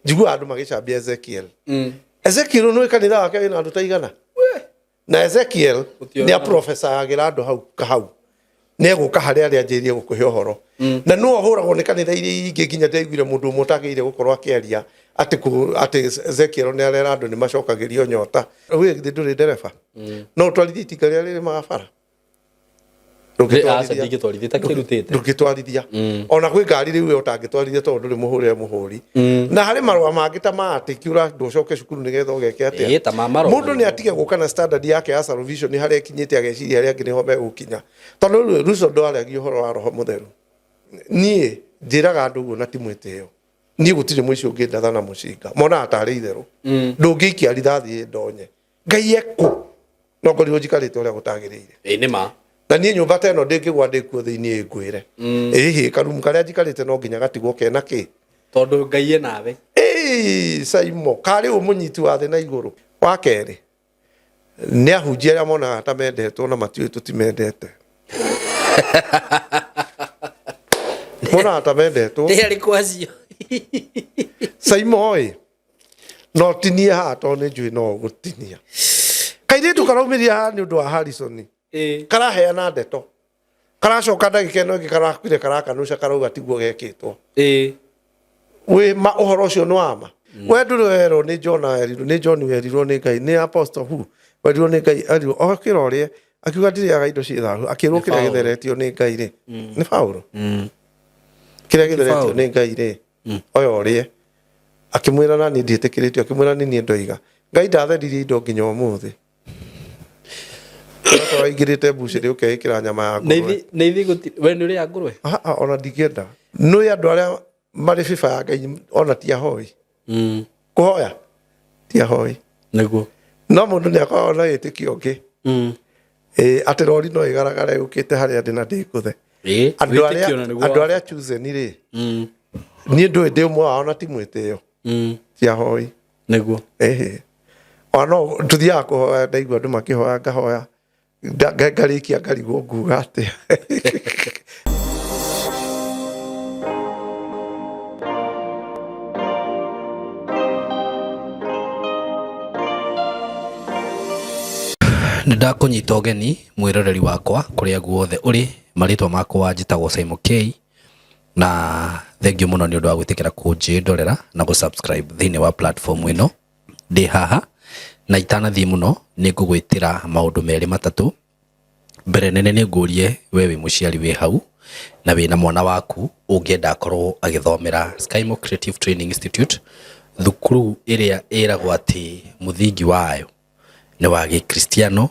Njiguaga andũ magĩcambia Ezekiel. Ezekiel nĩ kanitha wake wĩna andũ ta igana. Na Ezekiel Gũtiona. nĩ aprofesagĩra andũ hau kahau. Nĩ egũka harĩa arĩa anjĩrie gũkũhe ũhoro. Na nĩwe ũhũragwo nĩ kanitha iria ingĩ nginya ndaiguire mũndũ ũmwe ũtagĩrĩire gũkorwo akĩaria atĩ atĩ Ezekiel nĩ arera andũ nĩ macokagĩrio nyota. We githĩ ndũrĩ ndereba? No ũtwarithie itinga rĩrĩa rĩrĩmaga bara? Aca, ndingĩtwarithia itakĩrutĩte. Ndũngĩtwarithia. Ona kwĩ ngari rĩu we ũtangĩtwarithia tondũ ndũrĩ mũhũrĩre mũhũri. Na harĩ marũa mangĩ ta ma atĩ kiura ndũcoke cukuru nĩgetha ũgeke atĩa. Ĩĩ, ta ma marũa. Mũndũ nĩ atige gũka na standard yake ya salvation harĩa ĩkinyĩte ageciria harĩa angĩ nĩho megũkinya. Tondũ rĩu Ruto ndwaragia ũhoro wa roho mũtheru. Niĩ njĩraga andũ ũguo na ti mwĩtĩo. Niĩ gũtirĩ mũici ũngĩndatha na mũcinga. Monaga tarĩ itherũ. Ndũngĩikia rithathi ĩndonye. Ngai ekũ no ngorirwo njikarĩte ũrĩa gũtagĩrĩire. Ĩĩ nĩ ma. Na niĩ nyũmba ta ĩno ndĩngĩgwa ndĩkuo thĩinĩ ĩngwĩre. Ĩhĩ karumu karĩa njikarĩte no nginya gatigwo kena kĩ. Tondũ Ngai e nawe. Ĩĩ Saimo karĩ ũ mũnyiti wa thĩ na igũrũ. Wa kerĩ nĩ ahunjia arĩa monaga ta mendetwo na matiũĩ tũtimendete. Monaga ta mendetwo. Nĩ arĩkũ acio? Saimo ĩ no tinie haha tondũ nĩ njũĩ no ũgũtinia. Kairĩtu karaumĩria haha nĩ ũndũ wa Harrison. Karaheana ndeto. Karacoka ndagĩka ĩno ĩngĩ karakuire karakanuca karauga tiguo gekĩtwo. Wĩ ma ũhoro ũcio nĩ wa ma. We ndũrĩ werwo nĩ John werirwo nĩ John werirwo nĩ Ngai nĩ apostle who werirwo nĩ Ngai erirwo okĩra ũrĩe akiuga ndirĩaga indo ciĩ thahu akĩrwo Nĩ kĩrĩa Paũlũ. gĩtheretio nĩ Ngai rĩ nĩ Paũlũ. Kĩrĩa gĩtheretio Paũlũ. nĩ Ngai rĩ oya ũrĩe. Akĩmwĩra na niĩ ndiĩtĩkĩrĩtio akĩmwĩra nĩ niĩ ndoiga. Ngai ndatheririe indo nginya ũmũthĩ. Okorwo waingĩrĩte mbucĩrĩ ũkeĩkĩra nyama ya ngũrwe. Nĩ ithiĩ gũtirĩ we nĩ ũrĩaga ngũrwe? Ah, ah, ona ndingĩenda. Nũĩ andũ arĩa marĩ biba ya Ngai ona ti ahoi. Kũhoya ti ahoi. Nĩguo. No mũndũ nĩ akoragwo na wĩtĩkio ũngĩ. Ĩ, atĩ rori no ĩgaragare yũkĩte harĩa ndĩ na ndĩngũthe. Ĩĩ, Andũ arĩa wĩtĩkio na nĩguo andũ wa arĩa chosen rĩ, niĩ ndũĩ ndĩ ũmwe wao na ti mwĩtĩo. Ti ahoi. Nĩguo. Ĩhĩ. Ona no tũthiaga kũhoya ndaigua andũ makĩhoya ngahoya ngarĩkia ngarigwo nguga atĩa. Nĩ ndakũnyita ũgeni mwĩroreri wakwa kũrĩa guothe ũrĩ, marĩtwa makwa njĩtagwo Simon K na thengiũ mũno nĩ ũndũ wa gwĩtĩkĩra kũnjĩndorera na gũ subscribe thĩinĩ wa platform ĩno. Ndĩ haha na itanathiĩ mũno nĩ ngũgwĩtĩra maũndũ merĩ matatũ. Mbere nene nĩ ngũrie we wĩ mũciari wĩ hau na wĩna mwana waku ũngĩenda akorwo agĩthomera Skymo Creative Training Institute, thukuru ĩrĩa ĩragwo atĩ mũthingi wayo nĩ wa gĩkristiano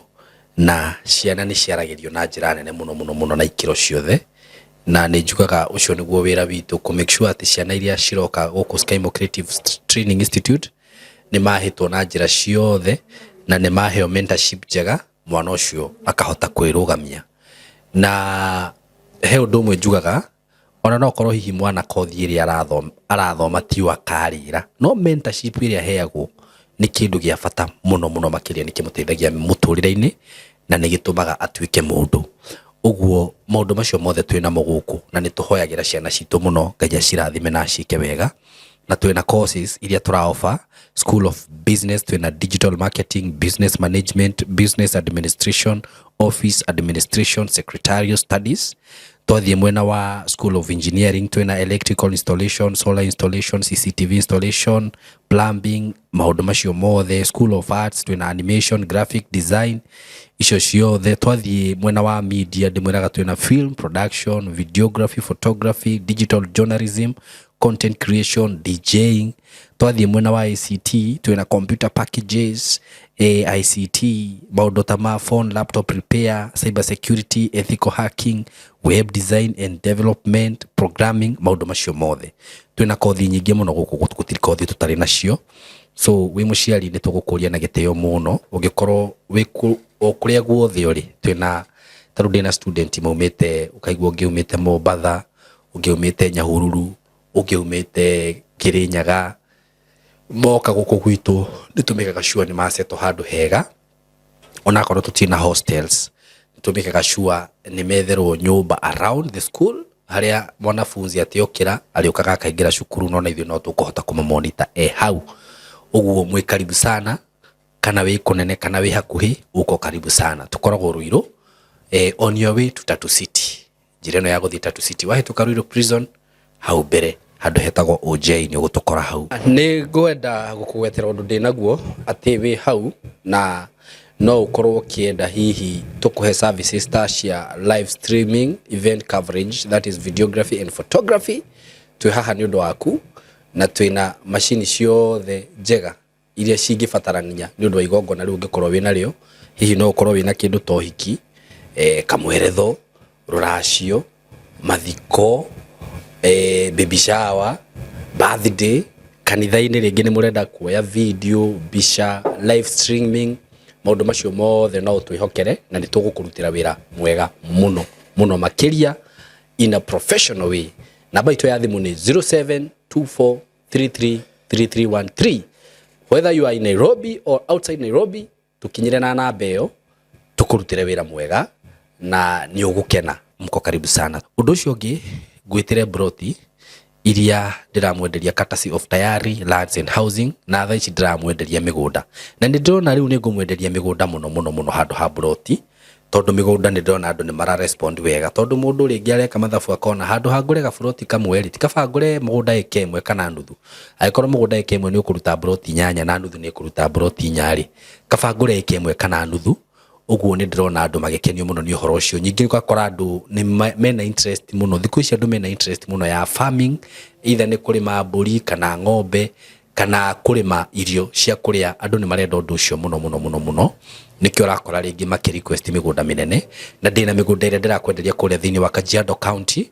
na ciana nĩ ciaragĩrio na njĩra nene mũno mũno mũno na ikĩro ciothe. Na nĩ njugaga ũcio nĩguo wĩra witũ kũ make sure atĩ ciana iria ciroka gũkũ Skymo Creative Training Institute nĩ mahĩtwo na njĩra ciothe na nĩ maheo mentorship njega, mwana ũcio akahota kwĩrũgamia. Na he ũndũ ũmwe njugaga, ona no korwo hihi mwana kothi ĩrĩa arathoma tiyo akarĩra, no mentorship ĩrĩa aheagwo nĩ kĩndũ gĩa bata mũno mũno makĩria, nĩ kĩmũteithagia mũtũrĩre-inĩ na nĩ gĩtũmaga atuĩke mũndũ. Ũguo maũndũ macio mothe twĩ namo gũkũ na nĩ tũhoyagĩra ciana citũ mũno Ngai acirathime na aciĩke wega. Na twĩna courses iria tũra offer, School of Business, twĩna Digital Marketing, Business Management, Business Administration, Office Administration, Secretarial Studies. Twathiĩ mwena wa School of Engineering twĩna Electrical Installation, Solar Installation, CCTV Installation, Plumbing, maũndũ macio mothe. School of Arts twĩna Animation, Graphic Design, icio ciothe. Twathiĩ mwena wa media ndĩmwĩraga twĩna Film Production, Videography, Photography, Digital Journalism, Content Creation, DJing. Twathiĩ mwena wa ICT twĩna Computer Packages, ICT, maũndũ ta ma phone, laptop repair, cyber security, ethical hacking, web design and development, programming, maũndũ macio mothe. Twĩna kothi nyingĩ mũno gũkũ, gũtirĩ kothi tũtarĩ nacio. So wĩ mũciari nĩ tũgũkũria na gĩtĩo mũno, ũngĩkorwo wĩ o kũrĩa guothe ũrĩ, twĩna ta rĩu ndĩna student maumĩte, ũkaigua ũngĩ aumĩte Mombatha, ũngĩ aumĩte Nyahururu, ũngĩ aumĩte Kĩrĩnyaga, moka gũkũ gwitũ nĩ tũmĩkaga sure nĩ macetwo handũ hega, onakorwo tũtirĩ na hostels, nĩ tũmĩkaga sure nĩ metherwo nyũmba around the school. Harĩa mwanafunzi atĩ okĩra arĩũkaga akaingĩra cukuru, no na ithuĩ no tũkũhota kũmũmonita e hau. Ũguo mwĩ karibu sana, kana wĩ kũnene kana wĩ hakuhĩ, uko karibu sana. Tũkoragwo Ruiru, on your way to Tatu City, njĩra ĩno ya gũthiĩ Tatu City, wahĩtũka Ruiru Prison hau mbere handũ hetagwo OJ, nĩ ũgũtũkora hau. Nĩ ngwenda gũkũgwetera ũndũ ndĩ naguo atĩ wĩ hau na no ũkorwo ũkĩenda hihi tũkũhe services ta cia live streaming, event coverage, that is videography and photography. Twĩ haha nĩ ũndũ waku na twĩna macini ciothe njega iria cingĩbatarania nĩ ũndũ wa igongona rĩu ũngĩkorwo wĩ narĩo. Hihi no ũkorwo wĩna kĩndũ ta ũhiki, kamweretho, rũracio, mathiko, baby shower, birthday, kanitha-inĩ rĩngĩ nĩ mũrenda kuoya video, mbica, live streaming, maũndũ macio mothe no ũtwĩhokere na nĩ tũgũkũrutĩra wĩra mwega mũno mũno makĩria in a professional way. Namba itũ ya thimũ nĩ 0724333313. Whether you are in Nairobi or outside Nairobi, tukinyire na namba ĩyo tũkũrutĩre wĩra mwega na nĩ ũgũkena. Mko karibu sana. Ũndũ ũcio ũngĩ, ngwĩtĩre broti iria ndĩramwenderia courtesy of Tayari Lands and Housing, na thaa ici ndĩramwenderia mĩgũnda na nĩ ndĩrona rĩu nĩ ngũmwenderia mĩgũnda mũno mũno mũno handũ ha broti, tondũ mĩgũnda nĩ ndĩrona andũ nĩ mara respond wega, tondũ mũndũ rĩngĩ areka mathabu akona handũ ha ngũre gaburoti kamwe rĩ, ti kaba ngũre mũgũnda ĩka ĩmwe kana nuthu. Angĩkorwo mũgũnda ĩka ĩmwe nĩ ũkũruta broti inyanya na nuthu nĩ ĩkũruta broti inya rĩ, kaba ngũre ĩka ĩmwe kana nuthu. Ũguo nĩ ndĩrona andũ magĩkenio mũno nĩ ũhoro ũcio. Ningĩ ũgakora andũ nĩ mena interest mũno thikũ ici, andũ mena interest mũno ya farming, either nĩ kũrĩma mbũri kana ng'ombe kana kũrĩma irio cia kũrĩa. Andũ nĩ marenda ũndũ ũcio mũno mũno mũno mũno, nĩkĩo ũrakora rĩngĩ makĩ request mĩgũnda mĩnene. Na ndĩna mĩgũnda ĩrĩa ndĩrakwenderia kũrĩa thĩinĩ wa Kajiado County,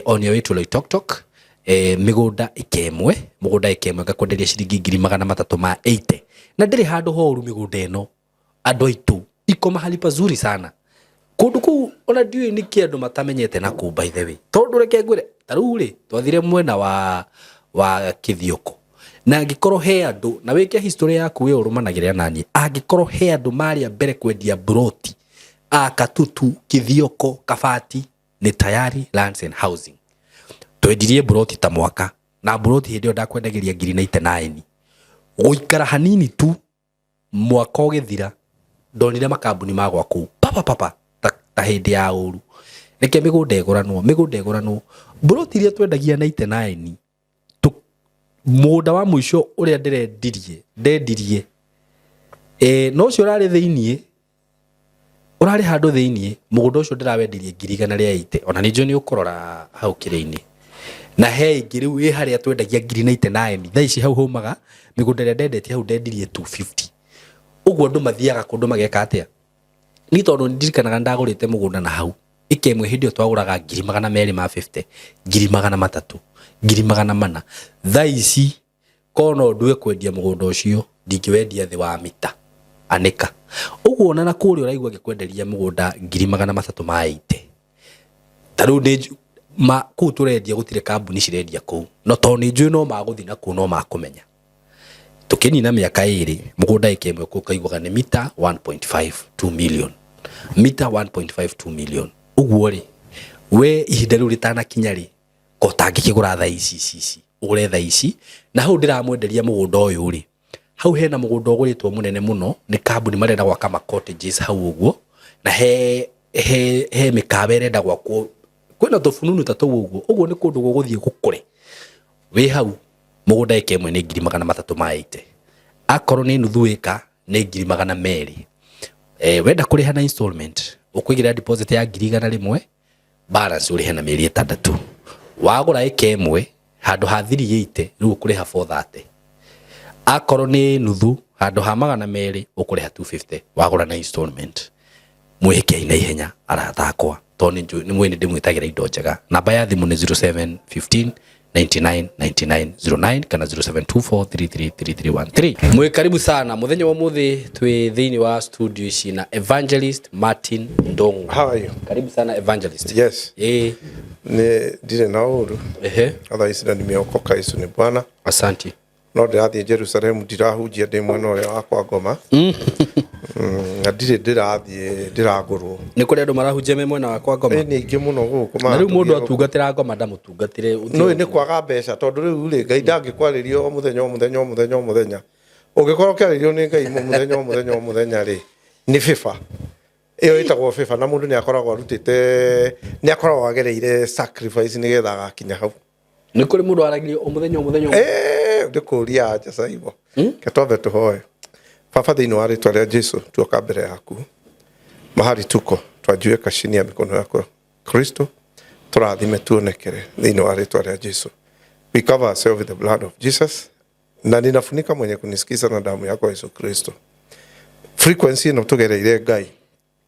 on your way to Loitoktok, mĩgũnda ĩka ĩmwe, mũgũnda ĩka ĩmwe ngakwenderia ciringi 380,000, na ndĩrĩ handũ horu mĩgũnda ĩno. Andũ aitũ, iko mahali pazuri sana kũndũ kũu, ona ndiũĩ nĩkĩ andũ matamenyete na kũu, by the way, tondũ reke ngwĩre, ta rĩu rĩ twathire mwena wa Kĩthioko, na angĩkorwo he andũ na wĩke history yaku wĩ ũrũmanagĩrĩra naniĩ, angĩkorwo he andũ marĩa mbere kwendia broti a Katutu, Kĩthioko, Kabati, nĩ Tayari Lands and Housing. Twendirie broti ta mwaka na broti hĩndĩ ĩyo ndakwendagĩria ngiri 99. Gũikara hanini tu, mwaka ũgĩthira, ndonire makambuni magwa kũu papa papa ta hĩndĩ ya ũru. Reke mĩgũnda ĩgũranwo, mĩgũnda ĩgũranwo. Broti iria twendagia 99, mũgũnda wa mũico ũrĩa ndĩrendirie, ndendirie, no ũcio ũrarĩ thĩiniĩ, ũrarĩ handũ thĩiniĩ, mũgũnda ũcio ndĩrawendirie 180,000. Ona nĩ njũĩ nĩ ũkũrora hau kĩrĩa-inĩ na he ĩngĩ rĩu ĩ harĩa twendagia ngiri 99. Thaa ici hau haumaga mĩgũnda ĩrĩa ndendetie hau ndendirie 250. Ũguo andũ mathiaga kũndũ mageka atĩa? Ni tondũ ndirikanaga ndagũrĩte mũgũnda na hau ĩka ĩmwe hĩndĩ ĩyo twagũraga 250,000, 300,000, 400,000. Thaa ici korwo no ndue kwendia mũgũnda ũcio, ndingĩwendia thĩ wa mita anĩka ũguo. Ona na kũrĩa ũraigua ngĩkwenderia mũgũnda 380,000, ta rĩu nĩ ma kũu tũrendia, gũtirĩ kambuni cirendia kũu, no tondũ nĩ njũĩ no magũthiĩ na kũu no makũmenya. Tũkĩnina mĩaka ĩrĩ, mũgũnda ĩka ĩmwe kũu kaiguaga nĩ mita 1.52 million, mita 1.52 million. Ũguo rĩ, we ihinda rĩu rĩtanakinya rĩ, ko tangĩkĩgũra thaa ici ici ici, ũgũre thaa ici. Na hau ndĩramwenderia mũgũnda ũyũ rĩ, hau hena mũgũnda ũgũrĩtwo mũnene mũno nĩ kambuni, marenda gwaka ma cottages hau ũguo, na he mĩkawa ĩrenda gwakwo, kwĩna tũbununu ta tũu ũguo. Ũguo nĩ kũndũ gũgũthiĩ gũkũre. Wĩ hau mũgũnda ĩka ĩmwe nĩ 380,000, akorwo nĩ nuthu ĩka nĩ 200,000. Wenda kũrĩha na installment, ũkũigĩrĩra deposit ya 100,000, balance ũrĩhe na mĩeri 6. Wagũra ĩka ĩmwe handũ ha 380, rĩu ũkũrĩha 430. Akorwo nĩ nuthu, handũ ha 200 ũkũrĩha 250 wagũra na installment. Mwĩhĩkei na ihenya, arata akwa, tondũ nĩ njũĩ nĩ mwĩ nĩ ndĩmwĩtagĩra indo njega. Namba ya thimũ nĩ 0715 99 99 09 kana 0724333313. Mwĩ karibu sana. Mũthenya wa ũmũthĩ twĩ thĩinĩ wa studio ici na Evangelist Martin Ndongo. How are you? Karibu sana, Evangelist. Yes. Ĩĩ. Nĩ ndirĩ na ũru. Thaa ici na nimeokoka, Yesu ni Bwana. Asante. No ndĩrathiĩ Jerusalemu, ndirahunjia, ndĩ mwena ũrĩa wa kwa ngoma. Na ndirĩ ndĩrathiĩ ndĩragũrwo. Nĩ kũrĩ andũ marahunjia me mwena wakwa ngoma. Ĩ nĩ aingĩ mũno gũkũ. Na rĩu mũndũ atungatĩra ngoma ndamũtungatĩre. Nũĩ nĩ kwaga mbeca tondũ rĩu rĩ Ngai ndangĩkwarĩria o mũthenya o mũthenya o mũthenya o mũthenya. Ũngĩkorwo ũkĩarĩrio nĩ Ngai mũthenya o mũthenya o mũthenya rĩ nĩ bĩba. Ĩyo ĩtagwo bĩba na mũndũ nĩ akoragwo arutĩte nĩ akoragwo agereire sacrifice nĩgetha agakinya hau. Nĩ kũrĩ mũndũ waragirio o mũthenya o mũthenya. Ndĩ kũria anja Saimo. Ke twambe tũhoe. Baba, thĩinĩ wa rĩtwa rĩa Jesu tuoka mbere yaku mahali tuko twajiweka chini ya mikono yako Kristo, tũrathime tuonekere thĩinĩ wa rĩtwa rĩa Jesu. We cover ourselves with the blood of Jesus na ninafunika mwenye kunisikiza na damu yako Yesu Kristo. Frequency ĩno tũgereire Ngai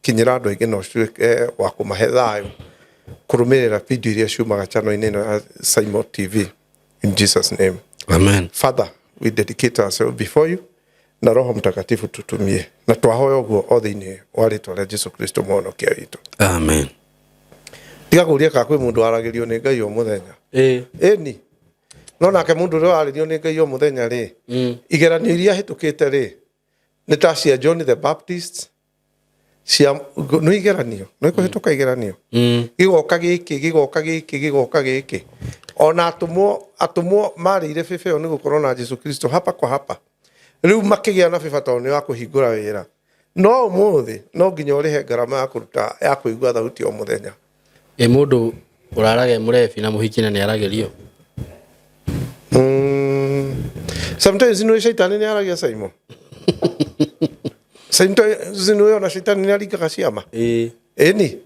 kinyĩra andũ aingĩ na ũtuĩke wa kũmahe thayũ kũrũmĩrĩra video iria ciumaga channel-inĩ ĩno ya Saimo TV in Jesus name. Amen. Father, we dedicate ourselves before you na Roho Mtakatifu tutumie na twahoya ũguo o thĩinĩ wa rĩtwa rĩa Jesu Kristo mũhonokia witũ. Amen. Tiga kũria kana kwĩ mũndũ waragĩrio nĩ Ngai o mũthenya. Ĩni no nake mũndũ ũrĩa warĩrio nĩ Ngai o mũthenya rĩ, igeranio iria ahĩtũkĩte rĩ nĩ ta cia John the Baptist cia nĩ igeranio nĩ kũhĩtũka igeranio gĩgoka gĩkĩ gĩgoka gĩkĩ gĩgoka gĩkĩ ona atũmwo marĩire bĩba ĩyo nĩ gũkorwo na Jesu Kristo hapa kwa hapa rĩu makĩgĩa na bĩba tondũ nĩ wa kũhingũra wĩra no ũmũthĩ no nginya ũrĩhe ngarama ya kũruta ya kũigua thauti o mũthenya. Ĩ mũndũ ũrarage mũrebi na mũhiki na nĩ aragĩrio. Sometimes nĩ caitani nĩ aragia Saimo. Sometimes nĩ ona caitani nĩ aringaga ciama. Ĩni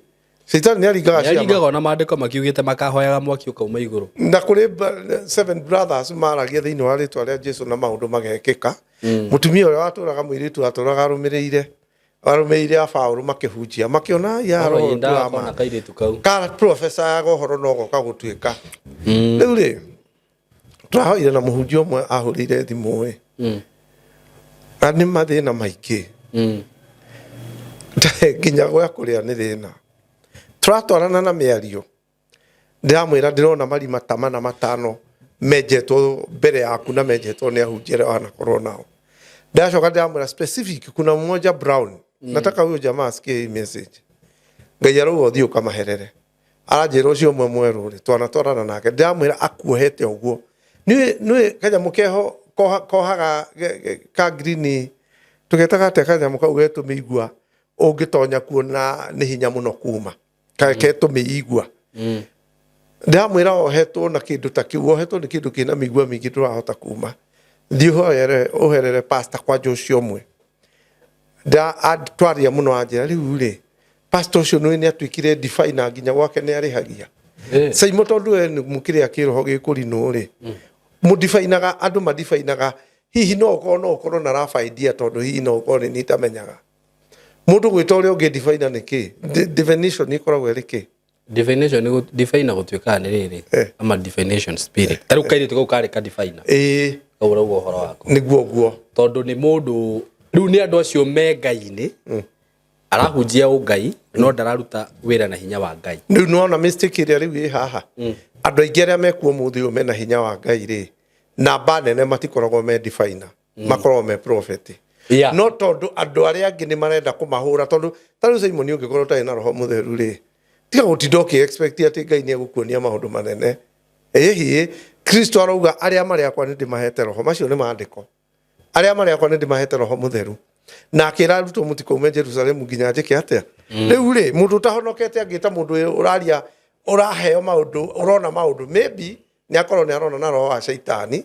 caitani nĩ aringaga ciama. Nĩaringaga ona maandĩko makiugĩte makahoyaga mwaki ũkauma igũrũ. Na kũrĩ seven brothers maragia thĩinĩ wa rĩtwa rĩa Jesu na maũndũ magekĩka. Mũtumia ũrĩa watũraga mũirĩtu watũraga arũmĩrĩire a Paũlũ makĩhunjia makĩona ya roho ndama ka professor ya ũhoro no goka gũtuĩka. Rĩu rĩ tũrahoire na mũhunjia ũmwe ahũrĩire thimũ ĩ na nĩ mathĩna maingĩ nginya gwa kũrĩa nĩ thĩna. Tũratwarana na mĩario ndĩramwĩra ndĩrona marima ta mana matano menjetwo mbere yaku na menjetwo nĩ ahunjia arĩa wanakorwo nao. Ndacoka ndĩramwĩra specific kuna mmoja brown nataka huyo jamaa asikie hii message. Ngai arauga ũthiĩ ũkamaherere. Aranjĩra ũcio ũmwe mwerũ rĩ twanatwarana nake ndĩramwĩra akuohete ũguo nĩ kanyamũ keho kohaga ka green tũgetaga atĩa kanyamũ kau getũmĩigua ũngĩtonya kuona nĩ hinya mũno kuma ketũmĩigua. Ndĩramwĩra ohetwo na kĩndũ ta kĩu ohetwo nĩ kĩndũ kĩna mĩigua mĩingĩ ndũrahota kuma thiĩ ũherere pastor kwanja ũcio ũmwe. Twaria mũno anjĩra rĩu rĩ pastor ũcio nĩ atuĩkire diviner nginya gwake nĩ arĩhagia. Saimo tondũ we nĩ mũkĩrĩa kĩroho gĩkũrinũ rĩ mũdifainaga andũ madifainaga hihi no ũkorwo na rough idea tondũ hihi no ũkorwo nĩ nitamenyaga mũndũ gwĩta ũrĩa ũngĩ diviner nĩ kĩ definition ĩkoragwo ĩrĩ kĩ. Definition nĩ diviner gũtuĩkaga nĩ rĩrĩ ama divination spirit ta rĩu kairĩtu kau karĩ ka diviner kau ũrauga ũhoro wako nĩguo ũguo tondũ nĩ mũndũ rĩu nĩ andũ acio me Ngai-inĩ arahunjia ũngai no ndararuta wĩra na hinya wa Ngai. Rĩu nĩwona mistake ĩrĩa rĩu ĩ haha andũ aingĩ arĩa mekuo ũmũthĩ ũyũ mena hinya wa Ngai rĩ namba nene matikoragwo me diviner makoragwo me prophet. No tondũ andũ arĩa angĩ nĩ marenda kũmahũra tondũ ta rĩu Simon ũngĩkorwo ũtarĩ na roho mũtheru rĩ tiga gũtinda ũkĩ expect atĩ Ngai nĩ egũkuonia maũndũ manene. Ĩhĩ Kristo arauga arĩa marĩ akwa nĩ ndĩmahete roho macio nĩ maandĩko arĩa marĩ akwa nĩ ndĩmahete roho mũtheru na akĩra arutwo mũtikaume Jerusalemu nginya njĩke atĩa. Rĩu rĩ mũndũ ũtahonokete angĩta mũndũ ũraria ũraheo maũndũ ũrona maũndũ maybe nĩ akorwo nĩ arona na roho wa caitani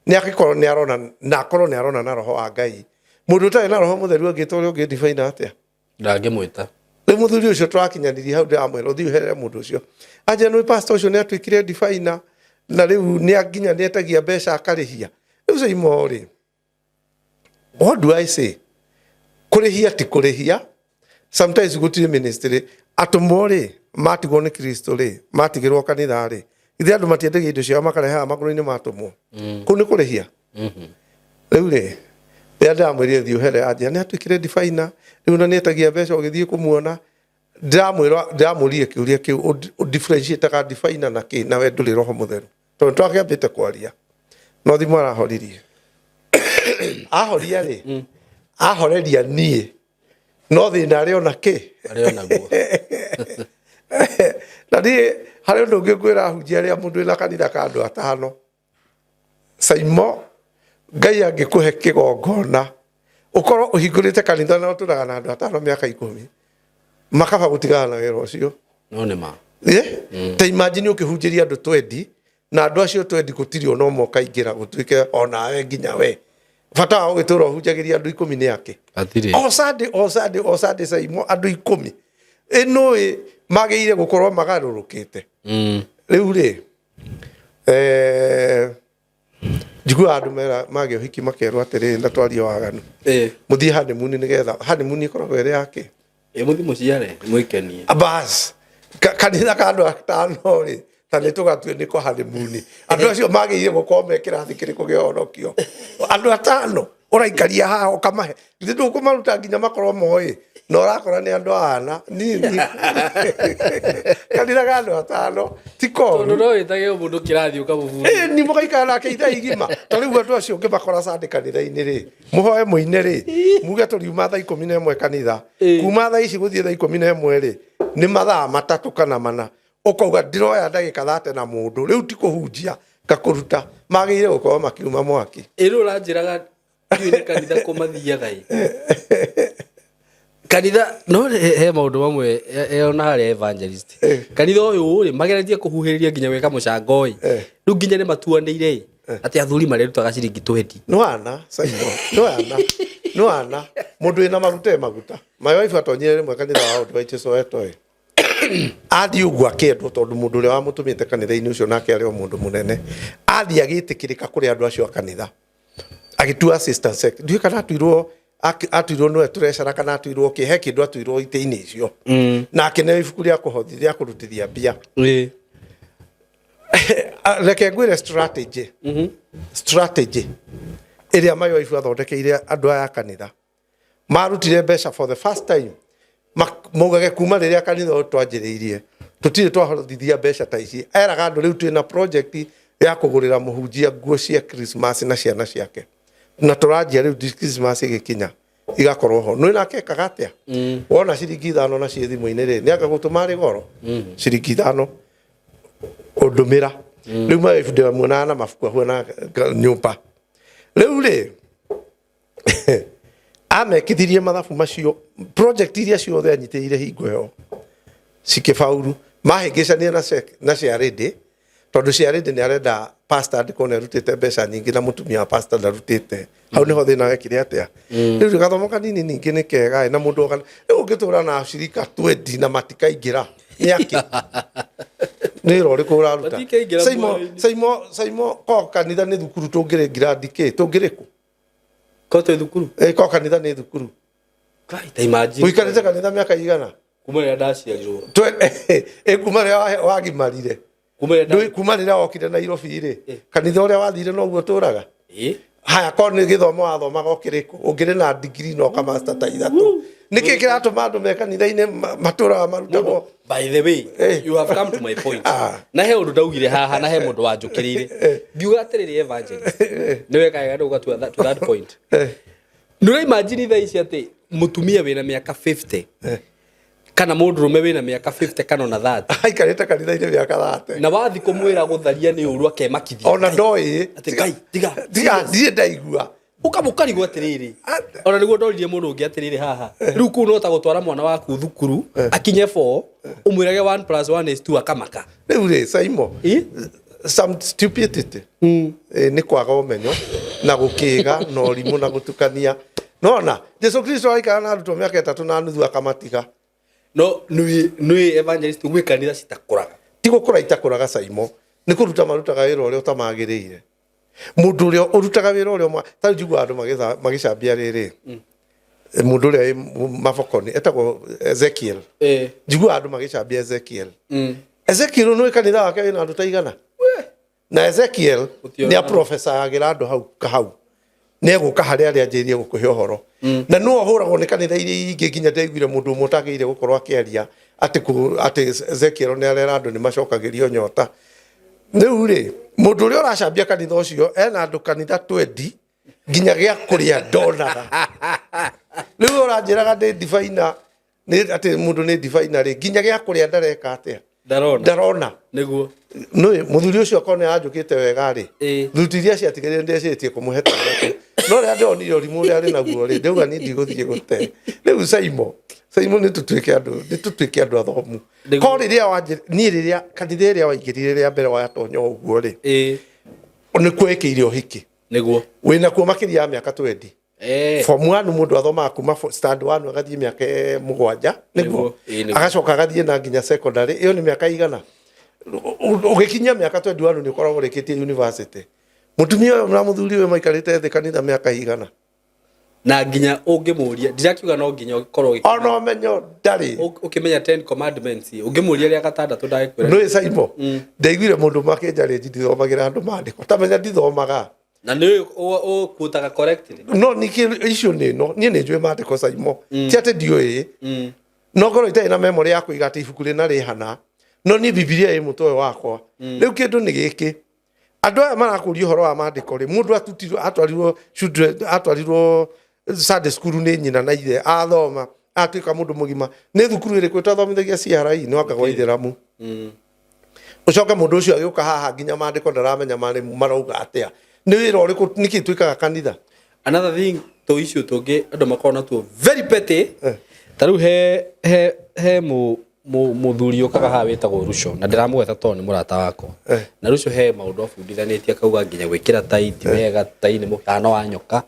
nĩ angĩkorwo nĩ arona na akorwo nĩ arona na roho wa Ngai. Mũndũ ũtarĩ na roho mũtheru angĩta ũrĩa ũngĩ divine atĩa ndangĩmwĩta. Rĩu mũthuri ũcio tũrakinyanĩria hau ndĩramwĩra ũthiĩ ũherere mũndũ ũcio anja nĩ pastor ũcio nĩ atuĩkire diviner na rĩu nĩ nginya nĩ etagia mbeca akarĩhia. Rĩu Saimo rĩ what do I say kũrĩhia ti kũrĩhia sometimes gũtirĩ ministry atũmwo rĩ matigwo nĩ Kristo rĩ matigĩrwo kanitha rĩ ithe andũ matiendagia indo ciao makarehaga magũrũ-inĩ ma atũmwo kũu nĩ kũrĩhia. Rĩu rĩ rĩrĩa ndĩramwĩrire thiĩ ũhere anjĩra nĩ atuĩkire diviner rĩu na nĩ etagia mbeca ũgĩthiĩ kũmuona ndĩramũririe kĩũria kĩu ũdifferentiataga diviner na kĩ na we ndũrĩ roho mũtheru tondũ twakĩambĩte kwaria no thimũ arahoririe ahoria rĩ ahoreria niĩ No thĩna arĩ ona kĩ. Arĩ o naguo. Na niĩ harĩ ũndũ ũngĩ ngwĩra ahunjia arĩa mũndũ wĩna kanitha ka andũ atano. Saimo, Ngai angĩkũhe kĩgongona ũkorwo ũhingũrĩte kanitha na ũtũraga na andũ atano mĩaka 10, makaba gũtigana na wĩra ũcio. No nĩ ma. Ta imagine ũkĩhunjĩria andũ 20 na andũ acio 20 gũtirĩ ona ũmwe ũkaingĩra gũtuĩke onawe nginya we. Bata wa gũgĩtũra ũhunjagĩria andũ 10 nĩ akĩ? Hatirĩ. O Sunday, o Sunday, o Sunday, Saimo, andũ 10. Ĩno ĩ magĩrĩire gũkorwo magarũrũkĩte. Rĩu rĩ, njiguaga andũ mera magĩa ũhiki makerwo atĩrĩrĩ, na twarie waganu. Mũthiĩ honeymoon nĩgetha honeymoon ĩkoragwo ĩrĩ yake. Mũthiĩ mũciare, mwĩkenie. Bas, kanitha ka andũ atano rĩ, ta nĩ tũgatue nĩko honeymoon. Andũ acio magĩrĩire gũkorwo me kĩrathi kĩrĩkũ kĩa ũhonokio? Andũ atano ũraikaria haha ũkamahe. Githĩ ndũkũmaruta nginya makorwo moĩ? Na ũrakora nĩ andũ ahana nini. Kanitha ka andũ atano ti koru. Tondũ no wĩtage o mũndũ kĩrathi ũkamũbundithia. Ni mũgaikara nake ithaa igima. Ta rĩu andũ acio ũngĩmakora Sunday kanitha-inĩ rĩ, mũhoe mũine rĩ, muge tũriuma thaa 11 kanitha. Kuma thaa ici gũthiĩ thaa 11 rĩ, nĩ mathaa 3 kana 4. Ũkauga ndiroya ndagĩka 30 na mũndũ, rĩu ti kũhunjia ngakũruta. Magĩrĩire gũkorwo makiuma mwaki. Ĩ rĩu ũranjĩraga ndiũĩ nĩ kanitha kũ mathiaga ĩ. Kanitha no he maũndũ mamwe ona harĩa evangelist. Kanitha ũyũ rĩ mageretie kũhuhĩrĩria nginya gwĩka mũcango ĩ. Rĩu nginya nĩ matuanĩire ĩ atĩ athuri marĩrutaga ciringi 20. Nĩ wana, Simon, nĩ wana, nĩ wana. Mũndũ wĩna maguta e maguta. My wife atonyire rĩmwe kanitha wa ũndũ wa Soweto ĩ. Athiĩ ũguo akĩendwo tondũ mũndũ ũrĩa wamũtũmĩte kanitha-inĩ ũcio nake arĩ o mũndũ mũnene. Athiĩ agĩtĩkĩrĩka kũrĩ andũ acio a kanitha. Agĩtua assistant sec. Ndiũĩ kana atuirwo nĩwe treasurer kana atuirwo kĩ, he kĩndũ atuirwo itĩ-inĩ icio. Na akĩneo ibuku rĩa kũhothi, rĩa kũrutithia mbia. Reke ngwĩre strategy. Strategy ĩrĩa my wife athondekeire andũ aya a kanitha. Marutire mbeca for the first time. Maugage kuma rĩrĩa kanitha ũyũ twanjĩrĩirie tũtirĩ twahorithia mbeca ta ici. Eraga andũ rĩu twĩna project ya kũgũrĩra mũhunjia nguo cia Christmas na ciana ciake, na tũranjia rĩu Christmas ĩgĩkinya igakorwo ho. Nĩ nake ekaga atĩa? Wona ciringi 5 na ciĩ thimũ-inĩ rĩ, nĩ anga gũtũma arĩ goro ciringi 5 ũndũmĩra. Rĩu my wife ndĩramuonaga na mabuku ahuana nyũmba. Rĩu rĩ, amekithirie mathabu macio, project iria ciothe anyitĩrĩire hingo ĩyo cikĩbauru. Mahĩngĩcania na Ciarĩndĩ, tondũ Ciarĩndĩ nĩ arenda pastor andĩkwo nĩ arutĩte mbeca nyingĩ na mũtumia wa pastor ndarutĩte. Hau nĩho thĩna wekire atĩa. Rĩu gathomo kanini ningĩ nĩ kega ĩ, na mũndũ oka, rĩu ũngĩtũra na acirika 20 na matikaingĩra nĩ akĩ? Nĩ wĩra ũrĩkũ ũraruta? Matikaingĩra Saimo, muoyo-inĩ. Saimo, Saimo, ko kanitha nĩ thukuru tũngĩrĩ ngirandi kĩ? Tũngĩrĩ kũ? Ko twĩ thukuru? Ko kanitha nĩ thukuru. Kai, ta imagine. Ũikarĩte kanitha mĩaka igana? Kuma rĩrĩa ndaciarirwo. Kuma rĩrĩa wagimarire. Kuma rĩrĩa Ndũĩ, kuma rĩrĩa wokire Nairobi rĩ, kanitha ũrĩa wathire noguo ũtũraga? Haya, korwo nĩ gĩthomo wathomaga ũkĩrĩ kũ? Ũngĩrĩ na degree na ũka master ta 3. Nĩkĩ kĩratũma andũ me kanitha-inĩ matũraga marutagwo? By the way, you have come to my point. Na he ũndũ ndaugire haha, na he mũndũ wanjũkĩrĩire. Ngiuga atĩrĩrĩ, evangelist. Nĩ weka wega ndauga to that point. Nĩ ũra imagine thaa ici atĩ mũtumia wĩna mĩaka 50 kana mũndũrũme wĩna mĩaka 50 kana ona 30. Aikarĩte kanitha-inĩ mĩaka 30. Na wathi kũmwĩra gũtharia nĩ ũru akemakithia. Ona ndoĩ. Atĩ Ngai, tiga. Tiga, ndirĩ ndaigua. Ũkamũkarigwo atĩrĩrĩ. Ona nĩguo ndoririe mũndũ ũngĩ atĩrĩrĩ haha. Rĩu kũu no ta gũtwara mwana waku thukuru, akinye 4, ũmwĩrage 1 plus 1 is 2 akamaka. Rĩu rĩ, Saimo, some stupidity. Nĩ kwaga ũmenyo na gũkĩga na ũrimũ na gũtukania. Nona, Jesu Kristo aikara na arutwo mĩaka 3.5 akamatiga. No nĩ evangelist gwĩ kanitha citakũraga. Ti gũkũra itakũraga, Saimo, nĩ kũruta marutaga wĩra ũrĩa ũtamagĩrĩire. Mũndũ ũrĩa ũrutaga wĩra ũrĩa ta rĩu njiguaga andũ magĩcambia rĩrĩ. Mũndũ ũrĩa wĩ mabokoni etagwo Ezekiel. Njiguaga andũ magĩcambia Ezekiel. Ezekiel nĩ kanitha wake wĩna andũ ta igana. Na Ezekiel Gũtiona. nĩ aprofesagĩra andũ hau kahau. Nĩ egũka harĩa arĩa anjĩrĩrie gũkũhe ũhoro. Na nĩwe ũhũragwo nĩ kanitha iria ingĩ nginya ndaiguire mũndũ ũmwe ũtagĩrĩire gũkorwo akĩaria atĩ Ezekiel nĩ arera andũ nĩ macokagĩrio nyota. Rĩu rĩ, mũndũ ũrĩa ũracambia kanitha ũcio ena andũ kanitha 20 nginya gĩa kũrĩa ndonaga. Rĩu ũranjĩraga ndĩ divaina nĩ atĩ mũndũ nĩ divaina rĩ nginya gĩa kũrĩa ndareka atĩa? Ndarona. Ndarona. Nĩguo. Nĩ mũthuri ũcio akorwo nĩ aranjũkĩte wega rĩ, thuti iria ciatigarire ndĩecirĩtie kũmũhe tũmwe. No rĩrĩa ndĩronire ũrimũ ũrĩa arĩ naguo rĩ, ndĩrauga niĩ ndigũthiĩ gũte. Rĩu Saimo, Saimo nĩ tũtuĩke andũ, nĩ tũtuĩke andũ athomu. Nĩguo. Ko rĩrĩa wanjĩ, niĩ rĩrĩa kanitha ĩrĩa waingĩrire rĩa mbere watonya ũguo rĩ, nĩkuo ĩkĩire ũhiki. Nĩguo. Wĩnakuo makĩria ya mĩaka 20. Eh. Form 1 mũndũ athomaga kuma stand 1 agathiĩ mĩaka 7 nĩguo. Nĩguo, ĩĩ, nĩguo. Agacoka agathiĩ na nginya secondary, ĩyo nĩ mĩaka igana. Ũgĩkinyia mĩaka 21 nĩ ũkoragwo ũrĩkĩtie university. Mũtumia ũyũ na mũthuri ũyũ maikarĩte thĩ kanitha mĩaka igana. Na nginya ũngĩmũria, ndirakiuga no nginya ũkorwo Ona ũmenyo ndarĩ. Ũkĩmenya 10 commandments, ũngĩmũria rĩa gatandatũ ndagĩkwĩra. Nĩ Saimo, ndaiguire mũndũ makĩnjarĩnji ndithomagĩra andũ maandĩko. Tamenya ndithomaga. Na nĩ ũkuotaga correctly. No ningĩ icio nĩ ĩno, niĩ nĩ njũĩ maandĩko Saimo. Ti atĩ ndiũĩ. No ngorwo itarĩ na memory ya kũiga atĩ ibuku rĩna rĩhana. No niĩ Bibilia ĩ mũtwe ũyũ wakwa. Rĩu kĩndũ nĩ gĩkĩ. Andũ aya marakũria ũhoro wa maandĩko rĩ, mũndũ atutirwo, atwarirwo children, atwarirwo Sunday school nĩ nyina na ithe, athoma, atuĩka mũndũ mũgima. Nĩ thukuru ĩrĩkũ ĩtathomithagia CRE? Nĩ waka gwa ithĩramu. Ũcoke mũndũ ũcio agĩũka haha nginya maandĩko ndaramenya marauga atĩa. Nĩ wĩra ũrĩkũ, nĩkĩ twĩkaga kanitha? Another thing, tũ issue tũngĩ andũ makoragwo natuo very petty. Ta rĩu he mũthuri ũkaga haha wĩtagwo Ruco, na ndĩramũgweta tondũ nĩ mũrata wakwa. Na Ruco he maũndũ abundithanĩtie akauga nginya gwĩkĩra tai ti wega, tai nĩ mũhano wa nyoka.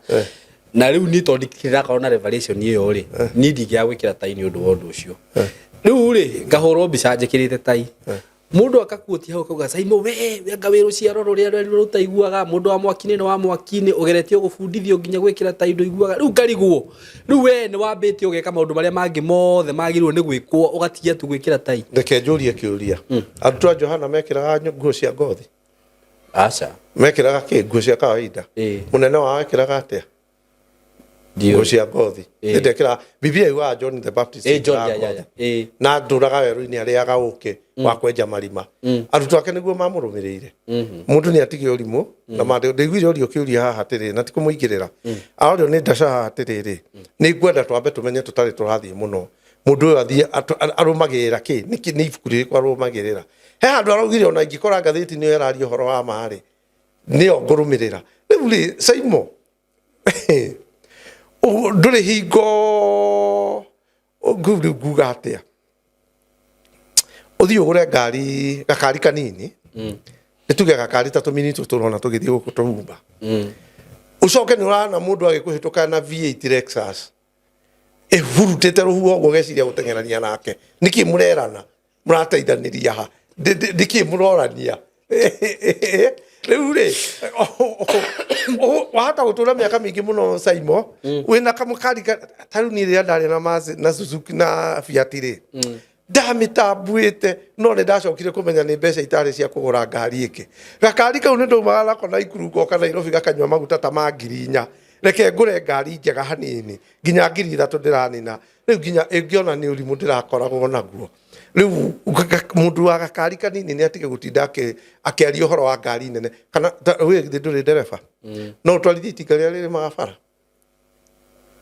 Na rĩu niĩ tondũ ndirakorwo na revelation ĩyo rĩ, niĩ ndingĩaga gwĩkĩra tai nĩ ũndũ wa ũndũ ũcio. Rĩu rĩ, ngahũrwo mbica njĩkĩrĩte tai. Mũndũ akakuotia hau akauga, Saimo, we, anga wĩ rũciaro rũrĩa rwerirwo rũtaiguaga, mũndũ wa mwaki-inĩ nĩ wa mwaki-inĩ, ũgeretie gũbundithio nginya gwĩkĩra tai ndũiguaga. Rĩu ngarigwo, rĩu we nĩ wambĩtie ũgeka maũndũ marĩa mangĩ mothe magĩrĩirwo nĩ gwĩkwo, ũgatigia tu gwĩkĩra tai. Reke njũrie kĩũria. Arutwo a Johana mekĩraga nguo cia ngothi? Aca. Mekĩraga kĩ? Nguo cia kawaida? Mũnene wao ekĩraga atĩa? Nguo cia ngothi. Ndekĩraga. Biblia yugaga John the Baptist John, ekĩraga ya, ya, ya. ngothi. Na ndũraga werũ-inĩ arĩaga ũkĩ wa kwenja marima. Arutwo ake nĩguo mamũrũmĩrĩire. Mũndũ nĩ atige ũrimũ na maandĩko. Ndaiguire ũria ũkĩũria haha atĩrĩrĩ, na ti kũmũingĩrĩra. Aorio nĩ ndaca haha atĩrĩrĩ, nĩ ngwenda twambe tũmenye tũtarĩ tũrathiĩ mũno. Mũndũ ũyũ athiĩ arũmagĩrĩra kĩ? Nĩkĩ nĩ ibuku rĩrĩkũ arũmagĩrĩra? He handũ araugire ona ingĩkora ngathĩti nĩyo ĩraria ũhoro wa ma rĩ, nĩyo ngũrũmĩrĩra. Rĩu rĩ, Saimo, ndũrĩ hingo rĩu nguga atĩa? Ũthiĩ ũgũre ngari, gakari kanini, nĩ tuge gakari ta tũmini tũtũ tũrona tũgĩthiĩ gũkũ tũrumba. Ũcoke nĩ ũrona mũndũ agĩkũhĩtũka na V8 Lexus, ĩhurutĩte rũhuho ũguo ũgeciria gũteng'erania nake. Nĩkĩ mũrerana? Mũrateithanĩria ha? Nĩkĩ mũrorania? Rĩu rĩ, wahota gũtũra mĩaka mĩingĩ mũno Saimo, wĩna kamũkari ta rĩu niĩ rĩrĩa ndarĩ na Mazda, na Suzuki na Fiat rĩ, ndamĩtambuĩte, no nĩ ndacokire kũmenya nĩ mbeca itarĩ cia kũgũra ngari ĩngĩ. Gakari kau nĩ ndaumaga nako Naikuru ngoka Nairobi gakanyua maguta ta ma ngiri inya. Reke ngũre ngari njega hanini, nginya 3,000 ndĩranina. Rĩu nginya ĩngĩona nĩ ũrimũ ndĩrakoragwo naguo. Rĩu mũndũ wa gakari kanini nĩ atige gũtinda akĩaria ũhoro wa ngari nene. Kana we githĩ ndũrĩ ndereba? No ũtwarithie itinga rĩrĩa rĩrĩmaga bara?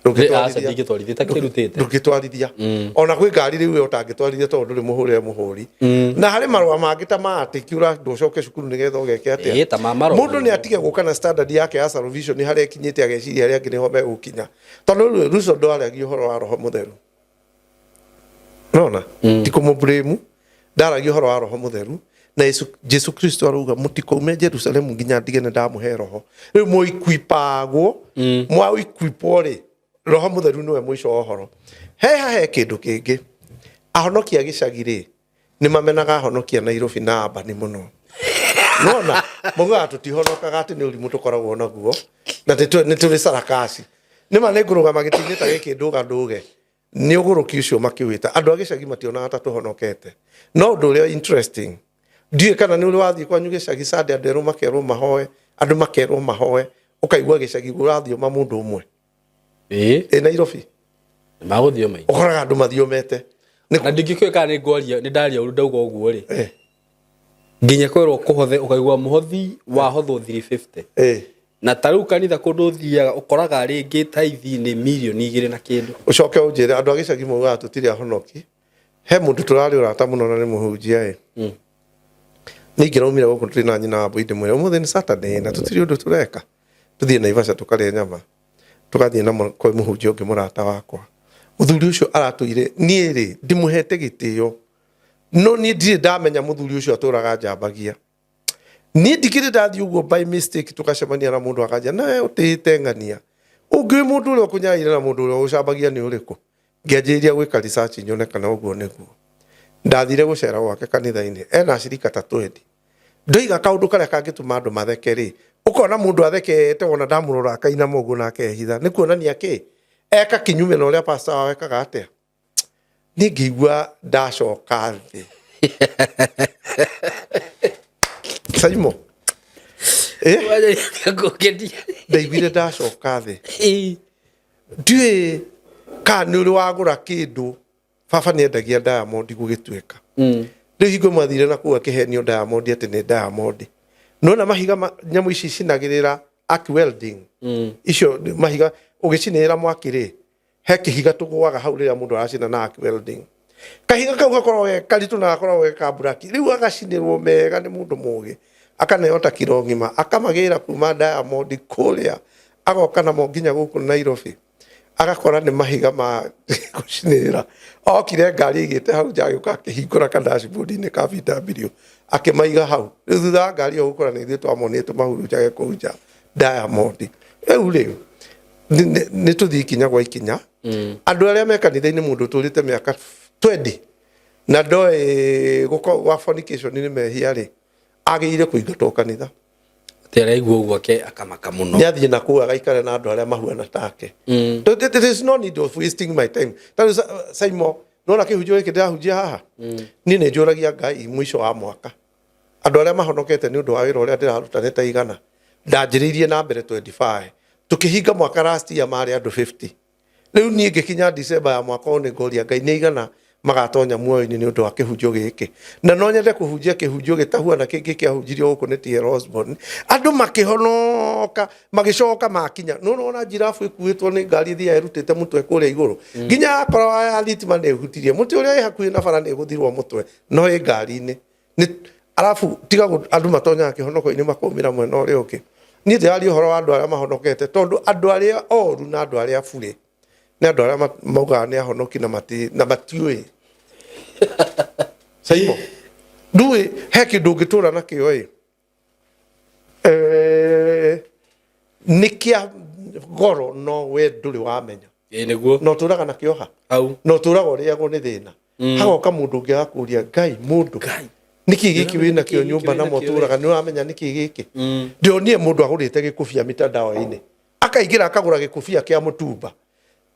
Aca, ndingĩtwarithia, itakĩrutĩte. Ndũngĩtwarithia. Ona kwĩ ngari rĩu we ũtangĩtwarithia tondũ ndũrĩ mũhũrĩre mũhũri. Na harĩ marũa mangĩ ta ma atĩ kĩũra ndũcoke cukuru nĩgetha ũgeke atĩa. Ĩĩ, ta ma marũa. Mũndũ nĩ atige gũka na standard yake ya salvation harĩa ĩkinyĩte ageciria harĩa angĩ nĩho megũkinya. Tondũ rĩu Ruto ndwaragia ũhoro wa Roho Mũtheru. Nona? Ti kũmũ-blame, ndaragia ũhoro wa Roho Mũtheru. Na Jesu Kristo arauga mũtikaume Jerusalemu nginya ndige nĩ ndamũhe Roho. Rĩu mũikwipagwo, mwaikuipwo rĩ, Roho Mũtheru nĩwe mũico wa ũhoro. Heha he kĩndũ kĩngĩ. Ahonokia gĩcagi rĩ, nĩ mamenaga ahonokia Nairobi na Ambani mũno. Nona, maugaga tũtihonokaga atĩ nĩ ũrimũ tũkoragwo naguo, na nĩ tũrĩ sarakasi. Nĩ ma nĩ ngũrũgama gĩtĩ-inĩ ta gĩkĩ ndũga ndũge. Nĩ ũgũrũki ũcio makĩwĩta. Andũ a gĩcagi mationaga ta tũhonokete. No ũndũ ũrĩa interesting, ndiũĩ kana nĩ ũrĩ wathiĩ kwanyu gĩcagi Sunday andũ erũ makerwo mahoe, andũ makerwo mahoe, ũkaigua gĩcagi ũrathioma mũndũ ũmwe. Ĩ Nairobi. Magũthioma ingĩ. Ũkoraga andũ mathiomete. Nĩ Na ndingĩkĩũĩ kana nĩ ngwaria, nĩ ndaria ũru ndauga ũguo rĩ. Nginya kwĩrwo kũhothe ũkaigua mũhothi wahothwo 350. Na ta rĩu kanitha kũndũ ũthiaga ũkoraga rĩngĩ taithi nĩ mirioni 2 na kĩndũ. Ũcoke ũnjĩre andũ a gĩcagi maugaga tũtirĩ ahonoki. He mũndũ tũrarĩ ũrata mũno na nĩ mũhunjia ĩ. Niĩ ingĩraumire gũkũ tũrĩ na nyina wa mbũi ndĩmwĩre ũmũthĩ nĩ Saturday na tũtirĩ ũndũ tũreka. Tũthiĩ Naivasha tũkarĩe nyama. Tũgathiĩ na kwĩ mũhunjia ũngĩ mũrata wakwa. Mũthuri ũcio aratũire niĩ rĩ ndĩmũhete gĩtĩo. No niĩ ndirĩ ndamenya mũthuri ũcio atũraga njambagia. Niĩ ndikĩrĩ ndathiĩ ũguo by mistake tũgacemania na mũndũ akanjia nawe ũtĩĩte ng'ania. Ũngĩũĩ mũndũ ũrĩa ũkũnyaire na mũndũ ũrĩa ũcambagia nĩ ũrĩkũ? Ngĩanjĩrĩria gwĩka research nyone kana ũguo nĩguo. Ndathire gũcera gwake kanitha-inĩ ena acirika ta 20. Ndoiga kaũndũ karĩa kangĩtũma andũ matheke rĩ, ũkona mũndũ athekete wona ndamũrora akainama ũguo na akehitha. Nĩ kuonania kĩ? Eka kinyume na ũrĩa pastor wao ekaga atĩa? Niĩ ngĩigua ndacoka thĩ. Saimo. Ndaiguire ndacoka thĩ. Ndiũĩ kana nĩ ũrĩ wagũra kĩndũ. Baba nĩ endagia diamond gũgĩtuĩka. Rĩu hingo ĩmwe athire na kũu akĩhenio diamond atĩ nĩ diamond. Nĩwona mahiga nyamũ ici icinagĩrĩra arc welding. Icio mahiga ũgĩcinĩrĩra mwaki rĩ, he kĩhiga tũgũaga hau rĩrĩa mũndũ aracina na arc welding. Kahiga kau gakoragwo ge karitũ na gakoragwo ge ka mburaki. Rĩu agacinĩrwo mega nĩ mũndũ mũgĩ. Akaneo ta kiro ng'ima. Akamagĩra kuma diamond kũrĩa. Agoka namo nginya gũkũ Nairobi. Agakora nĩ mahiga ma gũcinĩrĩra. Okire ngari ĩigĩte hau nja agĩũka akĩhingũra ka dashboard-inĩ ka VW akĩmaiga hau. Rĩu thutha wa ngari ĩyo gũkora nĩ ithuĩ twamonire tũmahurunjage kũu nja diamond. Rĩu rĩ, nĩ tũthiĩ ikinya gwa ikinya. Andũ arĩa me kanitha-inĩ mũndũ ũtũrĩte mĩaka 20 na ndoĩ gwa fornication nĩ mehia rĩ, agĩrĩire kũingatwo kanitha. Atĩ araigua ũguo akamaka mũno. Nĩ athiĩ na kũu agaikare na andũ arĩa mahuana take. There is no need of wasting my time. Ta rĩu Saimo, nĩwona kĩhunjio gĩkĩ ndĩrahunjia haha? Niĩ nĩ njũragia Ngai mũico wa mwaka. Andũ arĩa mahonokete nĩ ũndũ wa wĩra ũrĩa ndĩraruta nĩ ta igana. Ndanjĩrĩirie na mbere 25. Tũkĩhinga mwaka last year marĩ andũ 50. Rĩu niĩ ngĩkinya December ya mwaka ũyũ nĩ ngoria Ngai nĩ aigana magatonya muoyo-inĩ nĩ ũndũ wa kĩhunjio gĩkĩ. Na no nyende kũhunjia kĩhunjio gĩtahuana kĩngĩ kĩahunjirio gũkũ nĩ T.L. Osborn. Andũ makĩhonoka, magĩcoka makinya. Nĩ ũrona njirabu ĩkuĩtwo nĩ ngari ĩthiaga ĩrutĩte mũtwe kũrĩa igũrũ. Nginya yakora waya ya thitima nĩ ĩhutirie. Mũtĩ ũrĩa wĩ hakuhĩ na bara nĩ ĩgũthirwo mũtwe, no ĩ ngari-inĩ. Nĩ arabu tiga andũ matonyaga kĩhonoko-inĩ makaumĩra mwena ũrĩa ũngĩ. Niĩ ndĩraria ũhoro wa andũ arĩa mahonokete tondũ andũ arĩa oru na andũ arĩa burĩ nĩ andũ arĩa maugaga nĩ ahonoki na na matiũĩ. Saimo, ndũĩ he kĩndũ ũngĩtũra nakĩo ĩ. Nĩ kĩa goro no we ndũrĩ wamenya. Ĩĩ nĩguo. Na ũtũraga nakĩo ha? Hau. Na ũtũraga ũrĩagwo nĩ thĩna. Hagoka mũndũ ũngĩ agakũria Ngai mũndũ. Nĩkĩ gĩkĩ wĩ nakĩo nyũmba na motũraga nĩ ũramenya nĩkĩ gĩkĩ? Ndĩronire mũndũ agũrĩte gĩkũbia mitandao-inĩ. Akaingĩra akagũra gĩkũbia kĩa mũtumba.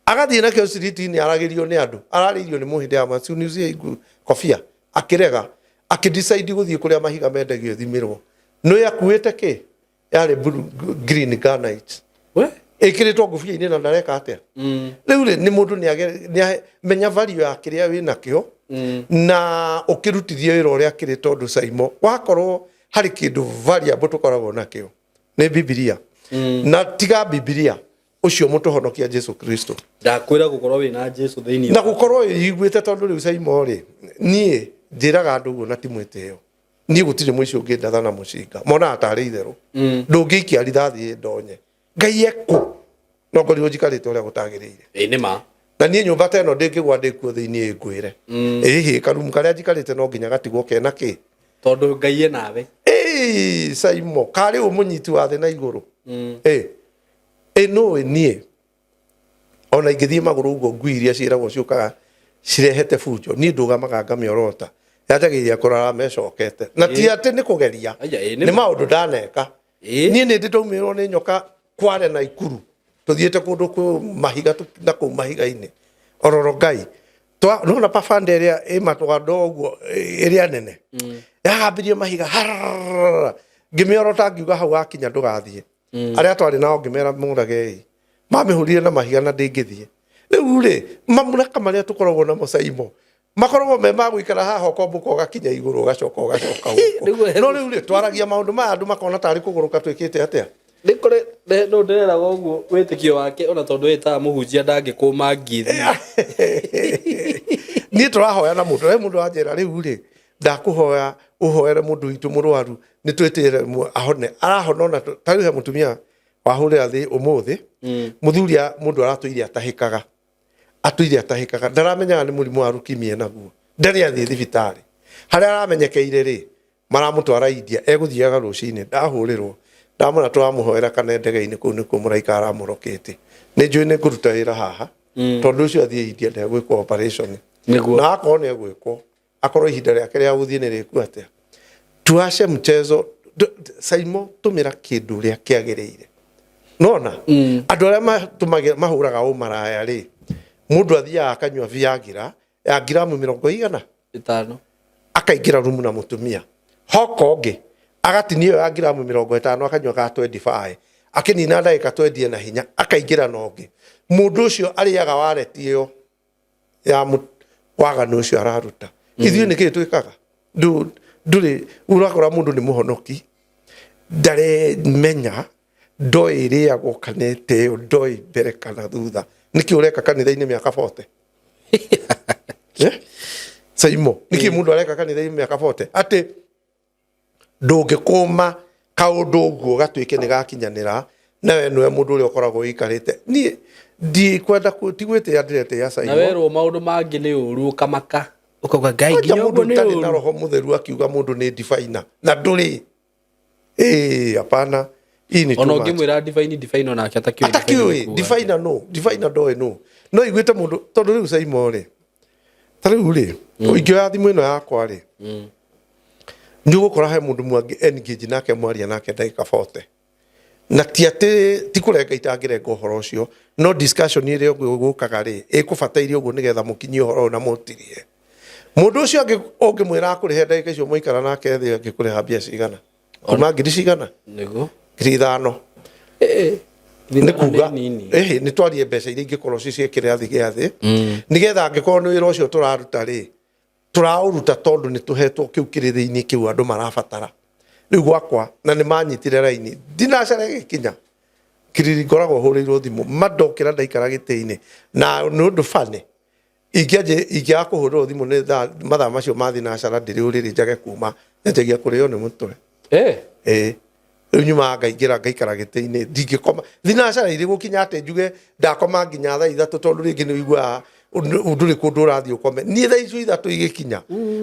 Agathiĩ nakĩo street-inĩ aragĩrio nĩ andũ. Ararĩirio nĩ mũhĩndĩ wa macuniuzie kobia. Akĩrega. Akĩdecide gũthiĩ kũrĩa mahiga mendagio ĩthimĩrwo. Nĩũĩ akuĩte kĩ? Yarĩ blue, green granite. We? Ĩkĩrĩtwo ngũbia-inĩ na ndareka atĩa? Rĩu rĩ, nĩ mũndũ nĩ menya value ya kĩrĩa wĩ nakĩo na ũkĩrutithie wĩra ũrĩa kĩrĩ tondũ Saimo wakorwo harĩ kĩndũ valuable tũkoragwo nakĩo nĩ Bibilia. Na tiga Bibilia ũcio mũtũhonokia Jesu Kristo. Ndakwĩra gũkorwo wĩna Jesu thĩinĩ Na gũkorwo wĩiguĩte tondũ rĩu Saimo rĩ, niĩ njĩraga andũ ũguo na ti mwĩtĩo. Niĩ gũtirĩ mũici ũngĩndatha na mũcinga. Monaga tarĩ itherũ. Ndũngĩikia rithathi ĩndonye. Ngai ekũ. No ngorirwo njikarĩte ũrĩa gũtagĩrĩire. Ĩĩ nĩ ma. Na niĩ nyũmba ta ĩno ndĩngĩgwa ndĩkuo thĩinĩ ĩngwĩre. Ĩhĩ karumu karĩa njikarĩte no nginya gatigwo kena kĩ. Tondũ Ngai e nawe. Ĩĩ Saimo, karĩ ũ mũnyiti wa thĩ na igũrũ. Ĩĩ. Ĩ nũĩ niĩ ona ingĩthiĩ magũrũ ũguo ngui iria ciĩragwo ciũkaga cirehete bunjo niĩ ndũgamaga ngamĩorota yanjagĩrĩria kũrarama ĩcokete na ti atĩ nĩ kũgeria Aya, ĩĩ, nĩ nĩ maũndũ ndaneka Ĩĩ. niĩ nĩ ndĩ ndaumĩrwo nĩ nyoka kware na ikuru tũthiĩte kũndũ kwĩ mahiga na kũu mahiga-inĩ ororo ngai nona pabanda ĩrĩa ĩ matwando ũguo ĩrĩa nene yahambĩrie mahiga harararara ngĩmĩorota ngiuga hau wakinya ndũgathiĩ arĩa twarĩ nao ngĩmera mũragei mamĩhũrire na mahiga na ndĩngĩthiĩ rĩu rĩ mamuraka marĩa tũkoragwo namo Saimo makoragwo me ma gũikara haha ũkombũka ũgakinya igũrũ ũgacoka ũgacoka gũkũ. Nĩguo. No rĩu rĩ twaragia maũndũ maya andũ makona tarĩ kũgũrũka twĩkĩte atĩa. Nĩ kũrĩ no ndĩreraga ũguo wĩtĩkio wake ona tondũ wĩtaga mũhunjia ndangĩkũma ngithi. Niĩ tũrahoya na mũndũ he mũndũ wanjĩra rĩu rĩ ndakũhoya ũhoere mũndũ witũ mũrwaru nĩ twĩtĩre ahone arahona ona ta rĩu he mũtumia wahũrĩra thĩ ũmũthĩ mũthuri mũndũ aratũire atahĩkaga atũire atahĩkaga ndaramenyaga nĩ mũrimũ wa leukemia naguo ndarĩ athiĩ thibitarĩ harĩa aramenyekeire rĩ maramũtwara India egũthiaga rũcinĩ ndahũrĩrwo ndamwĩra tũramũhoera kana ndege-inĩ kũu nĩkuo mũraika aramũrokete nĩ njũĩ nĩ ngũruta wĩra haha tondũ ũcio athiĩ India ndegwĩkwo operation Nĩguo. Na akorwo nĩ egwĩkwo akorwo ihinda rĩake rĩa gũthiĩ nĩ rĩku atĩa tuace mchezo Saimo tũmĩra kĩndũ ũrĩa kĩagĩrĩire nona andũ arĩa matũmagĩra mahũraga ũmaraya rĩ mũndũ athiaga akanyua Viagra ya ngiramu mĩrongo igana 50 akaingĩra rumu na mũtumia hoka ũngĩ agatinia ĩyo ya ngiramu 50 akanyua ka 25 akĩnina ndagĩka 20 na hinya akaingĩra na ũngĩ mũndũ ũcio arĩaga wareti ĩyo ya waganu ũcio araruta ithuĩ nĩkĩ twĩkaga ndũrĩ ũrakora mũndũ nĩ mũhonoki ndaremenya ndoĩ ĩrĩagwo kana ĩteo ndoĩ mbere kana thutha nĩkĩ ũreka kanitha-inĩ mĩaka 40 Eh? Saimo nĩkĩ mũndũ areka kanitha-inĩ mĩaka 40 atĩ ndũngĩkũma kaũndũ ũguo gatuĩke nĩ gakinyanĩra nawe nĩwe mũndũ ũrĩa ũkoragwo ũikarĩte niĩ ndikwenda ti gwĩtĩa ndĩretĩa Na Saimo werwo maũndũ mangĩ nĩ ũru ũkamaka ũkauga ngai kwanja nginya mũndũ ũguo nĩ ũtarĩ na ũru roho mũtheru akiuga mũndũ nĩ divaina na ndũrĩ ĩĩ hapana hii ni ona too much. ũngĩmwĩra divaini divaini onake atakiũĩ atakiũĩ divaina no divaina ndoĩ no no iguĩte mũndũ tondũ rĩu Saimo rĩ ta rĩu rĩ ingĩoya thimũ ĩno yakwa rĩ nĩ ũgũkora he mũndũ mwangĩ engage nake mwaria nake ndagĩka 40 na ti atĩ ti kũrenga itangĩrenga ũhoro ũcio no discussion ĩrĩa ũgũkaga rĩ ĩkũbataire ũguo nĩgetha mũkinyie ũhoro ũyũ na mũtirie mũndũ ũcio ũngĩmwĩra akũrĩhe ndagĩka icio mwaikara nake thĩ angĩkũrĩha mbia cigana kuma ngiri cigana nĩguo 5,000 nĩ kuga ĩhĩ nĩ twarie mbeca iria ingĩkorwo ci cia kĩrathi gĩa thĩ nĩgetha angĩkorwo nĩ wĩra ũcio tũraruta rĩ tũraũruta tondũ nĩ tũhetwo kĩu kĩrĩ thĩinĩ kĩu andũ marabatara rĩu gwakwa na nĩ manyitire raini ndinacara ĩgĩkinya kiriri ngoragwo hũrĩirwo thimũ mandokĩra ndaikara gĩtĩ-inĩ na nĩ ũndũ bane ingĩaga kũhũrĩrwo thimũ nĩ mathaa macio ma thinacara ndĩrĩ ũrĩrĩ njage kuma nyanjagia kũrĩo nĩ mũtwe ĩĩ rĩu nyumaga ngaingĩra ngaikara gĩtĩ-inĩ ndingĩkoma thinacara irĩ gũkinya atĩ njuge ndakoma nginya thaa 3 tondũ rĩngĩ nĩ ũiguaga ndũrĩ kũndũ ũrathiĩ ũkome niĩ thaa icio 3 igĩkinya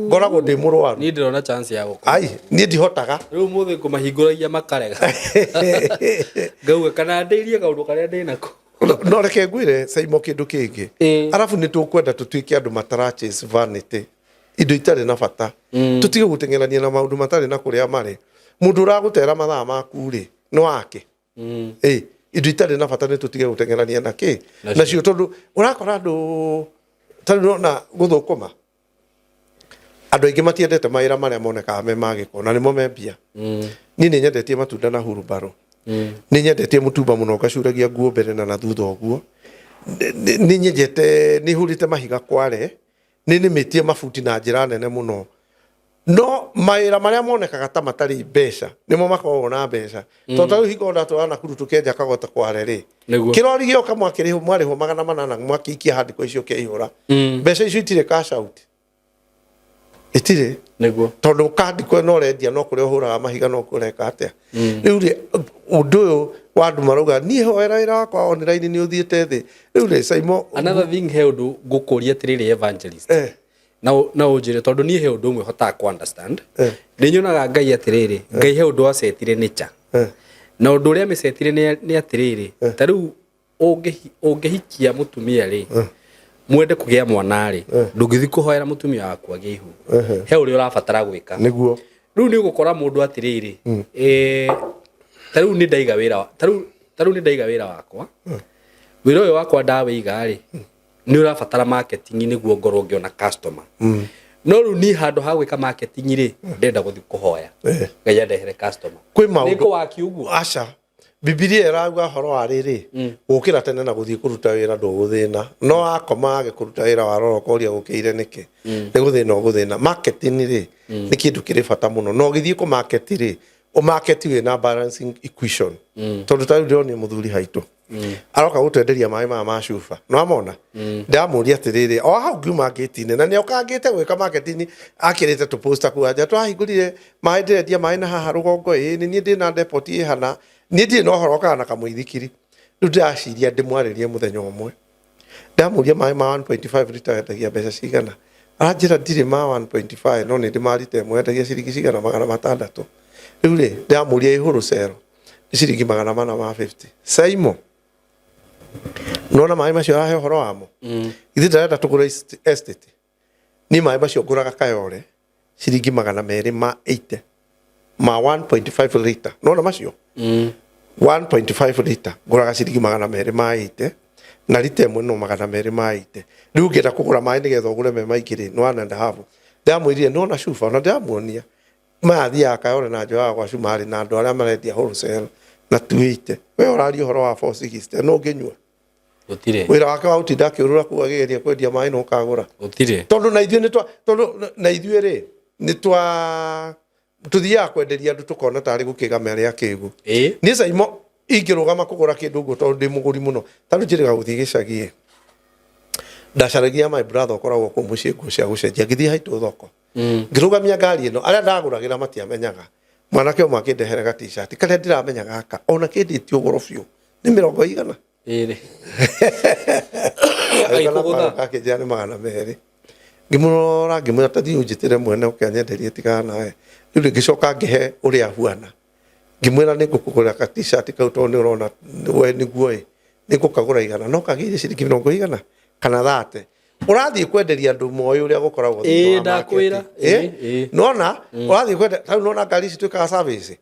ngoragwo ndĩ mũrwaru niĩ ndĩrona chance ya gũkoma ai niĩ ndihotaga rĩu mũthĩ ngũmahingũragia makarega ngauga kana ndĩirie kaũndũ karĩa ndĩnako no reke ngwĩre Saimo kĩndũ kĩngĩ arabu nĩ tũkwenda tũtuĩke andũ matara chase vanity indo itarĩ na bata tũtige gũteng'erania na maũndũ matarĩ na kũrĩa marĩ mũndũ ũragũtera mathaa maku rĩ nĩ wake ĩ indo itarĩ na bata nĩ tũtige gũteng'erania na kĩ nacio tondũ ũrakora andũ ta rĩu nona gũthũkũma andũ aingĩ matiendete mawĩra marĩa monekaga me ma gĩko na nĩmo me mbia niĩ nĩ nyendetie matunda na hurumbarũ nĩ nyendetie mũtumba mũno ngacuragia nguo mbere na thutha ũguo nĩ nyendete nĩ hũrĩte mahiga kware nĩ nĩmĩtie mabuti na njĩra nene mũno no mawĩra marĩa monekaga ta matarĩ mbeca nĩmo makoragwo na mbeca tondũ ta rĩu hingo ndatwara Nakuru tũkĩenja kagota kware rĩ kĩrori gĩoka mwakĩrĩhwo mwarĩhwo 800 mwakĩikia handĩko icio kĩaihũra mbeca icio itirĩ cash out itirĩ nĩguo tondũ kandĩko ĩno ũrendia no kũrĩa ũhũraga mahiga no kũreka atĩa rĩu rĩ ũndũ ũyũ wa andũ marauga niĩ hoera wĩra wakwa online nĩ ũthiĩte thĩ rĩu rĩ Saimo another thing he ũndũ ngũkũria atĩrĩrĩ evangelist na ũnjĩre tondũ niĩ he ũndũ ũmwe hotaga kũ understand nĩ nyonaga Ngai atĩrĩrĩ Ngai he ũndũ acetire nature na ũndũ ũrĩa amĩcetire nĩ atĩrĩrĩ ta rĩu ũngĩhikia mũtumia rĩ mwende kũgĩa mwana rĩ ndũngĩthiĩ kũhoera mũtumia waku agĩe ihu he ũrĩa ũrabatara gwĩka nĩguo rĩu nĩ ũgũkora mũndũ atĩrĩrĩ ta rĩu nĩ ndaiga wĩra ta rĩu nĩ ndaiga wĩra wakwa wĩra ũyũ wakwa ndawĩiga rĩ nĩ ũrabatara marketing nĩguo ngorwo ngĩona customer no rĩu niĩ handũ ha gwĩka marketing rĩ ndĩrenda gũthiĩ kũhoya Ngai andehere customer kwĩ maũndũ nĩ kũwaki ũguo aca Bibilia ĩrauga ũhoro wa rĩrĩ gũkĩra tene na gũthiĩ kũruta wĩra ndũgũthĩna no wakoma wage kũruta wĩra warora ũkoria gũkĩire nĩkĩ nĩ gũthĩna ũgũthĩna marketing rĩ nĩ kĩndũ kĩrĩ bata mũno na ũgĩthiĩ kũ market rĩ Ũmarket wĩna balancing equation, tondũ ta rĩu ndĩronio mũthuri haitũ aroka gũtwenderia maĩ maya ma cuba, nĩwamona. Ndamũria atĩrĩrĩ, o hau ngiuma ngĩti-inĩ na nĩokangĩte gwĩka marketing, akĩrĩte tũposta kuu anja, twahingũrire maĩ, ndĩrendia maĩ na haha rũgongo, ĩĩ nĩ niĩ ndĩna depot ĩ hana, niĩ ndirĩ na ũhoro okaga na kamũithikiri. Rĩu ndĩraciria ndĩmwarĩrie mũthenya ũmwe. Ndamũria, maĩ ma 1.5 lita wendagia mbeca cigana? Aranjĩra, ndirĩ ma 1.5, no nĩ ndĩ ma lita 1, wendagia ciringi cigana? 600. Rĩu rĩ, ndĩramũria ĩ wholesale nĩ ciringi 450. Saimo, nona maĩ macio arahe ũhoro wamo, ithuĩ ndarenda tũgũre estate. Niĩ maĩ macio ngũraga Kayore ciringi 280 ma 1.5 lita. Nona macio 1.5 lita ngũraga ciringi 280, na lita 1 no 280. Rĩu ũngĩenda kũgũra maĩ nĩgetha ũgũre me maingĩ rĩ, nĩ one and a half. Ndĩramwĩrire nona cuba, ona ndĩramuonia maya thiaga Kayore na njoyaga gwa cumarĩ na andũ arĩa marendia wholesale na 280. We ũraria ũhoro wa 460, no ũngĩnyua? Gũtirĩ. Wĩra wake wa gũtinda akĩũrũra kũu akĩgeria kwendia maĩ no ũkagũra? Gũtirĩ. Tondũ na ithuĩ nĩ twa, tondũ na ithuĩ rĩ, nĩ twa tũthiaga kwenderia andũ tũkona tarĩ gũkĩga marĩa akĩgu. Niĩ Saimo ingĩrũgama kũgũra kĩndũ ũguo, tondũ ndĩ mũgũri mũno, tarĩu njĩrĩga gũthiĩ gĩcagi, ndacaragia my brother ũkoragwo kũu mũciĩ nguo cia gũcenjia. Ngĩthiĩ haitũ thoko, ngĩrũgamia ngari ĩno, arĩa ndagũragĩra matiamenyaga. Mwanake ũmwe akĩndehere ga t-shirt karĩa ndiramenya gaka ona kĩndĩtio goro biũ nĩ mĩrongo igana. Ĩrĩ. Agĩkũgũtha. Akĩnjĩra nĩ 200. Ngĩmũrora, ngĩmwĩra, ta thiĩ ũnjĩtĩre mwene ũke anyenderie, tigana nawe. Rĩu ngĩcoka ngĩhe ũrĩa ahuana, ngĩmwĩra, nĩ ngũkũgũrĩra ka t-shirt kau, tondũ nĩ ũrona we nĩguo ĩ, nĩ ngũkagũra 100, no kagĩire ciringi mĩrongo igana kana 30. Ũrathiĩ kwenderia andũ moĩ ũrĩa gũkoragwo thĩinĩ wa market. Ndakwĩra. Nona ũrathiĩ kwenda tarĩu, nona ngari ici twĩkaga service,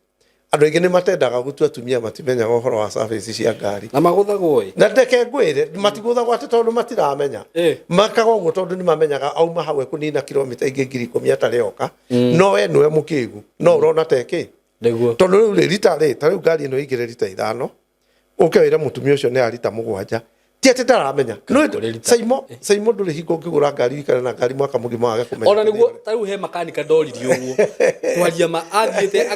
andũ aingĩ nĩ matendaga gũtua, atumia matimenyaga ũhoro wa service cia ngari. Na magũthagwo ĩ. Na ndeke ngwĩre, matigũthagwo atĩ tondũ matiramenya. Makaga ũguo tondũ nĩ mamenyaga auma hau ekũnina kilomita ingĩ 10,000 atarĩ oka. No we nĩwe mũkĩgu, no ũrona tekĩ. Tondũ rĩu rĩ, rita rĩ, ta rĩu ngari ĩno ĩingĩre rita 5, ũke wĩre mũtumia ũcio nĩ arita 7, ti atĩ ndaramenya. No kũrĩ rita. Saimo, Saimo, ndũrĩ hingo ũngĩgũra ngari ũikare na ngari mwaka mũgima wage kũmenya. Ona nĩguo ta rĩu he makanika ndoririe ũguo kwaria ma, athiĩte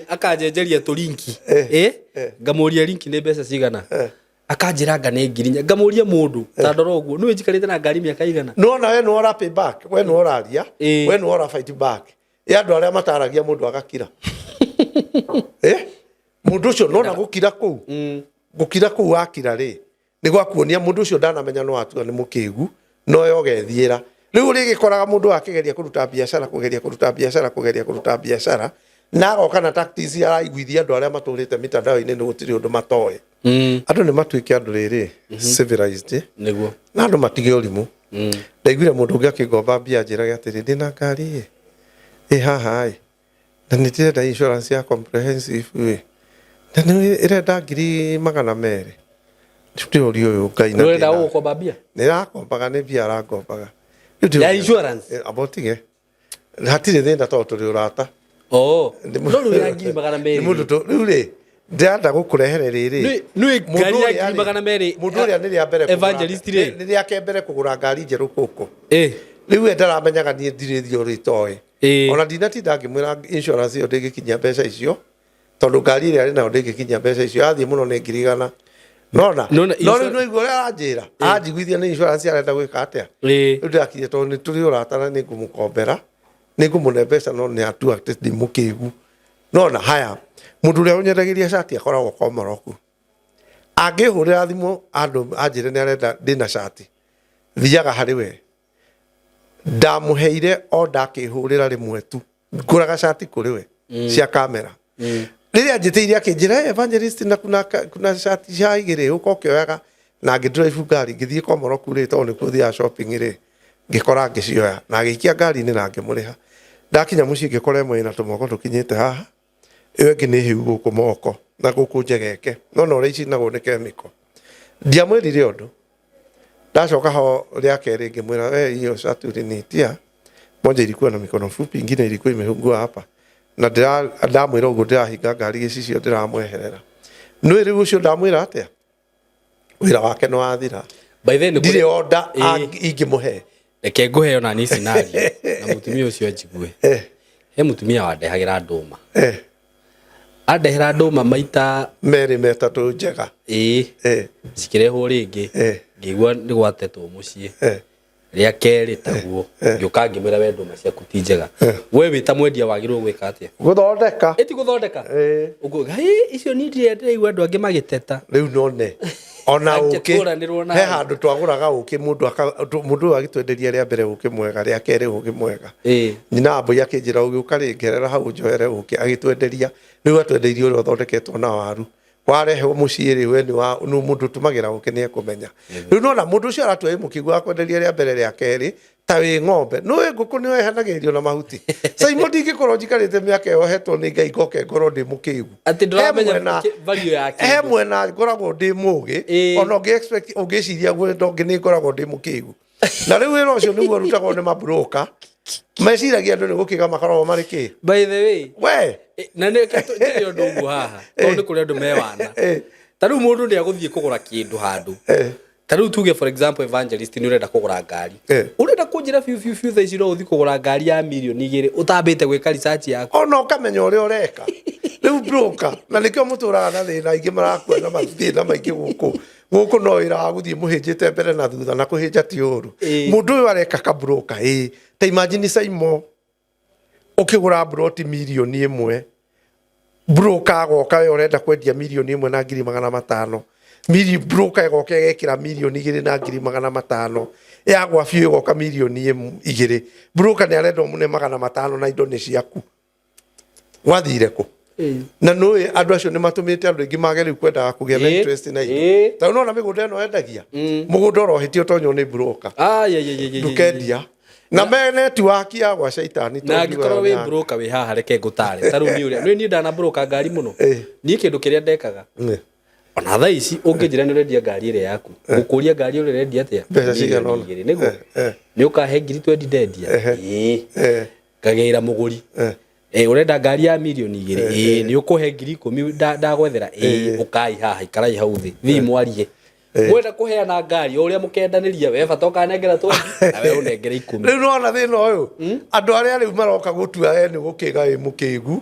akanjenjeria tũrinki, ĩ ngamũria rinki nĩ mbeca cigana, akanjĩra anga nĩ 4,000. Ngamũria, mũndũ ta ndora ũguo nĩwe njikarĩte na ngari mĩaka igana? Nona we nĩwe ũra pay back, we nĩwe ũraria, we nĩwe ũra fight back. Ĩ andũ arĩa mataragia mũndũ agakira, mũndũ ũcio nona gũkira kũu, gũkira kũu wakira rĩ, nĩ gwakuonia mũndũ ũcio ndanamenya no atua nĩ mũkĩgu, no yo ũgethiĩra. Rĩu ũrĩgĩkoraga mũndũ akĩgeria kũruta biacara, kũgeria kũruta biacara, kũgeria kũruta biacara, na agoka na tactics araiguithia andũ arĩa matũrĩte mitandao-inĩ nĩ gũtirĩ ũndũ matoĩ. Andũ nĩ matuĩke andũ rĩrĩ civilized, na andũ matige ũrimũ. Ndaiguire mũndũ ũngĩ akĩngomba mbia, anjĩraga atĩrĩ, ndĩna ngari ĩ ĩ haha ĩ, na nĩ ndĩrenda insurance ya comprehensive ĩ, na nĩ ĩrenda 200,000. Ndĩroria ũyũ Ngai na Nĩũrenda ndĩna- gũgũkomba mbia? Nĩ ĩrakombaga, nĩ mbia arangombaga. Rĩu Ya insurance? Amba ũtige, hatirĩ thĩna tondũ tũrĩ ũrata. Oh, no rĩu ya 200,000. Nĩ mũndũ rĩu rĩ, ndĩrenda gũkũrehere rĩrĩ. Nĩ Mũndũ ngari ya ũrĩa ngiri rĩ- 200. Mũndũ ũrĩa nĩ rĩa mbere kũgũra- Evangelist rĩ. Nĩ rĩake mbere kũgũra ngari njerũ gũkũ. Rĩu we ndaramenyaga niĩ ndirĩ thiorĩ itoĩ. Ona ndinatinda ngĩmwĩra insurance ĩyo ndĩngĩkinyia mbeca icio, tondũ ngari ĩrĩa arĩ nayo ndĩngĩkinyia mbeca icio, yathiĩ mũno nĩ 100,000. Nona Nona no rĩu nĩwaigua ũrĩa aranjĩra, anjiguithia nĩ insurance arenda gwĩka atĩa. Rĩu ndĩrakinya, tondũ nĩ tũrĩ ũrata na nĩ ngũmũkombera, nĩ ngũmũne mbeca, no nĩ atua atĩ ndĩ mũkĩgu. Nona haya, mũndũ ũrĩa ũnyendagĩria cati akoragwo komoroku, angĩhũrĩra thimũ andũ anjĩre nĩ arenda ndĩna cati, thiaga harĩ we. Ndamũheire o ndakĩhũrĩra rĩmwe tu, ngũraga cati kũrĩ we cia kamera. Rĩrĩa njĩtĩire akĩnjĩra, "Hey, evangelist, na kuna cati cia igĩrĩ, ũka ũkĩoyaga." Na ngĩdrive ngari ngĩthiĩ komoroku rĩ, tondũ nĩkuo thiaga shopping rĩ, ngĩkora ngĩcioya na agĩikia ngari-inĩ na ngĩmũrĩha. Ndakinya mũciĩ ngĩkora ĩmwe ĩna tũmoko tũkinyĩte haha, ĩyo ĩngĩ nĩ hĩu gũkũ moko na gũkũ njegeke, no na ũrĩa icinagwo nĩ chemical. Ndiamwĩrire ũndũ. Ndacoka ho rĩa kerĩ ngĩmwĩra, we hiyo shati uliniitia, moja ilikuwa na mikono fupi, ingine ilikuwa imefungua hapa. Na ndamwĩra ũguo, ndĩrahinga ngari gĩcicio, ndĩramweherera. Nĩ rĩu ũcio ndamwĩra atĩa, wĩra wake nĩ wathira. By then nĩ ndirĩ order ingĩmũhe. Reke ngũhe ona ni scenario na mũtumia ũcio anjigue. He mũtumia wandehagĩra ndũma. Andehera ndũma maita Merĩ metatũ njega. Ĩĩ. Cikĩrehwo rĩngĩ. Ngĩigua nĩ gwatetwo mũciĩ. Rĩa kerĩ taguo. Ngĩũka ngĩmwĩra we ndũma ciaku ti njega. We wĩ ta mwendia wagĩrĩirwo gwĩka atĩa? Gũthondeka. Ĩ ti gũthondeka? Ũguo, hĩ, icio niĩ ndirĩ ndĩraigua andũ angĩ magĩteta. Rĩu none. Ona ũkĩ. Angĩtũranĩrwo He nawe. handũ twagũraga ũkĩ mũndũ aka mũndũ ũyũ agĩtwenderia rĩa mbere ũkĩ mwega, rĩa kerĩ ũkĩ mwega. Nyina wa mbũi akĩnjĩra ũgĩũka rĩ ngerera hau njoere ũkĩ agĩtwenderia. Rĩu atwendeirie ũrĩa ũthondeketwo na waru. Warehwo mũciĩ rĩ we nĩ wa nĩ mũndũ ũtũmagĩra ũkĩ nĩ ekũmenya. Rĩu nona mũndũ ũcio aratua wĩ mũkĩgu akwenderia rĩa mbere rĩa kerĩ ta wĩ ng'ombe. Nĩũĩ ngũkũ nĩyo ĩhanagĩrĩrio na mahuti. Saimo ndingĩkorwo njikarĩte mĩaka ĩyo hetwo nĩ Ngai ngoke ngorwo ndĩ mũkĩgu. Atĩ He ndũramenya mwena value ya he kĩndũ. mwena ngoragwo ndĩ mũgĩ ona ũngĩ expect ũngĩciria gwenda ũngĩ nĩ ngoragwo ndĩ mũkĩgu. Na rĩu wĩra ũcio nĩguo ũrutagwo nĩ mabroka. Meciragia andũ nĩ gũkĩga makoragwo marĩ kĩ. By the way, We. Na nĩ njĩre ũndũ ũmwe haha tondũ nĩ kũrĩ andũ me wana. Ta rĩu mũndũ nĩ agũthiĩ kũgũra kĩndũ handũ. Ta rĩu tuge for example evangelist nĩ ũrenda kũgũra ngari. Ũrenda kũnjĩra biũ biũ biũ thaa ici no ũthiĩ kũgũra ngari ya mirioni igĩrĩ ũtambĩte gwĩka research yaku. Ona ũkamenya ũrĩa ũreka. Rĩu broker, na nĩkĩo mũtũraga na thĩna aingĩ marakua na mathĩna maingĩ gũkũ. Gũkũ no wĩra wa gũthiĩ mũhĩnjĩte mbere na thutha na kũhĩnja ti ũru. Mũndũ ũyũ areka ka broker, ĩĩ. Ta imagine Saimo ũkĩgũra mburoti mirioni ĩmwe, broker agoka we ũrenda kwendia mirioni ĩmwe na ngiri magana matano. Broker ĩgoka ĩgekĩra mirioni igĩrĩ na ngiri magana matano. Yagwa biũ ĩgoka mirioni igĩrĩ. Broker nĩ arenda ũmũne magana matano na indo nĩ ciaku. Gwathire kũ? Na nũĩ andũ acio nĩ matũmĩte andũ aingĩ mage rĩu kwendaga kũgĩa na interest na indo. Ta rĩu nĩwona mĩgũnda ĩno endagia? Mũgũnda ũrohĩtia ũtonywo nĩ broker. Ndũkendia. Na me network ya gwa caitani Na tondũ angĩkorwo ngiugaga wĩ nĩ broker wĩ haha reke ngũtare. Ta rĩu niĩ ũrĩa, nĩũĩ niĩ ndana broker ngari mũno. Niĩ kĩndũ kĩrĩa ndekaga. Ona thaa ici ũngĩnjĩra nĩ ũrendia ngari ĩrĩa yaku, ngũkũria ngari ĩrĩa ũrendia atĩa? Mbeca cigana Mirioni ũna. igĩrĩ, nĩguo? Nĩ ũkahe ngiri twendi ndendia? Ĩĩ. Ngagĩra mũgũri. Ũrenda ngari ya mirioni igĩrĩ? Ĩĩ. Nĩ ũkũhe ngiri ikũmi ndagwethera? Ĩĩ. Ũkai haha, ikarai hau thĩ. Thiĩ mwarie. Mwenda kũheana ngari o ũrĩa mũkendanĩria, we bata ũkanengera twendi na we ũnengere ikũmi. Rĩu nĩwona thĩna ũyũ? Andũ arĩa rĩu maroka gũtua we nĩ gũkĩga wĩ mũkĩgu,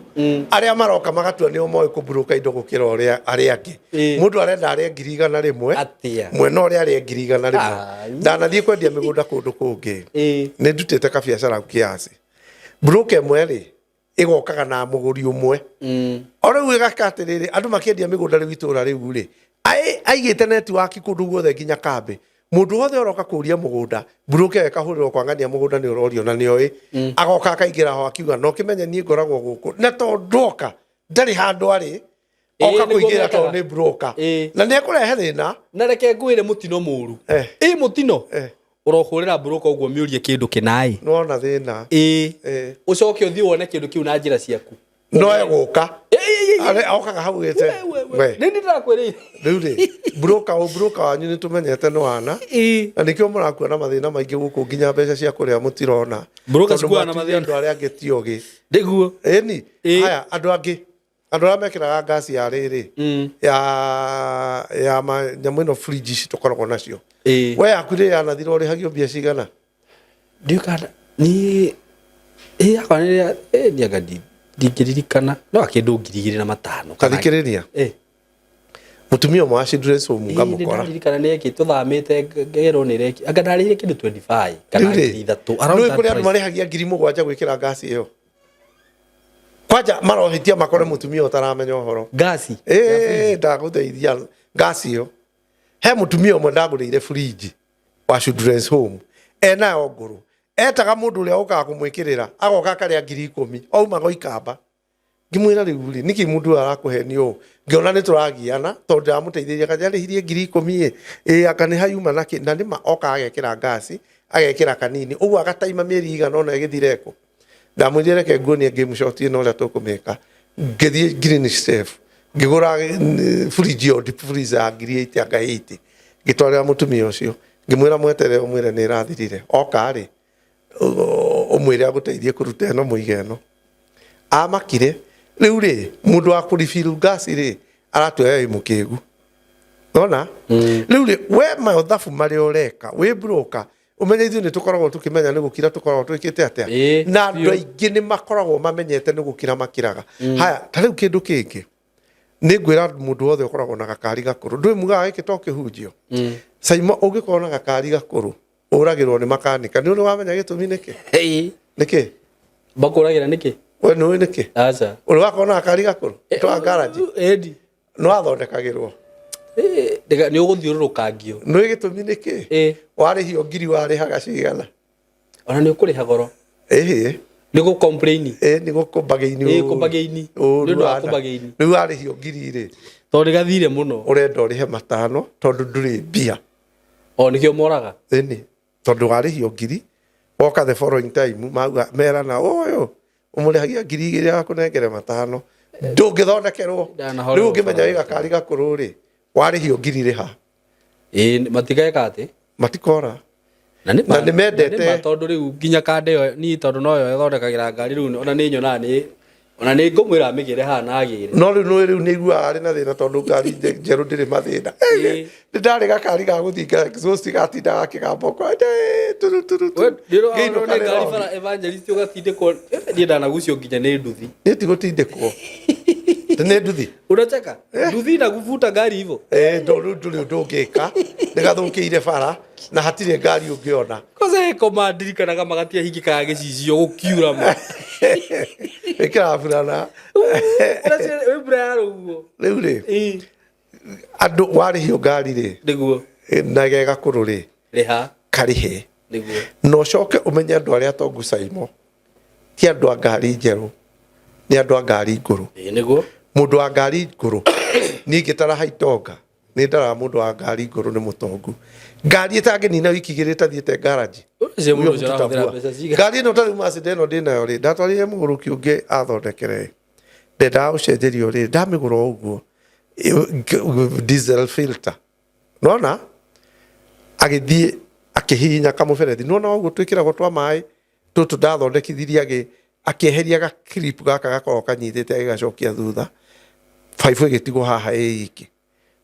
arĩa maroka magatua nĩo moĩ kũmburuka indo gũkĩra ũrĩa arĩa angĩ. Mũndũ arenda arĩe ngiri igana rĩmwe, mwena ũrĩa arĩe ngiri igana rĩmwe. Ndanathiĩ kwendia mĩgũnda kũndũ kũngĩ. Nĩ ndutĩte kabiacara kiasi. Broker ĩmwe rĩ, ĩgokaga na mũgũri ũmwe. O rĩu ĩgaka atĩrĩrĩ, andũ makĩendia mĩgũnda rĩu itũra rĩu rĩ, aigĩte network kũndũ guothe nginya kambĩ. Mũndũ wothe ũroka kũria mũgũnda, broker ĩyo ĩkahũrĩrwo kwang'ania mũgũnda nĩ ũrorio na nĩoĩ. Agoka akaingĩra ho akiuga, no kĩmenye niĩ ngoragwo gũkũ. Na tondũ oka, ndarĩ handũ arĩ, oka Nĩguo kũingĩra mekaga. tondũ nĩ broker. Na nĩ ekũrehe thĩna. Na reke ngwĩre mũtino mũru. Ĩ mũtino? Ũrohũrĩra broker ũguo mĩũrie kĩndũ kĩnaĩ. Nĩwona thĩna. Ũcoke ũthiĩ wone kĩndũ kĩu na njĩra ciaku. No egũka. Are okaga hau gĩte. We. Nĩ ndĩrakwĩrĩire. Rĩu rĩ, broker o broker wanyu nĩ tũmenyete nĩ wana. Na nĩkĩo mũrakua na mathĩna maingĩ gũkũ nginya mbeca cia kũrĩa mũtirona. Broker Tondũ cikuaga na mwatuire mathĩna. Andũ arĩa angĩ ti ogĩ. Nĩguo. Ĩni. Haya, andũ angĩ. Andũ arĩa mekĩraga ngasi ya rĩrĩ. Ya ma, nyamũ ĩno fridge ici tũkoragwo nacio. We yaku rĩ yanathira ũrĩhagio mbia cigana? Ndiũĩ kana niĩ ĩ yakwa nĩ ĩ niĩ anga ndingĩririkana no kĩndũ ngiri igĩrĩ na matano Ta thikĩrĩria. Mũtumia ũmwe wa Children's Home ngamũkora. Nĩndaririkana nĩ eki tũthamĩte ngerwo nĩ reki anga ndarĩhire kĩndũ 25 kana Rĩu rĩ, ngiri ithatũ around nĩũĩ that kũrĩ andũ price. marĩhagia ngiri mũgwanja gwĩkĩra ngasi ĩyo. Kwanja marohĩtia makore mũtumia ũtaramenya ũhoro. Ngasi? Ĩĩ ndagũteithia ngasi ĩyo. He mũtumia ũmwe ndagũrĩire fridge wa Children's Home enayo ngũrũ. Etaga mũndũ ũrĩa ũkaga kũmwĩkĩrĩra agoka akarĩa ngiri ikũmi auma Goikamba. Ngĩmwĩra rĩu rĩ nĩkĩ mũndũ ũyũ arakũhenia ũũ? Ngĩona nĩ tũragiana tondũ ndĩramũteithĩrĩria kanja arĩhirie ngiri ikũmi ĩ ĩ anga nĩ hayuma na kĩ na nĩma oka agekĩra ngasi agekĩra kanini ũguo agataima mĩeri igana ũna ĩgĩthira ĩkũ. Ndamwĩrire reke nguonie game shot ĩno ũrĩa tũkũmĩka. Ngĩthiĩ Green Chef ngĩgũra fridge ĩyo deep freezer ya ngiri 80 anga 80 ngĩtwarĩra mũtumia ũcio ngĩmwĩra mweterere ũmwĩre nĩ ĩrathirire. Oka rĩ ũmwĩre agũteithie kũruta ĩno mũige ĩno. Amakire rĩu rĩ mũndũ wa kũ refill gas rĩ aratua we wĩ mũkĩgu. Nona? Rĩu rĩ we mathabu marĩa ũreka wĩ broker ũmenye ithuĩ nĩ tũkoragwo tũkĩmenya nĩ gũkira tũkoragwo twĩkĩte atĩa. Na andũ aingĩ nĩ makoragwo mamenyete nĩ gũkira makiraga. Haya ta rĩu kĩndũ kĩngĩ. Nĩ ngwĩra mũndũ wothe ũkoragwo na gakari gakũrũ, ndũĩ mugaga gĩkĩ to kĩhunjio. Caimo, ũngĩkorwo na gakari gakũrũ ũragĩrwo nĩ makanika. Nĩ ũrĩ wamenya gĩtũmi nĩkĩ? Hey. Nĩkĩ? Bakũragĩra nĩkĩ? We nĩũĩ nĩkĩ? Aca. Ũrĩ wakorwo na gakari gakũrũ twa ngaraji? Edi. Nĩ wathondekagĩrwo. Nĩ ũgũthiũrũrũkangio. Nĩũĩ gĩtũmi nĩkĩ? Ĩ. Warĩhio ngiri warĩhaga cigana? Ona nĩ ũkũrĩha goro. Ĩhĩ. Nĩ gũ complain. Ĩ, nĩ gũkũmbagĩini. Ĩ, kũmbagĩini. Nĩ ũndũ wa kũmbagĩini. Rĩu warĩhio ngiri rĩ, tondũ nĩ gathire mũno, ũrenda ũrĩhe matano tondũ ndũrĩ mbia. O nĩkĩo moraga. Ĩni, tondũ warĩhio ngiri, woka the following time mauga merana ũyũ ũmũrĩhagia 2000 akũnengere matano, ndũngĩthondekerwo. Ndanahorerwo. Rĩu ũngĩmenya bara. wĩ gakari gakũrũ rĩ, warĩhio ngiri rĩha. Ĩ, matigeka atĩ matikora. Na nĩ ma- Na nĩ mendete- na nĩ ma, tondũ rĩu nginya kanda ĩyo niĩ tondũ noyo ĩthondekagĩra ngari rĩu, ona nĩ nyonaga nĩ ona nĩ ngũmwĩra amĩgĩre haha na agĩre. No rĩu nĩ rĩu nĩ iguaga arĩ na thĩna tondũ ngari njerũ ndĩrĩ mathĩna. Ĩ. Nĩ ndarĩ gakari ga gũthinga exhaust gatindaga gakĩgamba ũkora, turu, turu, turu. Ngĩinũka Ngari nĩ rogi. bara evangelist ũgatindĩkwo, niĩ ndanagucio nginya nĩ nduthi. Niĩ ti gũtindĩkwo nĩ nduthi. Unacheka nduthi na kuvuta ngari hivyo. Eh, rĩu ndũrĩ ũndũ ũngĩka, nĩ gathũkĩire bara na hatirĩ ngari ũngĩona. Kwanza eko mandirikanaga magatia hingĩkaga gĩcicio gũkiura ma. Ĩkĩraga burana. Wĩ mbura ya rũguo. Rĩu rĩ, Ĩ. andũ warĩhio ngari rĩ, Nĩguo. na ge gakũrũ rĩ, rĩha. Karĩhe. Nĩguo. Na ũcoke ũmenye andũ arĩa atongu, Caimo, ti andũ a ngari njerũ, nĩ andũ a ngari ngũrũ. Ĩ, nĩguo. Mũndũ wa ngari ngũrũ, niĩ ngĩtara haitonga nĩ ndaraga mũndũ wa ngari ngũrũ nĩ mũtongu. Ngari ĩtangĩnina wiki 2 ĩtathiĩte ngaraji. Ũcio mũndũ Huyo ũcio arahũthĩra mtu mbeca tambua. cigana? Ngari ĩno tarĩu Mazda ĩno ndĩnayo rĩ, ndatwarire mũgũrũki ũngĩ athondekere, ndendaga gũcenjerio rĩ, ndamĩgũra o ũguo, diesel filter nona agĩthiĩ akĩhihinya kamũberethi, nona ũguo twĩkĩragwo twa maĩ tũtũ ndathondekithirie, akĩeheria ga clip gaka gakoragwo kanyitĩte, agĩgacokia thutha, baibũ ĩgĩtigwo haha ĩ iki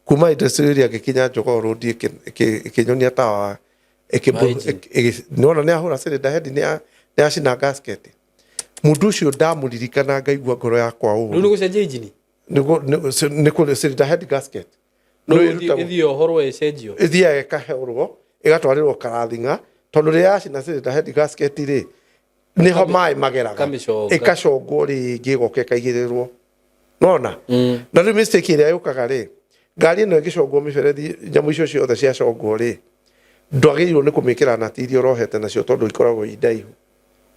kuma industry area ngĩkinya Jogoo Road, ĩkĩnyonia tawa. Wa engine. Nĩwona nĩ ahũra cylinder head, nĩ acina gasket. Mũndũ ũcio ndamũririkana ngaigua ngoro yakwa Rĩu nĩ ũru. gũcenjia injini? Nĩ kũ cylinder head gasket. No Nĩ ĩrutagwo. ĩthiĩ ũhorwo ĩcenjio. Ĩthiaga ĩkaherwo, ĩgatwarĩrwo karathinga, tondũ rĩrĩa yacina cylinder head gasket rĩ, nĩho maĩ mageraga. Ĩkamĩconga. Ĩkacongwo rĩngĩ, ĩgoka ĩkaigĩrĩrwo, nona na rĩu mistake ĩrĩa yũkaga rĩ, ngari ĩno ĩgĩcongwo mĩberethi, nyamũ icio ciothe ciacongwo rĩ, ndwagĩrĩirwo nĩ kũmĩkĩra nati iria ũrohete nacio tondũ ikoragwo i ndaihu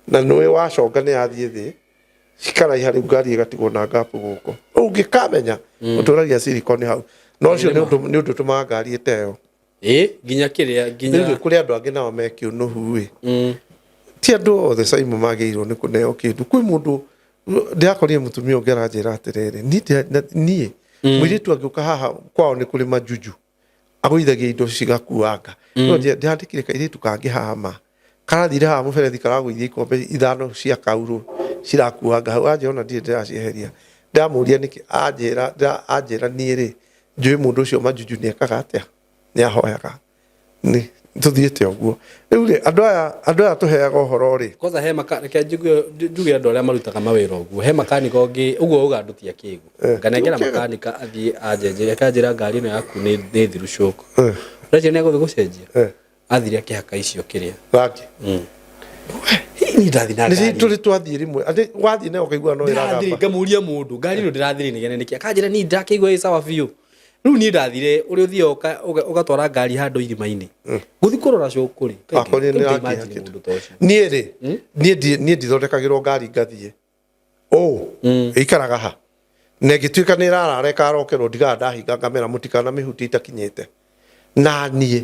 na nĩwe waconga nĩ yathiĩ thĩ cikaraiha, rĩu ngari ĩgatigwo na ngapu gũkũ. Ũngĩkamenya ũtũragia silicone hau, no ũcio nĩ ũndũ ũtũmaga ngari ĩteo. Ĩ, nginya kĩrĩa Rĩu nginya kũrĩ andũ angĩ nao me kĩũnũhu ĩ. Ti andũ othe, Caimo, magĩrĩirwo nĩ kũneo kĩndũ. Kwĩ mũndũ ndĩrakorire mũtumia ũngĩ aranjĩra atĩrĩrĩ, niĩ mũirĩtu angĩũka haha kwao nĩ kũrĩ majuju agũithagia indo cigakuanga, no ndĩrandĩkire kairĩtu kangĩ haha ma karathire haha mũberethi karagũithia ikombe ithano cia kaurũ cirakuanga hau, anjĩra ona ndirĩ ndĩracieheria. Ndĩramũria nĩkĩ, anjĩra niĩ rĩ njũĩ mũndũ ũcio majuju nĩ ekaga atĩa, nĩ ahoyaga nĩ tũthiĩte ũguo. Rĩu rĩ, andũ aya tũheaga ũhoro rĩ. Kwanza he maka, reke njuge andũ arĩa marutaga mawĩra ũguo, he makanika ũngĩ ũguo uga andũ ti akĩgu. Nganengera ti akĩgu. Makanika athiĩ anjenjerie, akanjĩra ngari ĩno yaku nĩ thiru cũku. Ũreciria nĩ egũthiĩ gũcenjia? Athire akĩhaka icio kĩrĩa. Rangi. Hihi ndathi na nĩ ngari. tũrĩ twathiĩ rĩmwe atĩ wathiĩ nayo ũkaigua no ndĩrathire ĩragamba. Ngamũria mũndũ ngari ĩno ndĩrathire nĩgene nĩkĩ, akanjĩra niĩ ndakĩigua ĩ sawa biũ. Rĩu niĩ ndathire ũrĩa ũthiaga ũgatwara ngari handũ irima-inĩ gũthi kũrora cũkũ rĩ. Akorwo nĩ rangi Imagine hakĩte. mũndũ ta ũcio. Niĩ rĩ, niĩ ndithondekagĩrwo ngari ngathiĩ ũ ĩikaraga ha na ĩngĩtuĩka nĩ ĩrarara ĩkarokerwo, ndigaga ndahinga ngamera mũtikanamĩhutie itakinyĩte na niĩ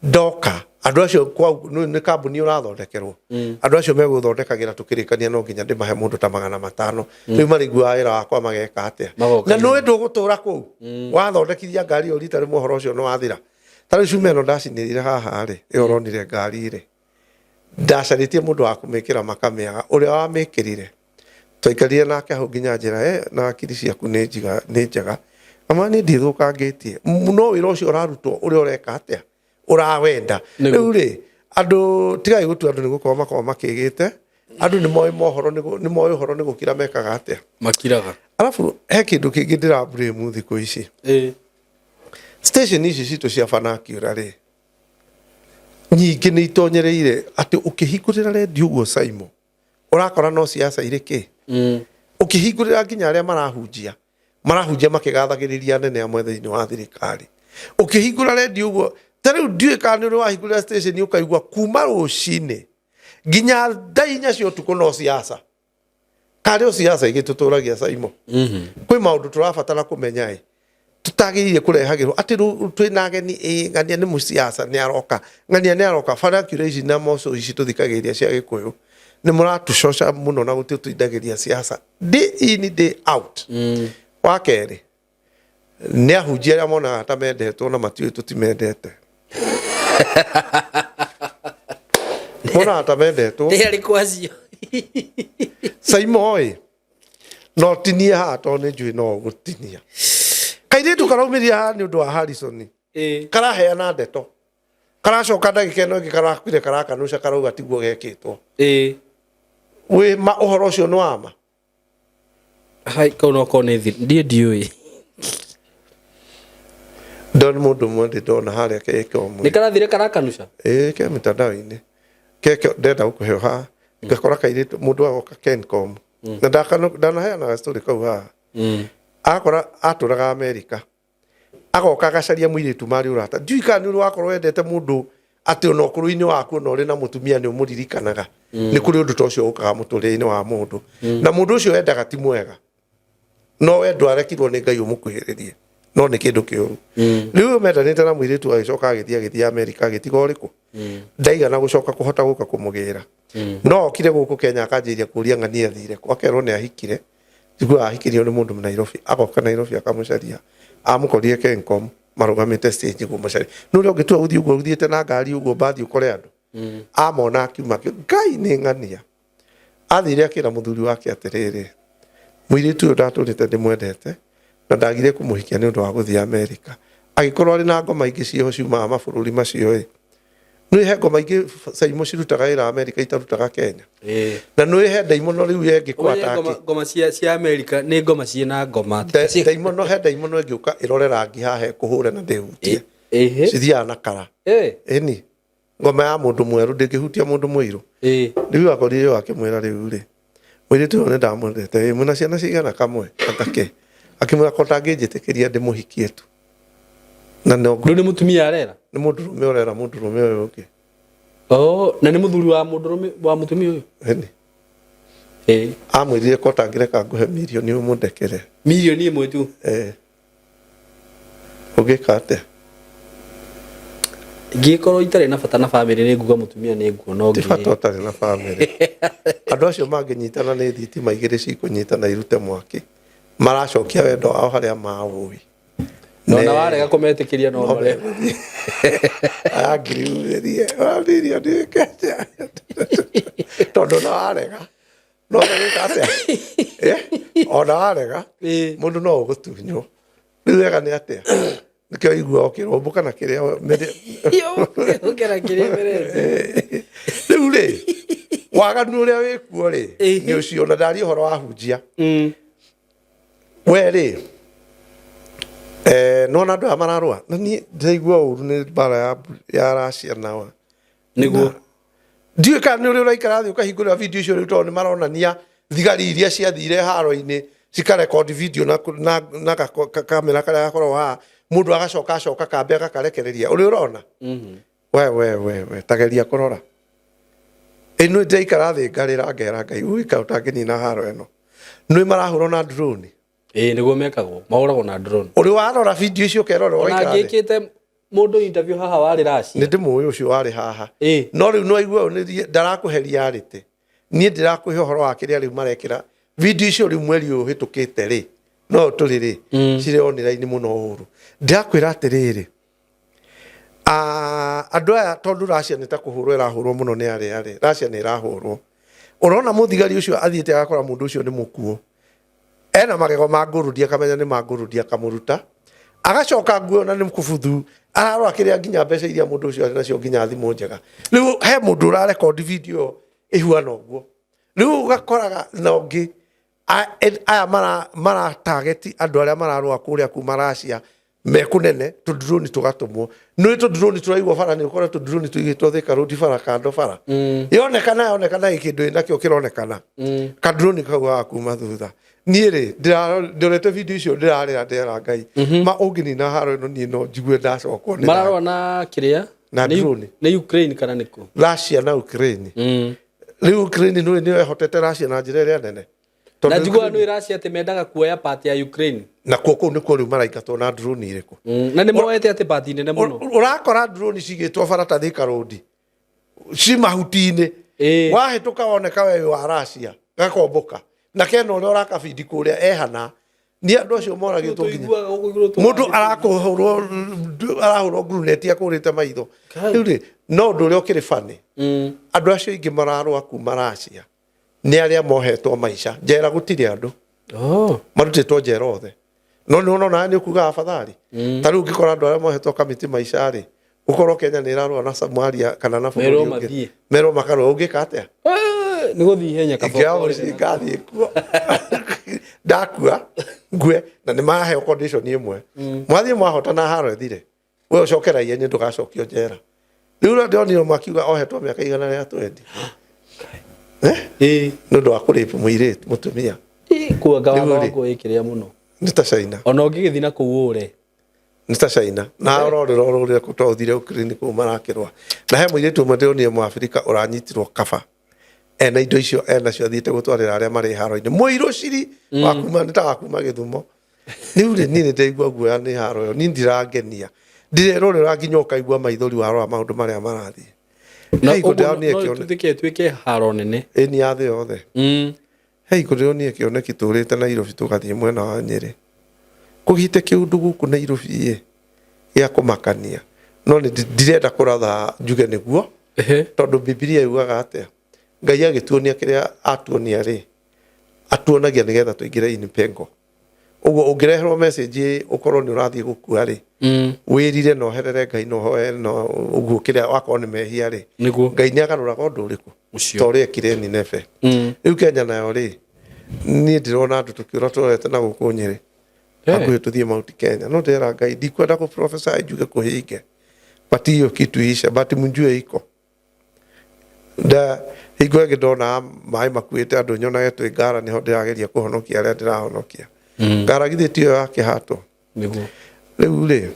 ndoka. Andũ acio kwau nĩ kambuni ũrathondekerwo, andũ acio megũthondekagĩra tũkĩrĩkania no nginya ndĩmahe mũndũ ta 500. Rĩu marĩiguaga wĩra wakwa mageka atĩa? Magoka. Na nĩũĩ ndũgũtũra kũu wathondekithia ngari ĩyo rita rĩmwe, ũhoro ũcio nĩ wathira. Ta rĩu cuma ĩno ndacinĩrire haha rĩ, ĩyo ũronire ngari rĩ, ndacarĩtie mũndũ wa kũmĩkĩra makamĩaga, ũrĩa wamĩkĩrire twaikarire nake hau nginya njĩra, na akiri ciaku nĩ njiga nĩ njega ama niĩ ndithũkangĩtie. No wĩra ũcio ũrarutwo ũrĩa ũreka atĩa ũrawenda. Nĩguo. Rĩu rĩ, andũ tigai gũtua andũ nĩ gũkorwo makorwo makĩgĩte, andũ nĩ moĩ mohoro, nĩ moĩ ũhoro nĩ gũkira mekaga atĩa? Makiraga. Arabu he kindu kingi ndira blame thiku ici. Station ici citũ cia banakiura rĩ, nyingĩ nĩ itonyereire atĩ ũkĩhingũrĩra rendio ũguo Simon, ũrakora no siasa irĩ kĩ. Ũkĩhingũrĩra nginya arĩa marahunjia, marahunjia makĩgathagĩrĩria anene amwe thĩinĩ wa thirikari. Ũkĩhingũra rendio ũguo, ta rĩu ndiũĩ kana nĩ ũrĩ wahingũrĩra station ũkaigua kuma rũcinĩ nginya thaa inya cia ũtukũ no siasa. Karĩ o siasa igĩtũtũragia Simon. Kwĩ maũndũ tũrabatara kũmenya ĩ, tũtagĩrĩire kũrehagĩrwo atĩ rĩu twĩna ageni ĩ, ng'ania nĩ mũsiasa nĩ aroka, ng'ania nĩ aroka. Banakiura ici na moco ici tũthikagĩrĩria cia Gĩkũyũ nĩ mũratũcoca mũno na gũtũtindagĩria siasa day in day out. Wa kerĩ nĩ ahunjia arĩa monaga ta mendetwo na matiũĩ tũtimendete. Monaga ta mendetwo. Nĩ arĩkũ acio? Saimo ĩ, no tinie haha tondũ nĩ njũĩ no ũgũtinia. Kairĩtu karaumĩrire haha nĩ ũndũ wa Harrison. Karaheana ndeto. Karacoka ndagĩka ĩno ĩngĩ karakuire karakanuca karauga tiguo gekĩtwo. Wĩ ma ũhoro ũcio nĩ wa ma? Hai, kau no korwo nĩ thiri ndiĩ ndiũĩ. Ndona mũndũ ũmwe ndĩ ndona harĩa Kencom. Nĩ karathire karakanuca? Ĩĩ, ke mitandao-inĩ. Keke ndenda gũkũhe haha. Ngakora kairĩtu mũndũ agoka Kencom. Na ndanaheanaga story kau haha. Akora atũraga Amerika. Agoka agacaria mũirĩtu marĩ ũrata. Ndiũĩ kana nĩ ũrĩ wakorwo wendete mũndũ atĩ ona ũkũrũ-inĩ waku ona ũrĩ na mũtumia nĩ ũmũririkanaga. Nĩ kũrĩ ũndũ ta ũcio ũkaga mũtũrĩre-inĩ wa mũndũ. Na mũndũ ũcio wendaga ti mwega. No we ndwarekirwo nĩ Ngai ũmũkuhĩrĩrie. No nĩ kĩndũ kĩũru. Rĩu ũyũ mendanĩte na mũirĩtu agĩcoka agĩthiĩ agĩthiĩ Amerika agĩtiga ũrĩkũ? Ndaigana gũcoka kũhota gũka kũmũgĩra. No okire gũkũ Kenya akanjĩrĩria kũria ng'ania athire kũ, akerwo nĩ ahikire. Njiguaga ahikirio nĩ mũndũ Nairobi, agoka Nairobi akamũcaria. Amũkorire Kencom marũgamĩte stage kũmũcaria. Nĩ ũrĩa ũngĩtua gũthiĩ ũguo ũthiĩte na ngari ũguo mbathi ũkore andũ. Amona akiuma akiuga, Ngai nĩ ng'ania. Athire akĩra mũthuri wake atĩrĩrĩ, mũirĩtu ũyũ ndatũrĩte ndĩmwendete na ndagire kũmũhikia nĩ ũndũ wa gũthiĩ Amerika. Agĩkorwo arĩ na ngoma ingĩ ciĩho ciumaga mabũrũri macio ĩ. Nĩ he ngoma ingĩ Saimo cirutaga wĩra Amerika itarutaga Kenya. Na nĩ he ndaimono rĩu ĩngĩ Ũmenye kwataki. ngoma cia Amerika nĩ ngoma ciĩna ngoma. Ndaimono he ndaimono ĩngĩũka ĩrore rangi haha ĩkũhũre na ndĩhutie. Cithiaga na kara. Ĩni. Ngoma ya mũndũ mwerũ ndĩngĩhutia mũndũ mũirũ. Rĩu akorire ũyũ akĩmwĩra rĩu rĩ, mũirĩtu ũyũ nĩ ndamwendete, ĩ mwĩna ciana cigana? Kamwe gatake. Akĩmwĩra ko ndangĩnjĩtĩkĩria ndĩmũhikie tu. Na no Rĩu nĩ mũtumia arera? Nĩ mũndũrũme ũrera mũndũrũme ũyũ ũngĩ. Oh, na nĩ mũthuri wa mũndũrũme wa mũtumia ũyũ? Ĩni. Amwĩrire ko tangĩreka ngũhe mirioni ũmũndekere. Mirioni ĩmwe tu? Ũngĩka atĩa? Ingĩkorwo itarĩ na bata na bamĩrĩ nĩ nguga mũtumia nĩ nguona ũngĩ. Ti bata ũtarĩ na bamĩrĩ. Andũ acio mangĩnyitana nĩ thitima igĩrĩ cikũnyitana irute mwaki. Maracokia wendo wao harĩa maũĩ. No na warega kũmetĩkĩria no mare. Aya ngiriumĩrie, mirioni ĩkĩte. Tondũ na warega. No ũgĩka atĩa? Ona warega, mũndũ no ũgũtunywo. Rĩu wega nĩ atĩa? Nĩkĩo igua ũkĩrwo ũmbũka na kĩrĩa Ũkĩra kĩrĩa merete. Rĩu rĩ, waganu ũrĩa wĩkuo rĩ, nĩ ũcio, na ndaria ũhoro wa hunjia. We rĩ, nĩwona andũ aya mararũa? Na niĩ ndĩraigua ũru nĩ mbara ya Russia na Nĩguo. Ndiũĩ kana nĩ ũrĩ ũraikara thĩ ũkahingũrĩra video icio rĩu tondũ nĩ maronania thigari iria ciathire haro-inĩ cikarekondi video na kamera karĩa gakoragwo haha, mũndũ agacoka acoka kambe agakarekereria. Ũrĩ ũrona? We, we, we, we, tageria kũrora. Ĩno ndĩraikara thĩ ngarĩra ngera Ngai, ui kaĩ ũtangĩnina haro ĩno. Nĩ marahũrwo na drone. Ĩĩ nĩguo mekagwo, mahũragwo na drone. Ũrĩ warora video icio ũkerora Ona ũgaikara thĩ? ngĩkĩte mũndũ interview haha warĩ Russia. Nĩ ndĩmũĩ ũcio warĩ haha. No rĩu no aigua ũũ nĩ ndarakũhe reality. Niĩ ndĩrakũhe ũhoro wa kĩrĩa rĩu marekĩra. Video icio rĩu mweri ũyũ ũhĩtũkĩte rĩ, no tũrĩ rĩ, cirĩ online mũno ũru. Ndĩrakwĩra atĩrĩrĩ, andũ aya tondũ Russia nĩ ta kũhũrwo ĩrahũrwo mũno nĩ arĩa rĩ, Russia nĩ ĩrahũrwo. Ũrona mũthigari ũcio athiĩte agakora mũndũ ũcio nĩ mũkuũ. Ena magego ma ngũrũndi akamenya nĩ ma ngũrũndi akamũruta. Agacoka nguo na nĩ kũbuthu ararora kĩrĩa nginya mbeca iria mũndũ ũcio arĩ nacio nginya thimũ njega. Rĩu he mũndũ ũrarekondi video ĩyo ĩhuana ũguo. Rĩu ũgakoraga na ũngĩ Aya mara target andũ arĩa mararũa kũrĩa kuma Russia me kũnene, tũdroni tũgatũmwo. Nĩ tũdroni tũraigwo bara, nĩ ũkore tũdroni tũigĩtwo Thika Road bara, kando bara. Yonekana yonekana ĩ kĩndũ ĩnakĩo kĩronekana. Kadroni kau gaga kuma thutha. Niĩ rĩ, ndorete video icio, ndĩrarĩra, ndĩrera Ngai ma ũngĩnina haro ĩno, niĩ no njigue ndacokwo nĩ Mararũa na kĩrĩa? Na drone. Nĩ Ukraine kana nĩkũ? Russia na Ukraine. Rĩu Ukraine nĩyo nĩyo ĩhotete Russia na njĩra ĩrĩa nene. Tondũ Na njiguaga nĩ Russia atĩ mendaga kuoya part ya Ukraine. Nakuo kũu nĩkuo rĩu maraingatwo na drone irĩkũ? Na nĩ moete atĩ part nene mũno. Ũrakora drone cigĩtwo bara ta Thika Road, ci mahuti-inĩ. Wahĩtũka woneka we wĩ wa Russia, gakombũka na kena ũrĩa ũrakabindi kũrĩa ehana nĩ andũ acio moragĩtwo nginya Tũiguaga gũkũ igũrũ mũndũ arakũhũrwo, arahũrwo nguruneti akũrĩte maitho. Rĩu rĩ, no ũndũ ũrĩa ũkĩrĩ bani, andũ acio aingĩ mararũa kuma Russia nĩ arĩa mohetwo maica njera, gũtirĩ andũ marutĩtwo njera othe. No nĩ ũrona nĩ ũkuga afadhali ta rĩu ũngĩkora andũ arĩa mohetwo kamĩtĩ maica rĩ, gũkorwo Kenya nĩ ĩrarũa na Somalia kana na bũrũri Merwo ũngĩ. Mathiĩ. Merwo makarũa, ũngĩka atĩa? Nĩ gũthiĩ ihenya kaba Ingĩoya ũkorĩre. mũciĩ ngathiĩ kuo, ndakua ngue, na nĩ maraheo condition ĩmwe: mwathiĩ mwahotana, haro ĩthire, we ũcoke raia nĩ ndũgacokio njera. Rĩu ũrĩa ndĩronire makiuga ohetwo mĩaka 120. Eh? Nĩ ũndũ wa kũrĩpu mũirĩtu, mũtumia. Kuanga Rĩu watho rĩ. waku wĩkĩrĩa mũno. Nĩ ta China. Ona ũngĩgĩthiĩ na kũu ũre. Nĩ ta China na ũrorĩra ũrũrĩre kũ to ũthire Ukraine kũu marakĩrũa. Na he mũirĩtu ũmwe ndĩronire Mũabirika ũranyitirwo kaba ena indo icio enacio, athiĩte gũtwarĩra arĩa marĩ haro-inĩ, mũirũ ciri wa kuma, nĩ ta wa kuma Gĩthumo. Rĩu rĩ, niĩ nĩ ndaigua guoya nĩ haro ĩyo, niĩ ndirangenia, ndirerorera nginya ũkaigua maithori warora maũndũ marĩa marathiĩ. Na He hingo ũguo ndĩronire no ĩtuthĩke ĩtuĩke haro nene. Ĩni ya thĩ yothe. He hingo ndĩronire kĩoneki tũrĩte Nairobi, tũgathiĩ mwena wa Nyĩrĩ, kũgĩte kĩũndũ gũkũ Nairobi ĩ gĩa kũmakania, no nĩ ndirenda kũratha njuge nĩguo, tondũ Bibilia yugaga atĩa? Ngai agĩtuonia kĩrĩa atuonia rĩ, atuonagia nĩgetha tũingĩre in pengo. Ũguo ũngĩreherwo message ũkorwo nĩ ũrathiĩ gũkua rĩ, wĩrire na ũherere Ngai na ũhoe na ũguo kĩrĩa wakorwo nĩ mehia rĩ, Ngai nĩ agarũraga ũndũ ũrĩkũ? Ũcio. Ta ũrĩa ekire Nineve. Rĩu Kenya nayo rĩ, niĩ ndĩrona andũ tũkĩũra tũrorete na gũkũ Nyĩrĩ, hakuhĩ tũthiĩ Mount Kenya. No ndĩrera Ngai, ndikwenda kũ prophesy njuge kũhinge, but hiyo kitu ishe, but mjue iko nda hingo ĩngĩ ndona maĩ makuĩte andũ, nyonage twĩ ngara, nĩho ndĩrageria kũhonokia arĩa ndĩrahonokia. Ngara githĩ tiyo yakĩhatwo? Nĩguo. Rĩu rĩ,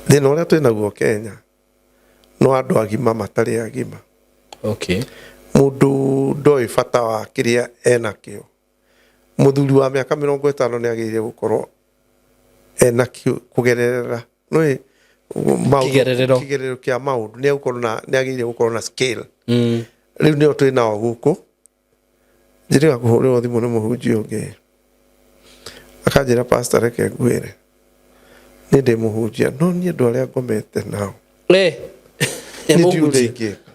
thĩna ũrĩa twĩ naguo Kenya no andũ agima matarĩ agima. Mũndũ ndoĩ bata wa kĩrĩa enakĩo. Mũthuri wa mĩaka 50 nĩ agĩrĩire gũkorwo ena kũgererera nĩ Kĩgererero. Kĩgererero kĩa maũndũ, nĩ egũkorwo na, nĩ agĩrĩire gũkorwo na scale. Rĩu nĩo twĩ nao gũkũ. Njĩrĩga kũhũrĩrwo thimũ nĩ mũhunjia ũngĩ, akanjĩra, "Pastor, reke ngwĩre, niĩ ndĩ mũhunjia, no niĩ andũ arĩa ngomete nao, niĩ ndiũĩ ũrĩa ingĩka."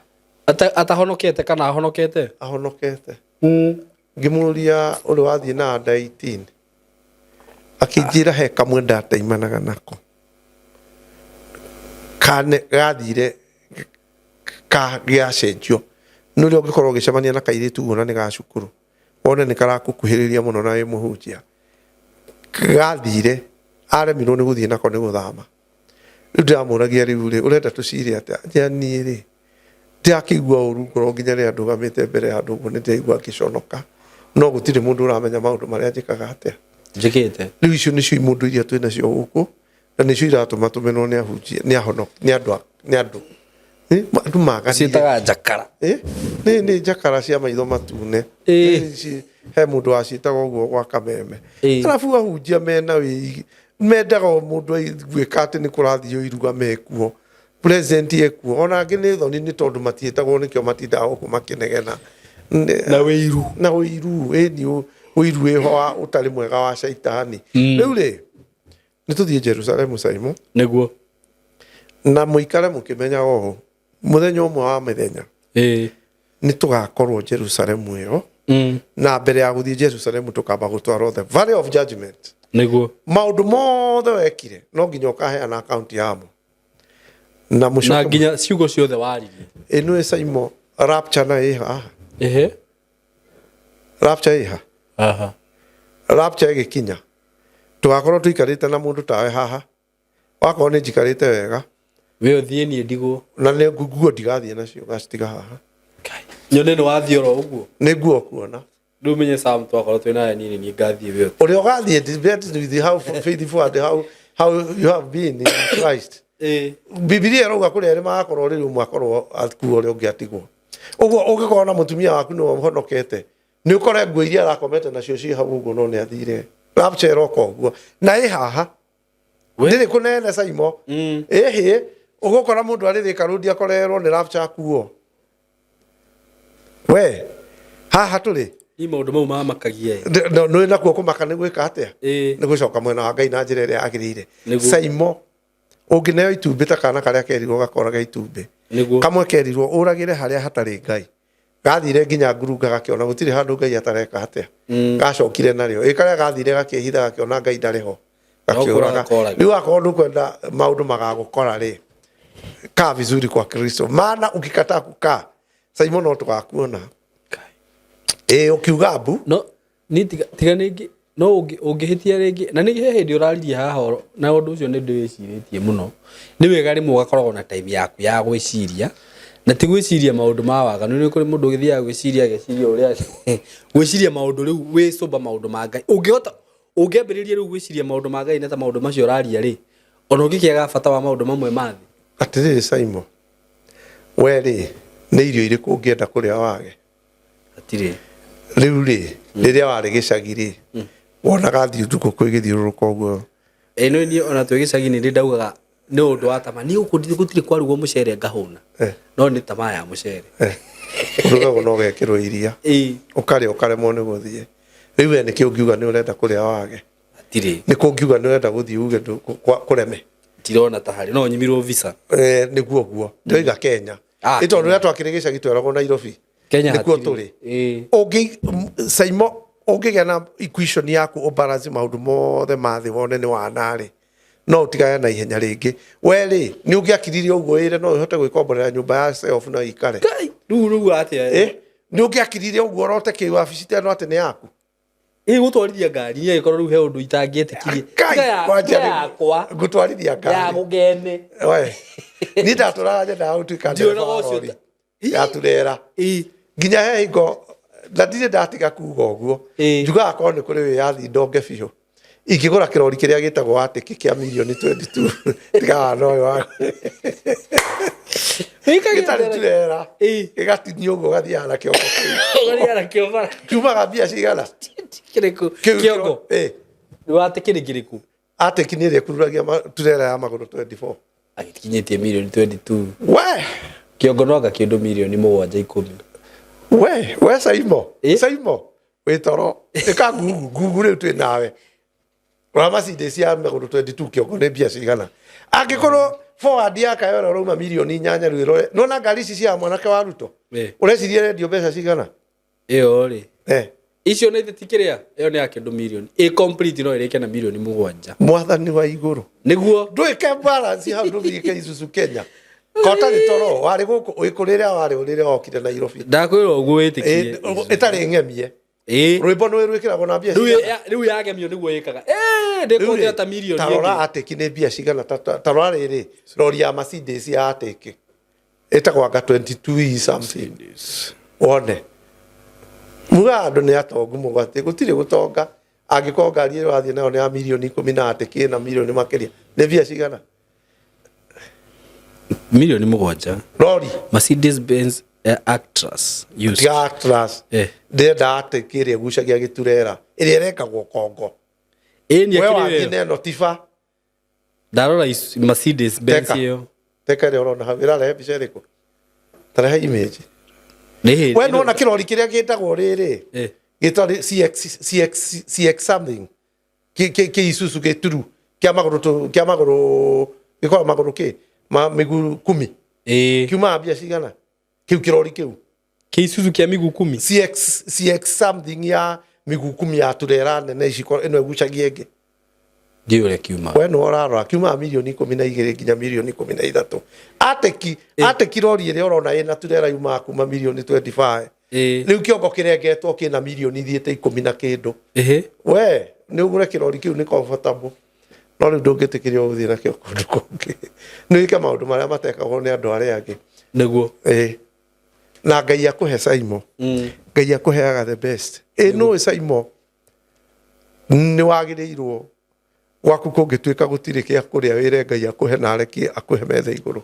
Atahonokete kana ahonokete? Ahonokete. Ngĩmũria, "Ũrĩ wathiĩ na under 18?" Akĩnjĩra he kamwe ndataimanaga nako kane gathire ka gĩacenjio. Nĩ ũrĩa ũngĩkorwo ũgĩcemania na kairĩtu ũguo na nĩ ga cukuru, wone nĩ karakũkuhĩrĩria mũno na wĩ mũhunjia, gathire aremirwo nĩ gũthiĩ nako, nĩ gũthama. Rĩu ndĩramũragia, "Rĩu rĩ, ũrenda tũcire atĩa?" Anjĩra, "Niĩ rĩ, ndĩrakĩigua ũru ngoro nginya rĩrĩa ndũgamĩte mbere ya andũ ũguo, nĩ ndĩraigua ngĩconoka, no gũtirĩ mũndũ ũramenya maũndũ marĩa njĩkaga atĩa." Njĩkĩte. Rĩu icio nĩcio imũndũ iria twĩ nacio gũkũ, na nĩcio iratũma tũmenwo nĩ ahunjia, nĩ ahono, nĩ andũ, nĩ andũ. Andũ maganire. Ciĩtaga njakara. Nĩ njakara cia maitho matune. He mũndũ waciĩtaga ũguo gwa Kameme. Arabu ahunjia mena wĩigi, mendaga o mũndũ aiguĩka atĩ nĩ kũrathiĩ iruga mekuo, president ekuo, ona angĩ nĩ thoni, nĩ tondũ matiĩtagwo, nĩkĩo matindaga gũkũ makĩnegena. Na wĩiru. Na ũiru, ĩni ũiru wĩho wa ũtarĩ mwega wa caitani. Rĩu rĩ, nĩ tũthiĩ Jerusalemu, Simon. Nĩguo. Na mũikare mũkĩmenyaga ũũ, mũthenya ũmwe wa mĩthenya nĩ tũgakorwo Jerusalemu ĩyo. Na mbere ya gũthiĩ Jerusalemu, tũkamba gũtwarwo the valley of judgment. Maũndũ mothe wekire, no nginya ũkaheana akaunti yamo na Na mũcoke. Nginya ciugo ciothe waririe. Ĩno ĩ Simon, rapture na ĩ haha. Rapture ĩ ha? Aha. Rapture ĩgĩkinya tũgakorwo tũikarĩte na mũndũ tawe haha, wakorwo nĩ njikarĩte wega. We ũthiĩ, niĩ ndigwo. Na nĩ nguo ndigathiĩ nacio, ngacitiga haha. Nyone nĩ wathiĩ oro ũguo. Nĩ nguo kuona. Rĩu menye Sam, twakorwo twĩ nawe, niĩ nĩ niĩ ngathiĩ, we ũthiĩ. Ũrĩa ũgathiĩ depends with how faithful and how you have been in Christ. Bibilia ĩrauga kũrĩ erĩ magakorwo rĩrĩ, ũmwe akorwo akuo, ũrĩa ũngĩ atigwo. Ũguo ũngĩkorwo na mũtumia waku nĩwe ũhonokete, nĩ ũkore nguo iria arakomete nacio ciĩ hau ũguo, no nĩ athire. Rapture ĩroka ũguo na ĩ haha. Ndĩrĩ kũnene Saimo. Ĩhĩ, ũgũkora mũndũ arĩ Thika Road akorerwo nĩ rapture akuo. We haha tũrĩ. Niĩ maũndũ mau mamakagia ĩ. Nĩ nakuo kũmaka nĩ gwĩka atĩa? Ĩ. Nĩ gũcoka mwena wa Ngai na njĩra ĩrĩa yagĩrĩire. Nĩguo. Saimo, ũngĩneo itumbĩ ta kana karĩa kerirwo gakoraga itumbĩ. Kamwe kerirwo ũragĩre harĩa hatarĩ Ngai, gathire nginya ngurunga gakĩona gũtirĩ handũ Ngai atareka atĩa. Gacokire narĩo ĩ karĩa gathire gakĩhitha, gakĩona Ngai ndarĩ ho, gakĩũraga. Koraga. Rĩu akorwo ndũkwenda maũndũ magagũkora rĩ, kaa vizuri kwa Kristo, maana ukikataa kukaa, Saimo, no tũgakuona ĩ ũkiuga mbu. No niĩ tiga nĩngĩ no ũngĩhĩtia rĩngĩ na nĩ he hĩndĩ ũraririe haha na ũndũ ũcio nĩ ndĩwĩcirĩtie mũno. Nĩ wega rĩmwe ũgakoragwo na time yaku ya gwĩciria, na ti gwĩciria maũndũ ma waganu. Nĩ kũrĩ mũndũ ũgĩthiaga gwĩciria, ageciria ũrĩa gwĩciria maũndũ rĩu wĩcũmba maũndũ ma Ngai. Ũngĩhota ũngĩambĩrĩria rĩu gwĩciria maũndũ ma Ngai na ta maũndũ macio ũraria rĩ, ona ũngĩkĩaga bata wa maũndũ mamwe ma thĩ. Atĩrĩrĩ Saimo, we rĩ, nĩ irio irĩkũ ũngĩenda kũrĩa wage? Hatirĩ. Rĩu rĩ, rĩrĩa warĩ gĩcagi rĩ, wonaga thiũngũkũ ĩgĩthiũrũrũka ũguo? Ĩ no niĩ ona twĩ gĩcagi nĩ ndĩ ndaugaga nĩ ũndũ wa tama, niĩ gũkũ gũtirĩ kwarugwo mũcere ngahũna. No nĩ tamaa ya mũcere. Ũrugagwo na ũgekĩrwo iria. Ũkarĩa ũkaremwo nĩ gũthiĩ. Rĩu we nĩkĩ ũngiuga nĩ ũrenda kũrĩa wage? Hatirĩ. Nĩ kũ ũngiuga nĩ ũrenda gũthiĩ uge kũreme? Ndirona ta harĩ no nyimirwo visa. Nĩguo guo ndĩroiga Kenya. Ah, ĩ tondũ rĩrĩa twakĩrĩ gĩcagi tweragwo Nairobi. Kenya. Nĩkuo Hatirĩ. Tũrĩ. Ũngĩ Saimo, ũngĩgĩa na equation yaku, ũbalance maũndũ mothe ma thĩ, wone nĩ wanarĩ no ũtigane na ihenya rĩngĩ. We rĩ, nĩ ũngĩakiririe ũguo ĩre no ũhote gwĩkomborera nyũmba ya self na ĩikare? Ngai, rĩu atĩa? Nĩ ũngĩakiririe ũguo ũrote kĩwabici ta ĩno atĩ nĩ yaku? Ĩ, gũtwarithia ngari niĩ angĩkorwo rĩu he ũndũ itangĩetĩkirie. Ngai, Tiga kwanja tiga rĩu. Yakwa. Ngũtwarithia ya ngari gũgene. We niĩ ndatũraga nyendaga gũtuĩka Ndionaga ndereba wa ũcio rori ya turera. Nginya he hingo na ndirĩ ndatiga kuga ũguo. Njugaga korwo nĩ kũrĩ wĩyathi ndonge biũ, ingĩgũra kĩrori kĩrĩa gĩtagwo atĩkĩ kĩa mirioni 22, tigaga na ũyũ wa gĩtarĩ turera, gĩgatinio ũguo gathiaga na kĩongo kĩu. Ũgathiaga na kĩo bara. Kiumaga mbia cigana? Kĩrĩkũ? Kĩu Kĩongo. Watĩ kĩrĩ kĩrĩkũ? Atĩki nĩ ĩrĩa ĩkururagia turera ya magũrũ 24. Agĩkinyĩtie mirioni 22. We. Kĩongo no anga kĩndũ mirioni 7, 10. We Saimo. Saimo wĩ toro, ĩka ngugu ngugu rĩu twĩ nawe. Rora Mercedes ya magũrũ 22 kĩongo nĩ mbia cigana? Angĩkorwo forward ya Kayora ũrauma mirioni 8, rĩu ĩrore nona ngari ici cia mwanake wa Ruto. Ũreciria rendio mbeca cigana? Ĩyo rĩ, icio nĩ ti kĩrĩa, ĩyo nĩ ya kĩndũ mirioni ĩ complete, no ĩrĩke na mirioni 7. Mwathani wa igũrũ. Nĩguo. Ndwĩke balance hau, ndũthiĩke Isuzu Kenya kotarĩ toro warĩ gũkũ wĩ rĩrĩa warĩ rĩrĩa wokire Nairobi. Ndakwĩra ũguo wĩtĩkie. Ĩtarĩ ng'emie. Rwĩmbo nĩ rwĩkĩragwo na mbia Rĩu cigana? Rĩu yagemio nĩguo ĩkaga. Ndĩkũhũthĩra ta mirioni Ta rora. ĩngĩ. Atĩki nĩ mbia cigana? Ta rora rĩrĩ, rori ya Mercedes ya atĩki ĩtagwo anga 22 e something, wone muga andũ nĩ atongu mũgwatĩ gũtirĩ gũtonga angĩkorwo ngari ĩyo wathiĩ nayo nĩ ya mirioni 10 na atĩki ĩna mirioni makĩria nĩ mbia cigana? Mirioni 7. Rori. Mercedes Benz Actros used. Tiga Actros. Ndĩrenda atĩki ĩrĩa ĩgucagia gĩturera, ĩrĩa ĩrekagwo Kongo. Ĩ, nĩ we akĩrĩ wathiĩ ĩyo. na ĩno tiba. Ndarora Mercedes Benz Teka. ĩyo. Teka ĩrĩa ũrona hau ĩrarehe mbica ĩrĩkũ? Tarehe image. Nĩ hĩndĩ. We nĩwona kĩrori kĩrĩa gĩtagwo rĩrĩ gĩtarĩ CX CX CX something kĩ Isuzu gĩturu kĩa magũrũ kĩa magũrũ gĩkoragwo magũrũ kĩ ma mĩguu 10. Kiumaga mbia cigana kĩu kĩrori kĩu? Kĩ Isuzu kĩa mĩguu 10. CX CX something ya mĩguu 10 ya turera nene ici ĩno ĩgucagia ĩngĩ. Ndiũĩ ũrĩa kiuma. We nĩwe ũrarora, kiumaga mirioni 12 nginya mirioni 13. Atĩki rori ĩrĩa ũrona ĩna turera yumaga kuma mirioni 25. Rĩu kĩongo kĩrengetwo kĩna mirioni ithiĩte ikũmi na kĩndũ. Ĩhĩ. We nĩ ũgũre kĩrori kĩu nĩ comfortable, no rĩu ndũngĩtĩkĩrio gũthiĩ nakĩo kũndũ kũngĩ, nĩ wĩke maũndũ marĩa matekagwo nĩ andũ arĩa angĩ. Nĩguo. Ĩĩ, na Ngai akũhe, Saimo. Ngai akũheaga the best. Ĩ nũĩ, Saimo, nĩ wagĩrĩirwo gwaku kũngĩtuĩka gũtirĩ gĩa kũrĩa, wĩre Ngai akũhe na arekie akũhe metha igũrũ.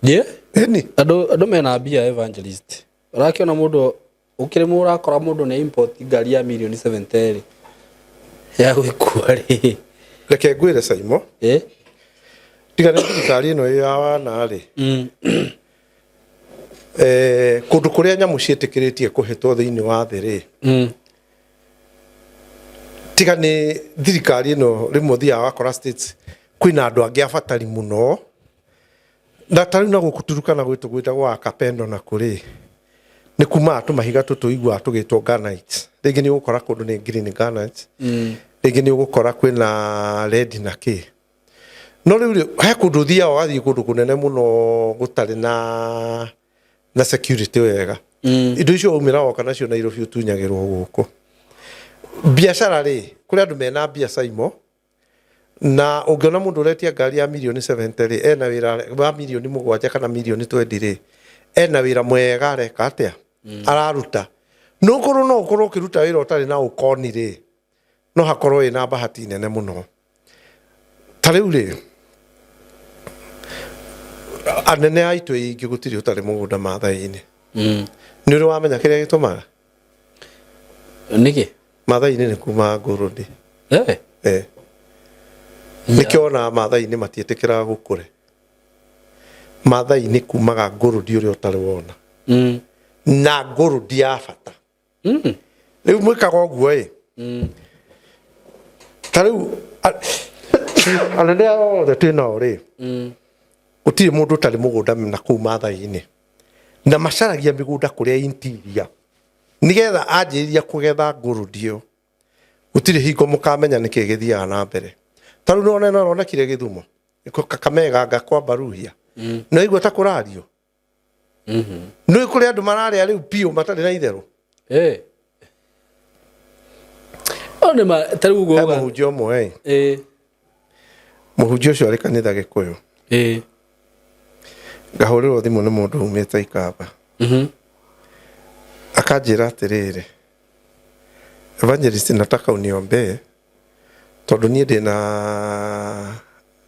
Ye. Ĩni. Andũ mena mbia, evangelist, ũrakĩona mũndũ ũkĩrĩ mũ ũrakora mũndũ nĩ import ngari ya mirioni 70 rĩ, ya gwĩkua rĩ. Reke ngwĩre, Saimo. Tiga nĩ thirikari ĩno ĩ ya wana rĩ, kũndũ kũrĩa nyamũ ciĩtĩkĩrĩtie kũhĩtwo thĩinĩ wa thĩ rĩ, tiga nĩ thirikari ĩno, rĩmwe ũthiaga wakora states kwĩna andũ angĩ abatari mũno, na ta rĩu na gũkũ Turukana gwitũ gwĩtagwo Akapendo, na kũrĩ nĩ kumaga tũmahiga tũtũ iguaga tũgĩtwo granite. Rĩngĩ nĩ ũgũkora kũndũ nĩ green granite, rĩngĩ nĩ ũgũkora kwĩna red na kĩ. No rĩu rĩ, he kũndũ ũthiaga ũgathiĩ kũndũ kũnene mũno gũtarĩ na security wega. Indo icio waumĩra woka nacio Nairobi, ũtunyagĩrwo gũkũ. Biacara rĩ, kũrĩ andũ mena mbia, Saimo, na ũngĩona mũndũ ũretia ngari ya mirioni 70 rĩ, ena wĩra wa mirioni 7 kana mirioni 20 rĩ, ena wĩra mwega areka atĩa, araruta. No ũkorwo no ũkorwo ũkĩruta wĩra ũtarĩ na ũkoni rĩ, no hakorwo ĩna bahati nene mũno. Ta rĩu rĩ, anene a itũ aingĩ gũtirĩ ũtarĩ mũgũnda Maathai-inĩ. Nĩ ũrĩ wamenya kĩrĩa gĩtũmaga? Nĩkĩ? Maathai-inĩ nĩ kuma ngũrũndi. Eh. Nĩkĩo onaga Maathai-inĩ matiĩtĩkĩraga gũkũre. Maathai-inĩ kumaga ngũrũndi ũrĩa ũtarĩ wona, na ngũrũndi ya bata. Rĩu mwĩkaga ũguo ĩ. Ta rĩu anene aya othe twĩ nao rĩ, gũtirĩ mũndũ ũtarĩ mũgũnda na kũu Maathai-inĩ, na macaragia mĩgũnda kũrĩa interior, nĩgetha anjĩrĩria kũgetha ngũrũndi ĩyo, gũtirĩ hingo mũkamenya nĩkĩ gĩthiaga na mbere. Ta rĩu nĩwona ĩno ĩronekire Gĩthumo, Kakamega nga kwa Baruhia, no igua ta kũrario nĩ kũrĩ andũ mararĩa rĩu biũ matarĩ na itherũ. Eh. O nĩ ma ta rĩu ũguo He uga. Mũhunjia ũmwe ĩ, Mũhunjia ũcio arĩ kanitha Gĩkũyũ. Ngahũrĩrwo thimũ nĩ mũndũ umĩte Ikamba, akanjĩra atĩrĩrĩ, "Evangelist, nataka uniombee tondũ niĩ ndĩna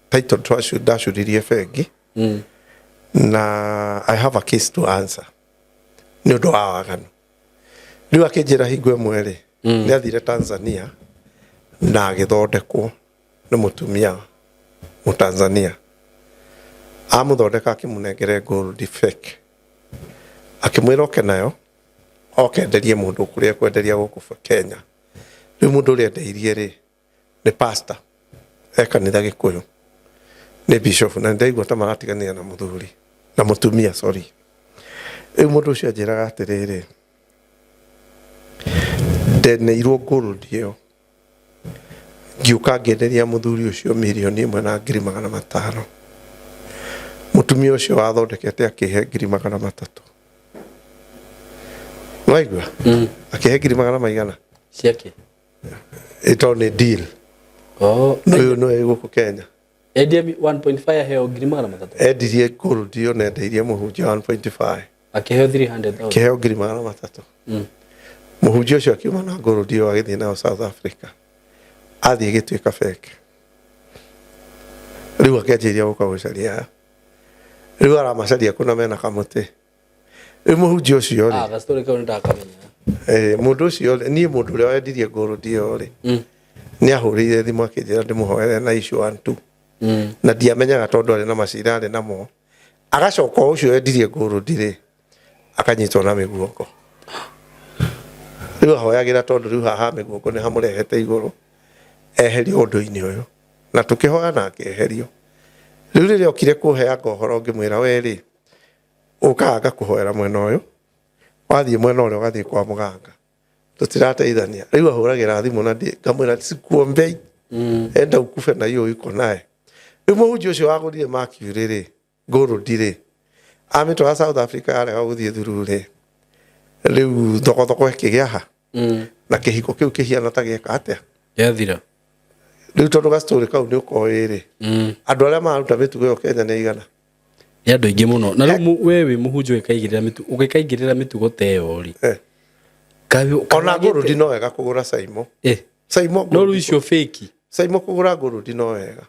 title ndacuririe bengi na I have a case to answer nĩ ũndũ wa waganu." Rĩu akĩnjĩra hingo ĩmwe rĩ, nĩ athire Tanzania na agĩthondekwo nĩ mũtumia Mũtanzania. Amũthondeka, akĩmũnengere gold fake, akĩmwĩra oke nayo, oke enderie mũndũ kũrĩa ekwenderia gũkũ Kenya. Rĩu mũndũ ũrĩa endeirie rĩ, nĩ pastor e kanitha Gĩkũyũ, nĩ bishop, na nĩndaigua ta maratiganire na mũthuri na mũtumia, sorry. Rĩu mũndũ ũcio anjĩraga atĩrĩrĩ, "Ndeneirwo gold ĩyo, ngiũka ngĩenderia mũthuri ũcio 1,500,000. Mũtumia ũcio wathondekete akĩhe 300,000." Waigua? Akĩhe ngiri magana maigana? Ciake. Ĩtondũ nĩ deal. Oh. Ũyũ nĩwe gũkũ Kenya. Endia 1.5, aheo 300,000. Endirie gold ĩyo na endeirie mũhunjia 1.5. Akĩheo 300,000. Kĩheo 300,000. Mũhunjia ũcio akiuma na gold ĩyo, agĩthiĩ nayo South Africa, athiĩ ĩgĩtuĩka fake. Rĩu akĩanjĩrĩria gũka gũcaria, rĩu aramacaria kũna mena kamũtĩ. Rĩu mũhunjia ũcio rĩ, Ah, gastori kau nĩndakamenya. Mũndũ ũcio rĩ, niĩ mũndũ ũrĩa wendirie gold ĩyo rĩ, nĩ ahũrĩire thimũ akĩnjĩra ndĩmũhoere na issue one two, na ndiamenyaga tondũ arĩ na macira arĩ namo. Agacoka o ũcio wendirie gold rĩ, akanyitwo na mĩguongo. Rĩu ahoyagĩra tondũ rĩu haha mĩguongo nĩ hamũrehete igũrũ, eherio ũndũ-inĩ ũyũ, na tũkĩhoya na akĩeherio. Rĩu rĩrĩa okire kũheanga ũhoro, ngĩmwĩra, "We rĩ, ũkaga ngakũhoera mwena ũyũ, wathiĩ mwena ũrĩa ũgathiĩ kwa mũganga, tũtirateithania." Rĩu ahũragĩra thimũ na ngamwĩra, "Sikuombei, enda ukufe na hiyo iko naye." Rĩu mũhunjia ũcio wagũrire Mercury rĩ, gold rĩ, amĩtwara South Africa, yarega gũthiĩ through rĩ, Rĩu thogothoko ĩkĩgĩa ha na kĩhiko kĩu kĩhiana ta gĩeka atĩa? Gĩathira. Rĩu tondũ gastory kau nĩ ũkoĩ rĩ, andũ arĩa mararuta mĩtugo ĩyo Kenya nĩ aigana? Nĩ andũ aingĩ mũno. Na rĩu we wĩ mũhunjia ũgĩkaigĩrĩra mĩtugo, ũgĩkaingĩrĩra mĩtugo ta ĩyo rĩ. Ona ngũrũndi no wega kũgũra Saimo. Saimo No rĩu icio fake. Saimo kũgũra ngũrũndi no wega.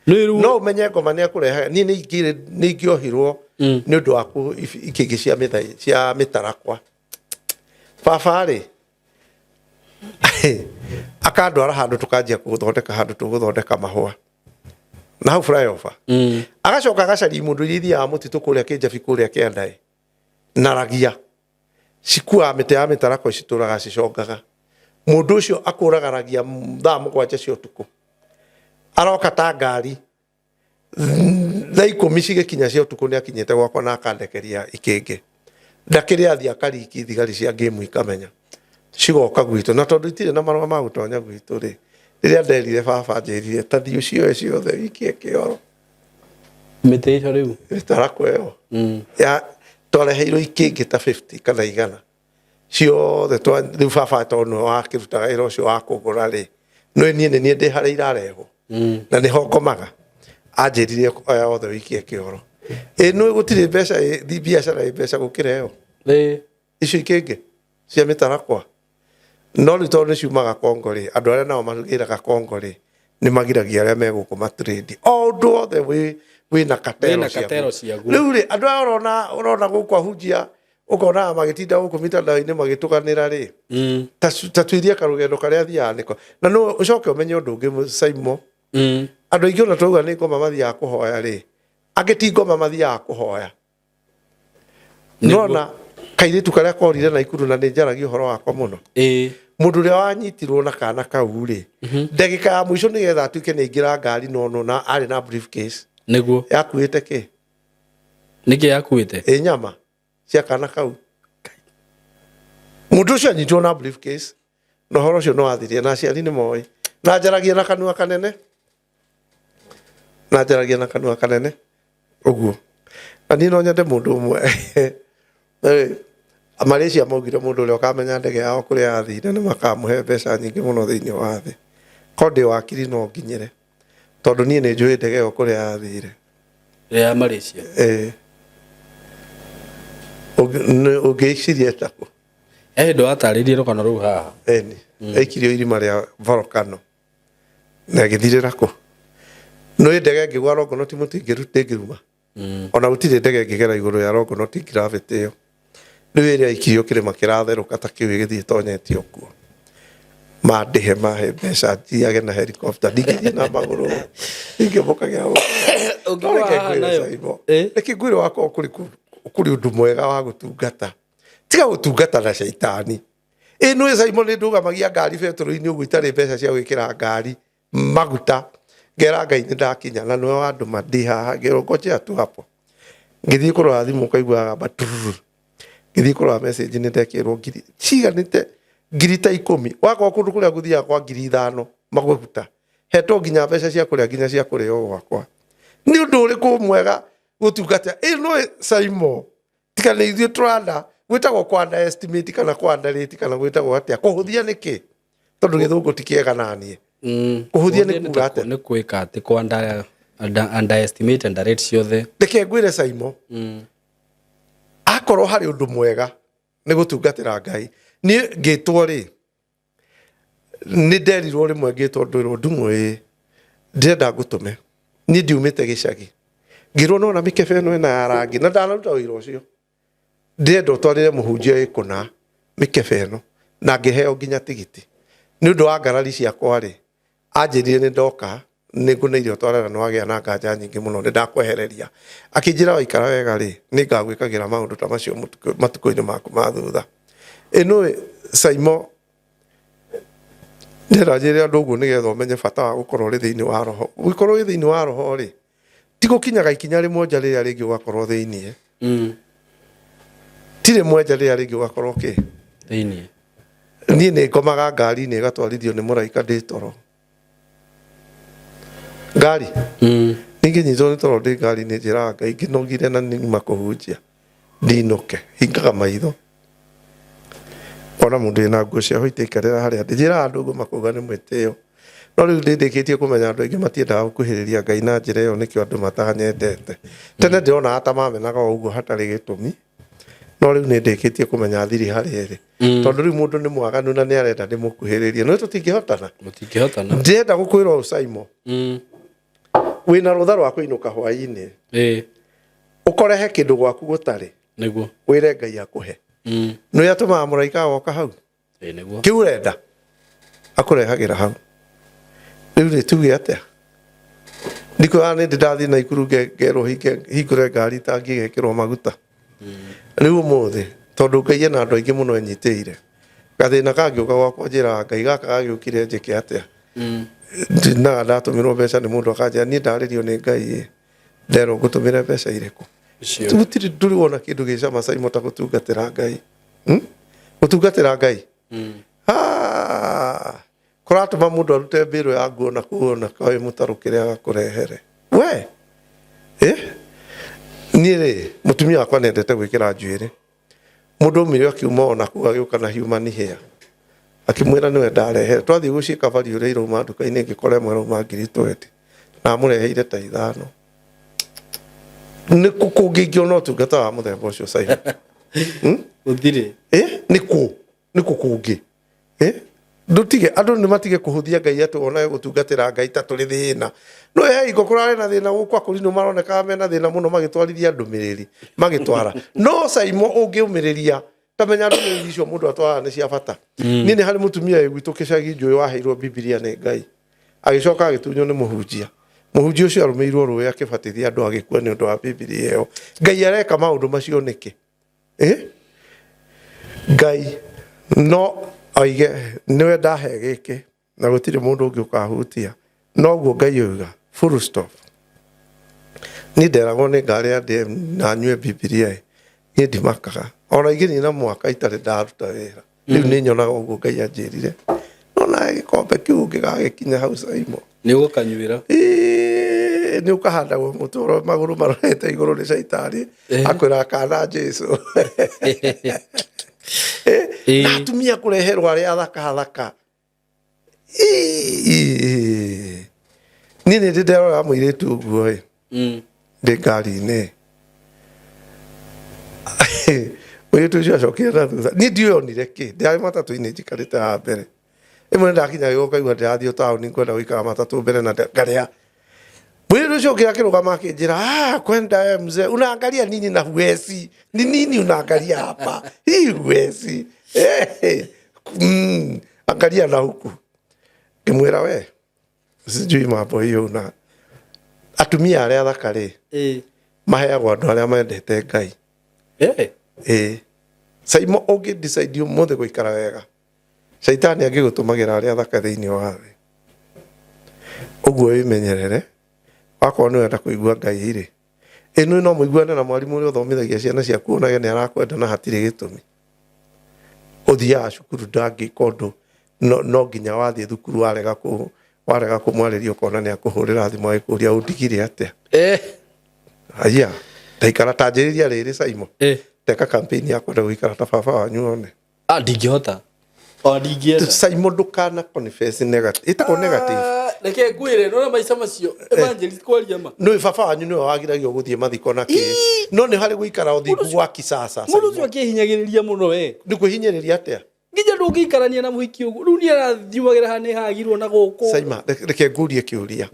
No rĩu No ũmenye ngoma nĩ akũrehaga. Niĩ nĩ ingĩohirwo nĩ ũndũ wa ikĩngĩ cia cia mĩtarakwa. Baba rĩ, akandwara handũ tũkanjia gũthondeka handũ tũgũthondeka mahũa na hau flyover. Agacoka agacaria imũndũ iria ithiaga mũtitũ kũrĩa kĩnjabi kũrĩa kĩandaĩ na ragia cikuaga mĩtĩ ya mĩtarakwa citũraga cicongaga. Mũndũ ũcio akũraga ragia thaa 7 cia ũtukũ, aroka ta ngari thaa 10 cigĩkinya cia ũtukũ nĩ akinyĩte gwakwa na akandekeria ikĩngĩ. Ndakĩrĩ athiĩ akariki thigari cia ngĩmu ikamenya cigoka gwitũ, na tondũ itirĩ na marũa ma gũtonya gwitũ rĩ, rĩrĩa nderire baba njĩrire ta thiĩ ũcioe ciothe wikie kĩoro. Mĩtĩ ĩyo rĩu? Mĩtarakwa ĩyo. Ya twareheirwo ikĩngĩ ta 50 kana 100 ciothe rĩu baba tondũ nĩwe wakĩrutaga wĩra ũcio wa kũgũra rĩ, nĩ niĩ nĩ niĩ ndĩ harĩa irarehwo na nĩho ngomaga, anjĩrire oya othe wikie kĩoro. Ĩ nĩ gũtirĩ mbeca ĩ biacara ĩ mbeca gũkĩra ĩyo. Icio ikĩngĩ cia mĩtarakwa. No rĩu tondũ nĩ ciumaga Kongo rĩ, andũ arĩa nao magĩraga Kongo rĩ, nĩ magiragia arĩa me gũkũ matrade. O ũndũ wothe wĩna katero Wĩna katero ciaguo. Rĩu rĩ, andũ aya ũrona gũkũ ahunjia, ũkonaga magĩtinda gũkũ mitandao-inĩ magĩtũganĩra rĩ, ta tuirie karũgendo karĩa athiaga nĩko. Na no ũcoke ũmenye ũndũ ũngĩ, Saimo. Andũ aingĩ ona twauga nĩ ngoma mathiaga kũhoya rĩ, angĩ ti ngoma mathiaga kũhoya. Nona kairĩtu karĩa korire Naikuru na nĩ njaragia ũhoro wakwa mũno. Mũndũ ũrĩa wanyitirwo na kana kau rĩ, ndagĩka ya mũico nĩgetha atuĩke nĩ aingĩra ngari nono na arĩ na briefcase. Nĩguo. Yakuĩte kĩ? Nĩkĩ yakuĩte? Ĩ nyama cia kana kau. Mũndũ ũcio anyitirwo na briefcase na ũhoro ũcio nĩ wathirie na aciari nĩ moĩ. Na njaragia na kanua kanene. Na njaragia na kanua kanene. Ũguo. Na niĩ no nyende mũndũ ũmwe. Malaysia maugire mũndũ ũrĩa ũkamenya ndege yao kũrĩa yathire nĩ makamũhe mbeca nyingĩ mũno thĩinĩ wa thĩ. Korwo ndĩ wakiri no nginyĩre. Tondũ niĩ nĩ njũĩ ndege ĩyo kũrĩa yathire. Ĩrĩa ya Malaysia? Ĩĩ. Ũngĩciria ĩtakũ? He hĩndĩ watarĩirie rũgano rũu haha. Ĩni. Aikirio irima rĩa volcano. Na ĩgĩthirĩra kũ? Nĩ ndege ĩngĩgwa Longonot mũtingĩruta ĩngĩruma. Ona gũtirĩ ndege ĩngĩgera igũrũ ya Longonot gravity ĩyo. Rĩu ĩrĩa aikirio kĩrĩma kĩratherũka ta kĩu ĩgĩthiĩ ĩtonyetie kuo. Mandĩhe mahe mbeca thiage na helicopter ndingĩthiĩ na magũrũ. Ingĩamũkagĩra Ũngĩgwa haha nayo. Reke ngwĩre wakorwo kũrĩ ũndũ mwega wa gũtungata. Tiga gũtungata na caitani. Ĩ nĩ Simon nĩ ndũgamagia ngari betũrũ-inĩ ũguo itarĩ mbeca cia gwĩkĩra ngari maguta. Ngera Ngai nĩ ndakinya na nĩwe wandũma ndĩ haha ngerwo ngojea tu hapo. Ngĩthiĩ kũrora thimũ ũkaigua gamba tururu. Ngĩthiĩ kũrora message nĩ ndekĩrwo ngiri ciganĩte ngiri ta 10. Wakorwo kũndũ kũrĩa ngũthiaga kwa ngiri 5 maguta. Hetwo nginya mbeca cia kũrĩa nginya cia kũrĩo gwakwa. Nĩ ũndũ ũrĩkũ mwega gũtungata? Ĩ no Simon tiga nĩ ithuĩ tũranda gwĩtagwo kwa underestimate kana kwa underrate kana gwĩtagwo atĩa? Kũhũthia nĩ kĩ? Tondũ gĩthũngũ ti kĩega na niĩ. Kũhũthia nĩ kuga atĩa? Nĩ kwĩka atĩ kwa underestimate, underrate ciothe. Reke ngwĩre Simon. Akorwo harĩ ũndũ mwega nĩ gũtungatĩra Ngai. Niĩ ngĩtwo rĩ, nĩ nderirwo rĩmwe ngĩtwo ndwĩrwo ndung'u ĩ ndĩrenda ngũtũme. Niĩ ndiumĩte gĩcagi. Ngĩrwo nona mĩkebe ĩno ĩna ya rangi na ndanaruta wĩra ũcio. Ndĩrenda ũtwarĩre mũhunjia ĩkũna mĩkebe ĩno na ngĩheo nginya tigiti. Nĩ ũndũ wa ngarari ciakwa rĩ, anjĩrire nĩ ndoka nĩ ngũneire ũtware na nĩwagĩa na nganja nyingĩ mũno nĩ ndakwehereria. Akĩnjĩra waikara wega rĩ, nĩ ngagwĩkagĩra maũndũ ta macio matukũ-inĩ maku ma thutha. Ĩ nũĩ Saimo ndĩrenda njĩre andũ ũguo nĩgetha ũmenye bata wa gũkorwo ũrĩ thĩinĩ wa roho. Ũngĩkorwo wĩ thĩinĩ wa roho rĩ, ti gũkinyaga ikinya rĩmwe nja rĩrĩa rĩngĩ ũgakorwo thĩinĩ. Ti rĩmwe nja rĩrĩa rĩngĩ ũgakorwo kĩ? Thĩinĩ. Niĩ nĩ ngomaga ngari-inĩ ĩgatwarithio nĩ mũraika ndĩ toro. Ngari? Ningĩ nyitwo nĩ toro ndĩ ngari-inĩ njĩraga Ngai ngĩnogire na nĩ nyuma kũhunjia ndinũke, hingaga maitho. Ngona mũndũ wĩna nguo cia white aikarĩra harĩa ndĩ. Njĩraga andũ ũguo makauga nĩ mwĩtĩo. No rĩu ndĩndĩkĩtie kũmenya andũ aingĩ matiendaga gũkuhĩrĩria Ngai na njĩra ĩyo nĩkĩo andũ matanyendete. Tene ndĩronaga ta mamenaga o ũguo hatarĩ gĩtũmi. No rĩu nĩ ndĩkĩtie kũmenya thiri harĩa ĩrĩ. Tondũ rĩu mũndũ nĩ mwaganu na nĩ arenda ndĩmũkuhĩrĩrie. No tũtingĩhotana. Mũtingĩhotana. Ndĩrenda gũkwĩra ũũ Simon. Wĩna rũtha rwa kũinũka hwaĩ-inĩ. Ũkorehe kĩndũ gwaku gũtarĩ. Nĩguo. Wĩre Ngai akũhe. Nĩ atũmaga mũraika agoka hau. Nĩguo. Kĩu ũrenda akũrehagĩra hau. Rĩu rĩ tuge atĩa? Ndikuoya nĩ ndĩ ndathiĩ Naikuru ngerwo hingũre ngari itangĩgekĩrwo maguta. Rĩu ũmũthĩ tondũ Ngai ena andũ aingĩ mũno enyitĩire. Gathĩna kangĩũka gwakwa njĩraga Ngai gaka gagĩũkire njĩke atĩa? Ndinaga ndatũmĩrwo mbeca nĩ mũndũ akanjĩra niĩ ndarĩrio nĩ Ngai ĩ. Nderwo ngũtũmĩre mbeca irĩkũ? Gũtirĩ ndũrĩ wona kĩndũ gĩ cama Simon ta gũtungatĩra Ngai. Gũtungatĩra Ngai. Kũratũma mũndũ arute mbĩrũ ya nguo na kũu ona koĩ mũtarũ kĩrĩa agakũrehere. We! Niĩ rĩ, mũtumia wakwa nĩendete gwĩkĩra njuĩrĩ. Mũndũ aumire akiuma ona kũu agĩũka na human hair. Akĩmwĩra nĩwe ndarehere. Twathiĩ gũciĩka value ũrĩa irauma nduka-inĩ ngĩkora ĩmwe ĩrauma ngiri 20. Na amũreheire ta ithano. Nĩ kũ kũngĩ ingĩona ũtungata wa mũthemba ũcio Simon? Gũtirĩ. Nĩ kũ? Nĩ kũ kũngĩ? Ndũtige, andũ nĩ matige kũhũthia Ngai atĩ wonage gũtungatĩra Ngai ta tũrĩ thĩna. No he hingo kũrarĩ na thĩna gũkũ akũrinũ maronekaga mena thĩna mũno magĩtwarithia ndũmĩrĩri, magĩtwara. No Simon ũngĩũmĩrĩria, ta menya ndũmĩrĩri icio mũndũ atwaraga nĩ cia bata. Niĩ nĩ harĩ mũtumia wĩ gwitũ kĩcagi njũĩ waheirwo Bibilia nĩ Ngai. Agĩcoka agĩtunywo nĩ mũhunjia. Mũhunjia ũcio arũmĩirwo rũĩ akĩbatithia andũ agĩkua nĩ ũndũ wa Bibilia ĩyo. Ngai areka maũndũ macio nĩkĩ? Ngai no oige nĩwe ndahe gĩkĩ na gũtirĩ mũndũ ũngĩ ũkahutia. Noguo Ngai oiga, full stop. Niĩ nderagwo nĩ ngari ya DM na nyue Bibilia ĩ, niĩ ndimakaga. Ona ingĩnina mwaka itarĩ ndaruta wĩra. Rĩu nĩ nyonaga ũguo Ngai anjĩrire. No nawe gĩkombe kĩu ũngĩgagĩkinya hau Simon. Nĩ ũgũkanyuĩra. Ĩĩ, nĩ ũkahandagwo mũtũro magũrũ marorete igũrũ nĩ caitani. Akwĩra kana Jesu. Na atumia kũreherwo arĩa athaka thaka. Niĩ nĩ ndĩ nderora mũirĩtu ũguo ĩ. Ndĩ ngari-inĩ. Mũirĩtu ũcio acokire na thutha. Niĩ ndiũĩ onire kĩ. Ndĩrarĩ matatũ-inĩ njikarĩte haha mbere. Rĩmwe nĩ ndakinya gĩko ngaigua ndĩrathiĩ taũni ngwenda gũikara matatũ mbere na ngarĩa. Mũirĩtu ũcio ũngĩ akĩrũgama akĩnjĩra, kwenda we mzee, unaangalia nini na huwezi? Ni nini unaangalia hapa? Hii huwezi. Angalia na huku. Ngĩmwĩra we, sijui mambo hiyo una. Atumia arĩa athaka rĩ, maheagwo andũ arĩa mendete Ngai. Simon ũngĩ decide ũmũthĩ gũikara wega. Shaitani angĩgũtũmagĩra arĩa athaka thĩinĩ wa thĩ. Ũguo wĩmenyerere, wakorwo nĩ ũrenda kũigua Ngai rĩ, ĩno no mũiguane na mwarimũ ũrĩa ũthomithagia ciana ciaku onage nĩ arakwenda na hatirĩ gĩtũmi. Ũthiaga cukuru ndangĩka ũndũ, no nginya wathiĩ thukuru warega kũmwarĩria ũkona nĩ akũhũrĩra thimũ agĩkũria ũndigire atĩa. Aya, ndaikara ta njĩrĩria rĩrĩ Simon. Teka campaign ya kwenda gũikara ta baba wanyu one. Ndingĩhota. O ndingĩenda. Simon ndũkana confess negative. Ĩtagwo negative. Reke ngwĩre, nĩwona maica macio, evangelist kwaria ma. Nĩ baba wanyu nĩwe wagiragio gũthiĩ mathiko na kĩ. No nĩ harĩ gũikara ũthingu gwa kisasa. Mũndũ ũcio akĩhinyagĩrĩria mũno we. Nĩ kwĩhinyĩrĩria atĩa? Nginya ndũngĩikarania na mũhiki ũguo. Rĩu niĩ arathiũagĩra haha nĩ hagirwo na gũkũ. Simon, reke ngũrie kĩũria.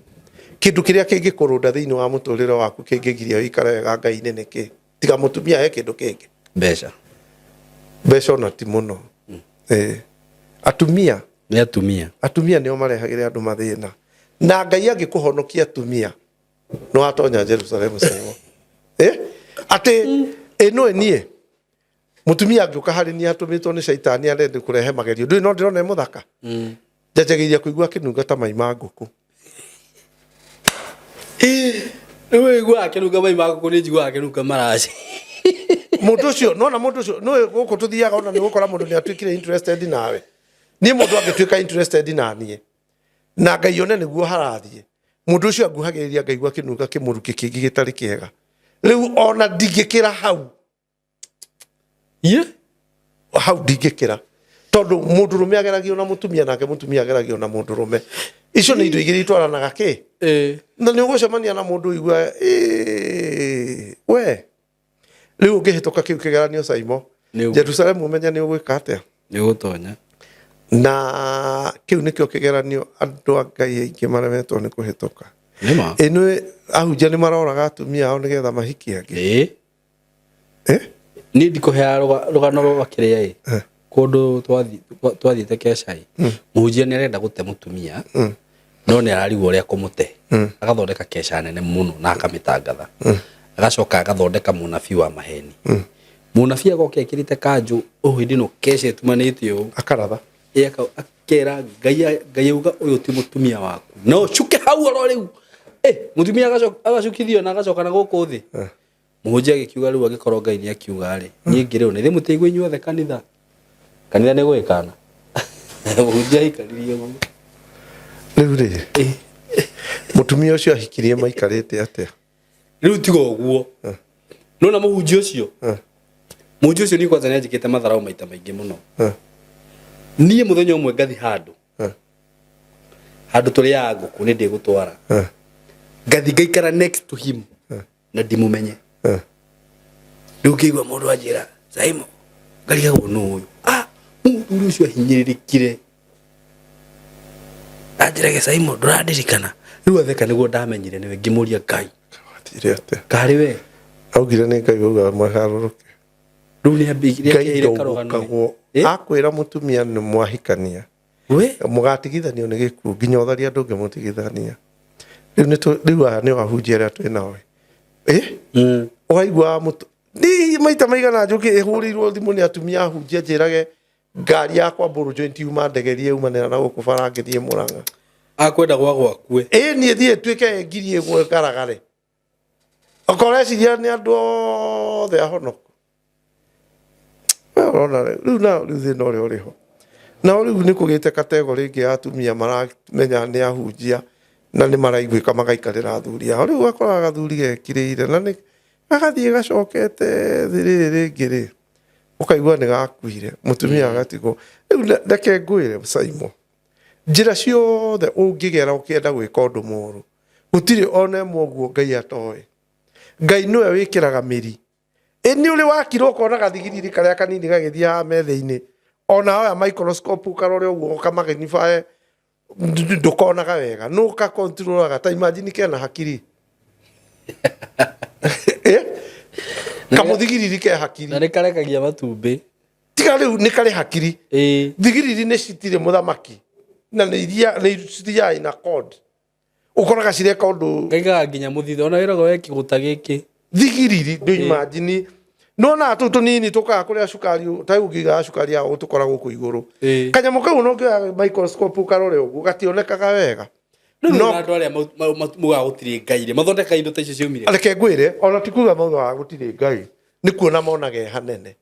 Kĩndũ kĩrĩa kĩngĩkũrũnda thĩinĩ wa mũtũrĩre waku kĩngĩgiria ũikare wega Ngai-inĩ nĩ kĩ? Tiga mũtumia he kĩndũ kĩngĩ. Mbeca. Mbeca ona ti mũno. Atumia. Nĩ atumia. Atumia nĩo marehagĩra andũ mathĩna. Na Ngai angĩkũhonokia atumia, nĩ watonya Jerusalemu Simon. Atĩ, ĩno niĩ, mũtumia angĩũka harĩ niĩ atũmĩtwo nĩ caitani arende kũrehe magerio. Ndũĩ no ndĩrona e mũthaka. Njanjagĩrĩria kũigua akĩnunga ta mai ma ngũkũ. Rĩu ũiguaga akĩnunga mai ma ngũkũ, nĩ njiguaga akĩnunga maraci. Mũndũ ũcio, nona mũndũ ũcio, nĩũĩ gũkũ tũthiaga ona nĩ ũgũkora mũndũ nĩ atuĩkire interested nawe. Niĩ mũndũ angĩtuĩka interested na niĩ, na Ngai one nĩguo harathiĩ, mũndũ ũcio anguhagĩrĩria ngaigua akĩnunga kĩmũrukĩ kĩngĩ gĩtarĩ kĩega. Rĩu ona ndingĩkĩra hau. Ye? Hau ndingĩkĩra. Tondũ mũndũrũme ageragio na mũtumia, nake mũtumia ageragio na mũndũrũme. Icio nĩ indo igĩrĩ itwaranaga kĩ. Na nĩ ũgũcemania na mũndũ ũigua we rĩu ũngĩhĩtũka kĩu kĩgeranio Saimo, Jerusalemu, ũmenye nĩ ũgwĩka atĩa. Nĩ ũgũtonya. Na kĩu nĩkĩo kĩgeranio andũ a Ngai aingĩ maremetwo nĩ kũhĩtũka. Nĩma. Ĩnĩ ahunjia nĩ maroraga atumia ao nĩgetha mahikie angĩ. Niĩ ndikũheaga rũgano rwa kĩrĩa ĩ kũndũ twathiĩte keca ĩ, mũhunjia nĩ arenda gũte mũtumia no nĩ ararigwo ũrĩa kũmũte. Agathondeka keca nene mũno na akamĩtangatha, agacoka agathondeka mũnabii wa maheni. Mũnabii agoka ekĩrĩte kanjũ ũũ, hĩndĩ ĩno keca ĩtumanĩte ũũ. Akaratha. Ĩ, akera Ngai, Ngai auga ũyũ ti mũtumia waku, no ũcuke hau oro rĩu. Mũtumia agacukithio na agacoka na gũkũ thĩ. Mũhunjia agĩkiuga rĩu angĩkorwo Ngai nĩ akiuga rĩ, niĩ ngĩrĩ ũ? Nĩ mũtĩigua inyuothe kanitha kanitha nĩ gwĩkana. Mũhunjia aikaririe ũguo. Rĩu rĩ, mũtumia ũcio ahikirie maikarĩte atĩa? Rĩu tiga ũguo, nona mũhunjia ũcio, mũhunjia ũcio niĩ kwanza nĩ anjĩkĩte matharau maita maingĩ mũno. Niĩ mũthenya ũmwe ngathi handũ, handũ tũrĩaga ngũkũ, nĩ ndĩgũtwara, ngathi ngaikara next to him na ndimumenye. Rĩu ngĩigua mũndũ anjĩra Saimo, ngarigagwo nũ ũyũ. Ah, mũthuri ũcio ahinyĩrĩrĩkire, anjĩrage Saimo, ndũrandirikana? Rĩu atheka nĩguo ndamenyire nĩwe. Ngĩmũria Ngai Wathire atĩa? Karĩ we. Augire nĩ Ngai wauga magarũrũke. Rĩu nĩ Ngai ambĩrĩrie karũgano. ndũgũkagwo. Akwĩra mũtumia nĩ mwahikania, we mũgatigithanio nĩ gĩkuũ, nginya ũtharia ndũngĩmũtigithania. Rĩu rĩu aya nĩo ahunjia arĩa twĩ nao ĩ. Ũkaigua mũtu nĩ maita maigana njũkĩ ĩhũrĩirwo thimũ nĩ atumia ahunjia, njĩrage ngari yakwa mbũrũ joint yuma ndegerie yumanĩra na gũkũ bara ngĩthiĩ Mũrang'a. Akwenda gwa gwakue. Ĩ niĩ thiĩ tuĩke ngiri ĩgwe ngaragare, okorwo reciria nĩ andũ othe ahonoku. We ũrona rĩu na rĩu thĩna ũrĩa ũrĩ ho nao rĩu nĩ kũgĩte kategori ĩngĩ ya atumia maramenya nĩ ahunjia na nĩ maraiguĩka magaikarĩra athuri ao. Rĩu ũgakoraga gathuri gekirĩire na nĩ gagathiĩ gacokete thĩ rĩrĩ rĩngĩ rĩ, ũkaigua nĩ gakuire, mũtumia agatigwo. Rĩu reke ngwĩre Saimo, njĩra ciothe ũngĩgera ũkĩenda gwĩka ũndũ mũru, gũtirĩ ona ĩmwe ũguo Ngai atoĩ. Ngai nĩwe wĩkĩraga mĩri. Ĩ nĩ ũrĩ wakira ũkona gathigiriri karĩa kanini gagĩthiĩ haha metha-inĩ, ona oya microscope ũkarore ũguo ũkamagnify ndũkonaga wega, nũ kakontrolaga? Ta imagine kena hakiri. Kamũthigiriri ke hakiri. Na nĩ karekagia matumbĩ. Tiga rĩu nĩ karĩ hakiri. Thigiriri nĩ citirĩ mũthamaki na nĩ iria nĩ cithiaga ina code, ũkoraga cireka ũndũ. Ngaigaga nginya mũthithũ ona wĩragwo we kĩgũta gĩkĩ. Thigiriri ndũ imagine nona tũu tũnini tũkaga kũrĩa cukari ta rĩu ũngĩigaga cukari yao tũkora gũkũ igũrũ. Kanyamũ kau no ũngĩoya microscope ũkarore ũguo gationekaga wega. Rĩu no andũ arĩa mugaga gũtirĩ Ngai rĩ, mathondekaga indo ta icio ciaumire. Reke ngwĩre, ona ti kuga maugaga gũtirĩ Ngai, nĩ kuona monaga e hanene.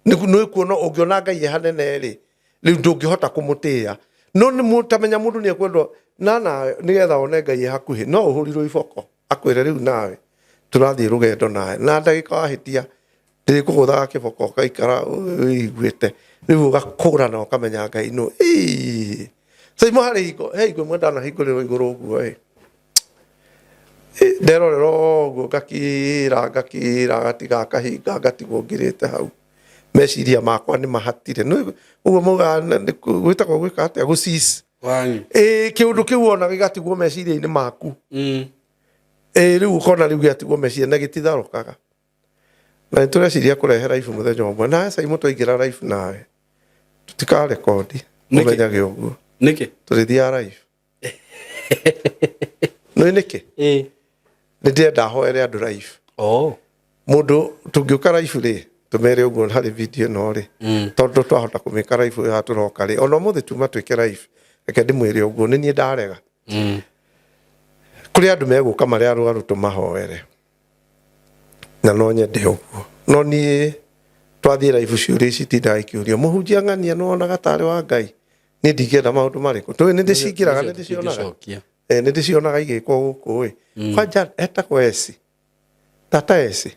Nĩ kuona ũngĩona Ngai e hanene rĩ, rĩu ndũngĩhota kũmũtĩĩa. No nĩ mũtamenya mũndũ nĩ ekwendwo na nawe nĩgetha one Ngai e hakuhĩ, no ũhũrirwo iboko akwĩre rĩu nawe tũrathiĩ rũgendo nawe, na ndagĩka wahĩtia ndĩrĩkũgũthaga kĩboko ũgaikara wĩiguĩte. Rĩu ũgakũra na ũkamenya Ngai nũ. Ĩĩ. Saimo harĩ hingo, he hingo ĩmwe ndanahingũrĩrwo igũrũ ũguo ĩ. Nderorera ũguo ngakira ngakira, gatiga kahinga ngatigwo ngirĩte hau. Meciria makwa nĩ mahatire. Nĩ ũguo maugaga gwĩtagwo gwĩka atĩa, gũ-cease. Ĩĩ, kĩũndũ kĩu wona gĩgatigwo meciria-inĩ maku. Ĩĩ, rĩu ũkona rĩu gĩatigwo meciria na gĩtitharũkaga. Na nĩ tũreciria kũrehe live mũthenya ũmwe. Nawe Saimo twaingĩra live nawe tũtikarekondi, ũmenyage ũguo. Nĩkĩ? Tũrĩthiaga live. Nĩ nĩkĩ? Nĩ ndĩrenda hoere andũ live. Mũndũ tũngĩũka live rĩ, tũmere ũguo harĩ video ĩno rĩ, tondũ twahota kũmĩka live ĩyo tũroka rĩ, ona ũmũthĩ tuma twĩke live, reke ndĩmwĩre ũguo, nĩ niĩ ndarega. Kũrĩ andũ megũka marĩ arwaru tũmahoere, na no nyende ũguo. No niĩ twathiĩ live ciũria ici itindaga ikĩũrio, mũhunjia ng'ania nĩ wonaga tarĩ wa Ngai? Niĩ ndingĩenda maũndũ marĩkũ? Tũĩ nĩ ndĩcingĩraga, nĩ ndĩcionaga. Nĩ ndĩcionaga igĩkwo gũkũ ĩ. Kwanja etagwo Esi. Tata Esi.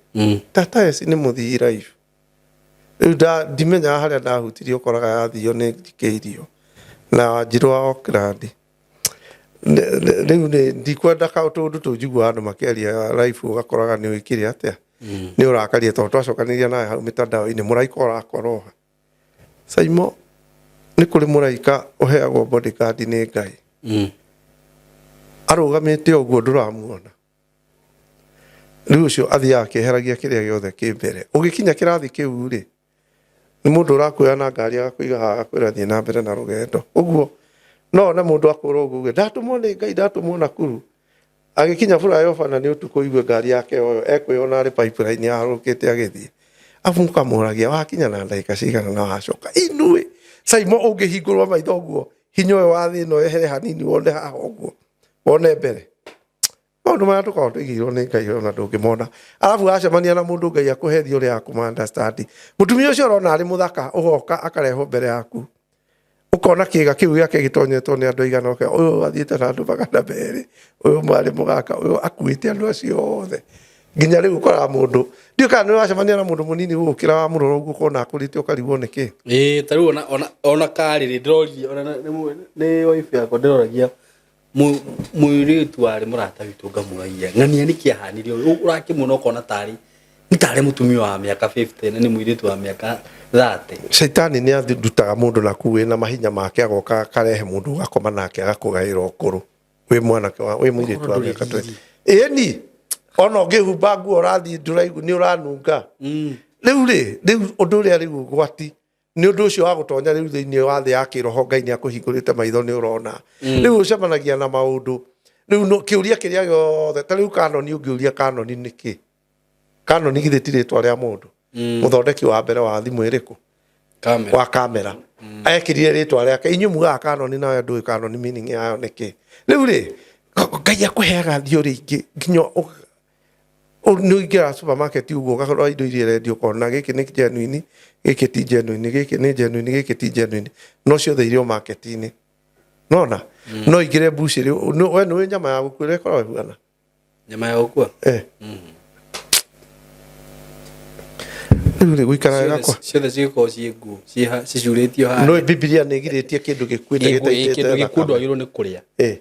Tata Esi nĩ mũthii live. Rĩu ndimenyaga harĩa ndahutirie, ũkoraga yathio nĩ njikĩirio na Wanjirũ wa Auckland. Rĩu nĩ ndikwenda tũndũ tũu njiguaga andũ makĩaria live, ũgakoraga nĩ wĩkire atĩa, nĩ ũrakaria, tondũ twacokanĩria nawe hau mĩtandao-inĩ, mũraika ũrakoroha. Saimo, nĩ kũrĩ mũraika ũheagwo bodyguard nĩ Ngai. Arũgamĩte ũguo ndũramuona. Rĩu ũcio athiaga akĩeheragia kĩrĩa gĩothe kĩ mbere. Ũgĩkinya kĩrathi kĩu rĩ, nĩ mũndũ ũrakuoya na ngari agakũiga haha, agakwĩra thiĩ na mbere na rũgendo. Ũguo no one mũndũ akũra ũguo uge ndatũmwo nĩ Ngai, ndatũmwo Nakuru. Agĩkinya flyover na nĩ ũtukũ, igue ngari yake yoyo ekwĩona arĩ pipeline yaharũrũkĩte agĩthiĩ. Abu mũkamũragia wakinya na ndagĩka cigana na wacoka. Inuĩ Saimo, ũngĩhingũrwo maitho ũguo, hinya ũyũ wa thĩ ĩno wehere hanini, wone haha ũguo, wone mbere. Maũndũ marĩa tũkoragwo tũigĩirwo nĩ Ngai ona ndũngĩmona. Arabu wacemania na mũndũ, Ngai akũhe theory ya kũma understand. Mũtumia ũcio ũrona arĩ mũthaka, ũgoka akarehwo mbere yaku, ũkona kĩga kĩu gĩake gĩtonyetwo nĩ andũ aigana ũke, ũyũ athiĩte na andũ 200, ũyũ mwarĩ mũgaka, ũyũ akuĩte andũ acio othe. Nginya rĩu ũkoraga mũndũ, ndiũĩ kana nĩ wacemania na mũndũ mũnini gũgũkĩra, wamũrora ũguo ũkona akũrĩte, ũkarigwo nĩkĩ. Ĩĩ, ta rĩu ona karĩ rĩ, ndĩroririe ona nĩ wife yakwa, ndĩroragia mũirĩtu warĩ mũrata witũ, ngamũragia ng'ania nĩkĩ ahanire ũũ, ũrakĩmuona ũkona tarĩ nĩ tarĩ mũtumia wa mĩaka 50 na nĩ mũirĩtu wa mĩaka 30. Caitani nĩ athundutaga mũndũ na kuu wĩna mahinya make, agoka akarehe mũndũ ũgakoma nake, agakũgaĩra ũkũrũ wĩ mwanake wa wĩ mũirĩtu wa mĩaka 20. Ĩni ona ũngĩhumba nguo ũrathiĩ ndũraigu nĩ ũranunga. Rĩu rĩ, rĩu ũndũ ũrĩa rĩu ũgwati nĩ ũndũ ũcio wa gũtonya rĩu thĩinĩ wa thĩ ya kĩroho. Ngai nĩ akũhingũrĩte maitho, nĩ ũrona. Rĩu ũcemanagia na maũndũ rĩu no kĩũria kĩrĩa gĩothe, ta rĩu kanoni, ũngĩũria kanoni nĩ kĩ? Kanoni githĩ ti rĩtwa rĩa mũndũ mũthondeki wa mbere wa thimũ ĩrĩkũ? Kamera. Wa kamera. Ekĩrire rĩtwa rĩake. Inyuĩ mugaga kanoni, nawe ndũĩ kanoni meaning yayo nĩ kĩ. Rĩu rĩ, Ngai akũheaga theory ingĩ nginya nĩ ũingĩra supermarket ũguo, ũgakora indo iria irendio, ũkona gĩkĩ nĩ genuine, gĩkĩ ti genuine, gĩkĩ nĩ genuine, gĩkĩ ti genuine, no ciothe irĩ o market-inĩ. Nona no ingĩre mbucĩrĩ, we nĩũĩ nyama ya gũkua ĩrĩa ĩkoragwo ĩhuana? Nyama ya gũkua? Eh. Rĩu rĩ, gũikara wega kwa Ciothe cigĩkorwo ciĩ nguo cicurĩtio haha. Nĩ Bibilia nĩ ĩgirĩtie kĩndũ gĩkuĩte gĩtaitĩte kĩndũ gĩkuũ thakame. Ndwagĩrĩirwo nĩ kũrĩa. Eh.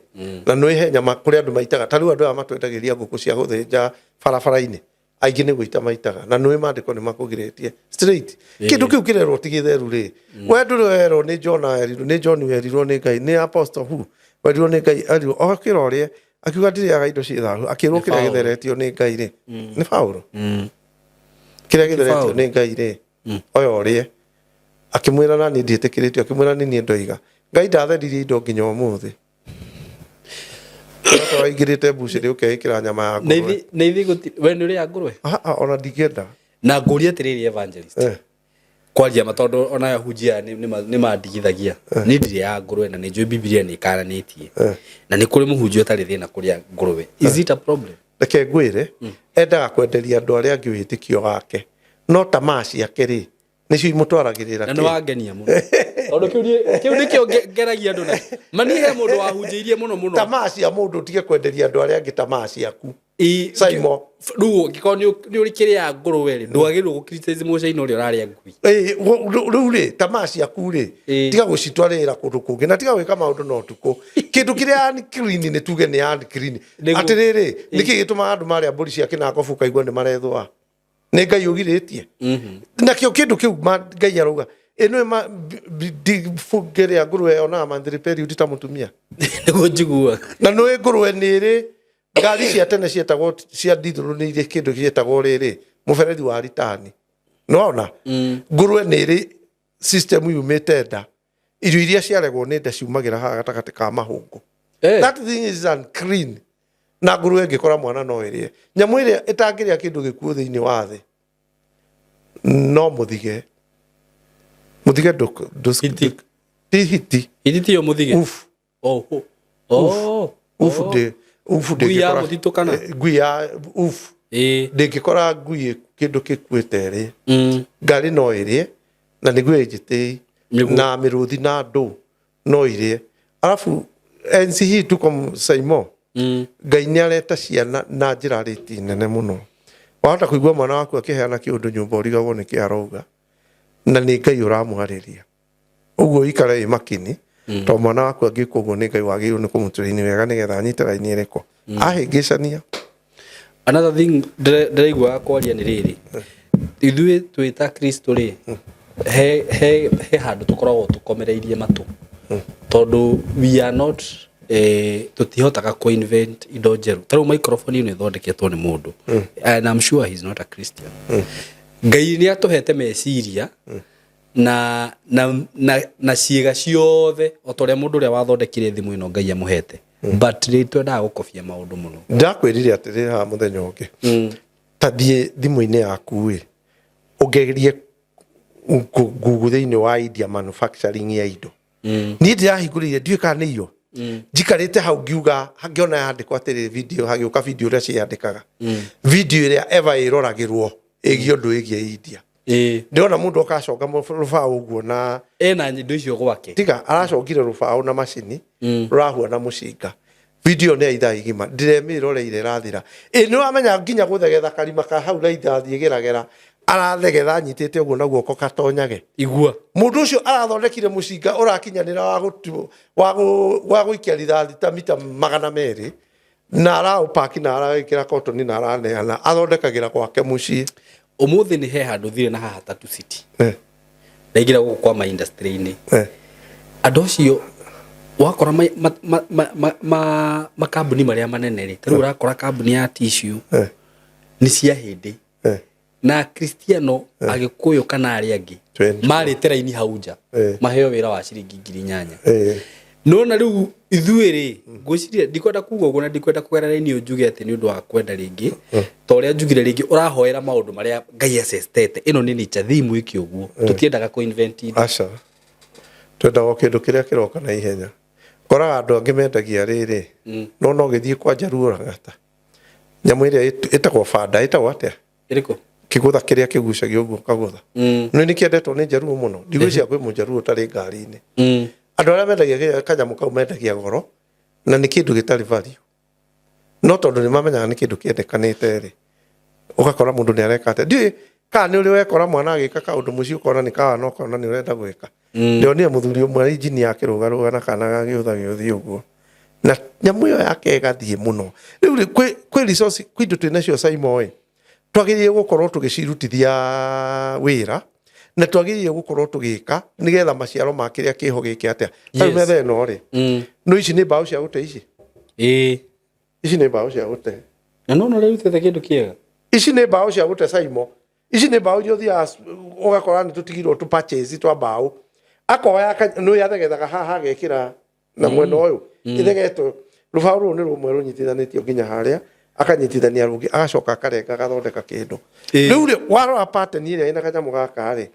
Na nĩ he nyama kũrĩ andũ maitaga, ta rĩu andũ aya matwendagĩria ngũkũ cia gũthĩnja barabara-inĩ, aingĩ nĩ gũita maitaga, na nĩ maandĩko nĩ makũgirĩtie straight. Kĩndũ kĩu kĩrerwo ti gĩtheru rĩ, we ndũrĩ werwo nĩ John werirwo nĩ John, werirwo nĩ Ngai, nĩ apostle who werirwo nĩ Ngai, erirwo okĩra ũrĩe, akiuga ndirĩaga indo ciĩ thahu, akĩrwo Nĩ kĩrĩa Paũlũ. gĩtheretio nĩ Ngai rĩ, nĩ Paũlũ, kĩrĩa gĩtheretio Paũlũ. nĩ Ngai rĩ, oya ũrĩe. Akĩmwĩra na niĩ ndiĩtĩkĩrĩtio, akĩmwĩra nĩ niĩ ndoiga. Ngai ndatheririe indo nginya ũmũthĩ. Waingĩrĩte mbucĩrĩ ũkeĩkĩra nyama ya Na ngũrwe. na ithuĩ we nĩ ũrĩaga ngũrwe? Ah, ah, ona ndingĩenda. Na ngũria atĩrĩrĩ, evangelist, kwaria ma, tondũ ona ahunjia nĩ mandigithagia, niĩ ndirĩaga ngũrwe na nĩ njũĩ Bibilia nĩ ĩkananĩtie, na nĩ kũrĩ mũhunjia ũtarĩ thĩna kũrĩa ngũrwe. Is it a problem? Reke ngwĩre, endaga kwenderia andũ arĩa angĩ wĩtĩkio wake, no tamaa ciake rĩ, nĩcio imũtwaragĩrĩra. Na nĩ wangenia mũno, tondũ kĩu nĩkĩo ngeragia andũ na mani he mũndũ wahunjĩirie mũno mũno. Tamaa cia mũndũ, ũtige kwenderia andũ arĩa angĩ tamaa ciaku. Simon. Rĩu ũngĩkorwo nĩ ũrĩ kĩrĩa ngũrwe rĩ, ndwagĩrĩirwo gũ criticize mũcaina ũrĩa ũrarĩa ngui. Ĩĩ, rĩu rĩ, tamaa ciaku rĩ, tiga gũcitwarĩra kũndũ kũngĩ, na tiga gwĩka maũndũ na ũtukũ. Kĩndũ kĩrĩa unclean, nĩ tuge nĩ unclean. Atĩrĩrĩ, nĩkĩ gĩtũmaga andũ marĩa mbũri cia kĩnangobu ũkaigua nĩ marethũa? Nĩ Ngai ũgirĩtie nakĩo kĩndũ kĩu. Ngai arauga ĩno ndibunge rĩa ngũrwe yonaga monthly period ta mũtumia. Nĩguo njiguaga. Na nĩ ngũrwe nĩ ĩrĩ ngari cia tene cietagwo cia ndithũrũ, nĩ irĩ kĩndũ gĩetagwo rĩrĩ mũberethi wa ritani. Nĩwona ngũrwe nĩ ĩrĩ system yumĩte nda, irio iria ciaregwo nĩ nda ciumagĩra haha gatagatĩ ka mahũngũ. That thing is unclean. Na ngũrwe ĩngĩkora mwana no ĩrĩe. Nyamũ ĩrĩa ĩtangĩrĩa kĩndũ gĩkuũ thĩinĩ wa thĩ no mũthige. Mũthige Hiti. Ti hiti. Hiti tiyo mũthige? Uf. Oh. Ufu. Ndĩ ufu. Ngui ya Ndĩngĩkora mũtitũ kana? Ngui ya ufu. Ndĩngĩkora ngui kĩndũ gĩkuĩte ĩrĩe. Ngarĩ no ĩrĩe na nĩguo ĩnjĩtĩi. Na mĩrũthi na ndũ no irĩe. Arabu enzi hii tuko, Saimo, Ngai nĩ areta ciana na njĩra rĩti nene mũno. Wahota kũigua mwana waku akĩheana kĩũndũ nyũmba, ũrigagwo nĩ kĩ arauga. Na nĩ Ngai ũramwarĩria. Ũguo ikare wĩ makini, tondũ mwana waku angĩka ũguo nĩ Ngai wagĩrĩirwo nĩ kũmũtũraini wega nĩgetha anyite raini ĩrĩkũ. Ahĩngĩcania. Another thing ndĩraigua kwaria nĩ rĩrĩ, ithuĩ twĩ ta Kristo rĩ, he handũ tũkoragwo tũkomereirie matũ, tondũ we are not tũtihotaga kũ invent indo njerũ. Ta rĩu microphone ĩno ĩthondeketwo nĩ mũndũ, and I'm sure he's not a Christian. Ngai nĩ atũhete meciria na ciĩga ciothe o ta ũrĩa mũndũ ũrĩa wathondekire thimũ ĩno Ngai amũhete, but rĩ twendaga gũkobia maũndũ mũno. Ndakwĩrire atĩrĩrĩ haha mũthenya ũngĩ, ta thiĩ thimũ-inĩ yaku ĩ, ũgerie Google thĩinĩ wa India manufacturing ya indo. Niĩ ndĩrahingũrĩire, ndiũĩ kana nĩ iyo. Njikarĩte hau ngiuga, ngĩona yandĩkwo atĩrĩrĩ video, hagĩũka video ũrĩa ciandĩkaga, video ĩrĩa ever ĩroragĩrwo ĩgiĩ ũndũ ĩgiĩ India. Ndĩrona mũndũ okaconga rũbaũ ũguo na Ena indo icio gwake. Tiga aracongire rũbaũ na macini rũrahuana mũcinga. Video nĩ ya ithaa igima, ndĩremĩroreire ĩrathira. Ĩ nĩ wamenya nginya gũthegetha karima ka hau raithathiĩ geragera, arathegetha anyitĩte ũguo na guoko katonyage. Igua. Mũndũ ũcio arathondekire mũcinga ũrakinyanĩra wa gũikia rithathi ta mita 200, na araũpaki na arawĩkĩra kotoni na araneana, athondekagĩra gwake mũciĩ. Ũmũthĩ nĩ he handũ thire na haha Tatu City. Ndaingĩra gũkũ kwa ma industry-inĩ. Andũ acio wakora makambuni marĩa manene rĩ, ta rĩu ũrakora kambuni ya tissue nĩ cia hĩndĩ. Na Kristiano, Agĩkũyũ kana arĩa angĩ 20. marĩte raini hau nja maheo wĩra wa ciringi 8,000. Nona rĩu ithuĩ rĩ, ngwĩciria ndikwenda kuga ũguo na ndikwenda kũgera raini ũyũ njuge atĩ nĩ ũndũ wa kwenda rĩngĩ, ta ũrĩa njugire rĩngĩ ũrahoera maũndũ marĩa Ngai acestete. Ĩno nĩ nature theme ĩke ũguo, tũtiendaga kũ invent indo. Aca, twendaga o kĩndũ kĩrĩa kĩroka na ihenya. Koraga andũ angĩ mendagia rĩrĩ, no no gĩthiĩ kwa Njaruo Rang'ata, nyamũ ĩrĩa ĩtagwo banda, ĩtagwo atĩa? Ĩrĩkũ? Kĩgũtha kĩrĩa kĩgucagio ũguo kagũtha. Nĩ nĩ kĩendetwo nĩ Njaruo mũno. Ndigwĩciria kwĩ Mũnjaruo ũtarĩ ngari-inĩ. Andũ arĩa mendagia kanyamũ kau mendagia goro, na nĩ kĩndũ gĩtarĩ value, no tondũ nĩ mamenyaga nĩ kĩndũ kĩendekanĩte rĩ, ũgakora mũndũ nĩ areka atĩa. Ndiũĩ kana nĩ ũrĩ wekora mwana agĩka kaũndũ mũciĩ ũkona nĩ kawa na ũkona nĩ ũrenda gwĩka. Ndĩronire mũthuri ũmwe injinia akĩrũgarũga na kana gagĩũtha gĩũthiĩ ũguo, na nyamũ ĩyo yake ĩgathiĩ mũno. Rĩu rĩ, kwĩ resource, kwĩ indo twĩ nacio Saimo ĩ, twagĩrĩire gũkorwo tũgĩcirutithia wĩra, na twagĩrĩire gũkorwo tũgĩka nĩgetha maciaro ma kĩrĩa kĩho gĩke atĩa. Ta rĩu metha ĩno rĩ, no ici nĩ mbaũ cia gũte ici. Ici nĩ mbaũ cia gũte. Na no ũrarutĩte kĩndũ kĩega. Ici nĩ mbaũ cia gũte Saimo. Ici nĩ mbaũ iria ũthiaga ũgakora nĩ tũtigirwo tũ purchase twa mbaũ. Akoya nĩ yathegethaga haha agekĩra na mwena ũyũ ĩthegetwo. Rũbaũ rũrũ nĩ rũmwe rũnyitithanĩtio nginya harĩa, akanyitithania rũngĩ, agacoka akarenga agathondeka kĩndũ. Rĩu rĩ, warora pattern ĩrĩa ĩna kanyamũ gaka rĩ,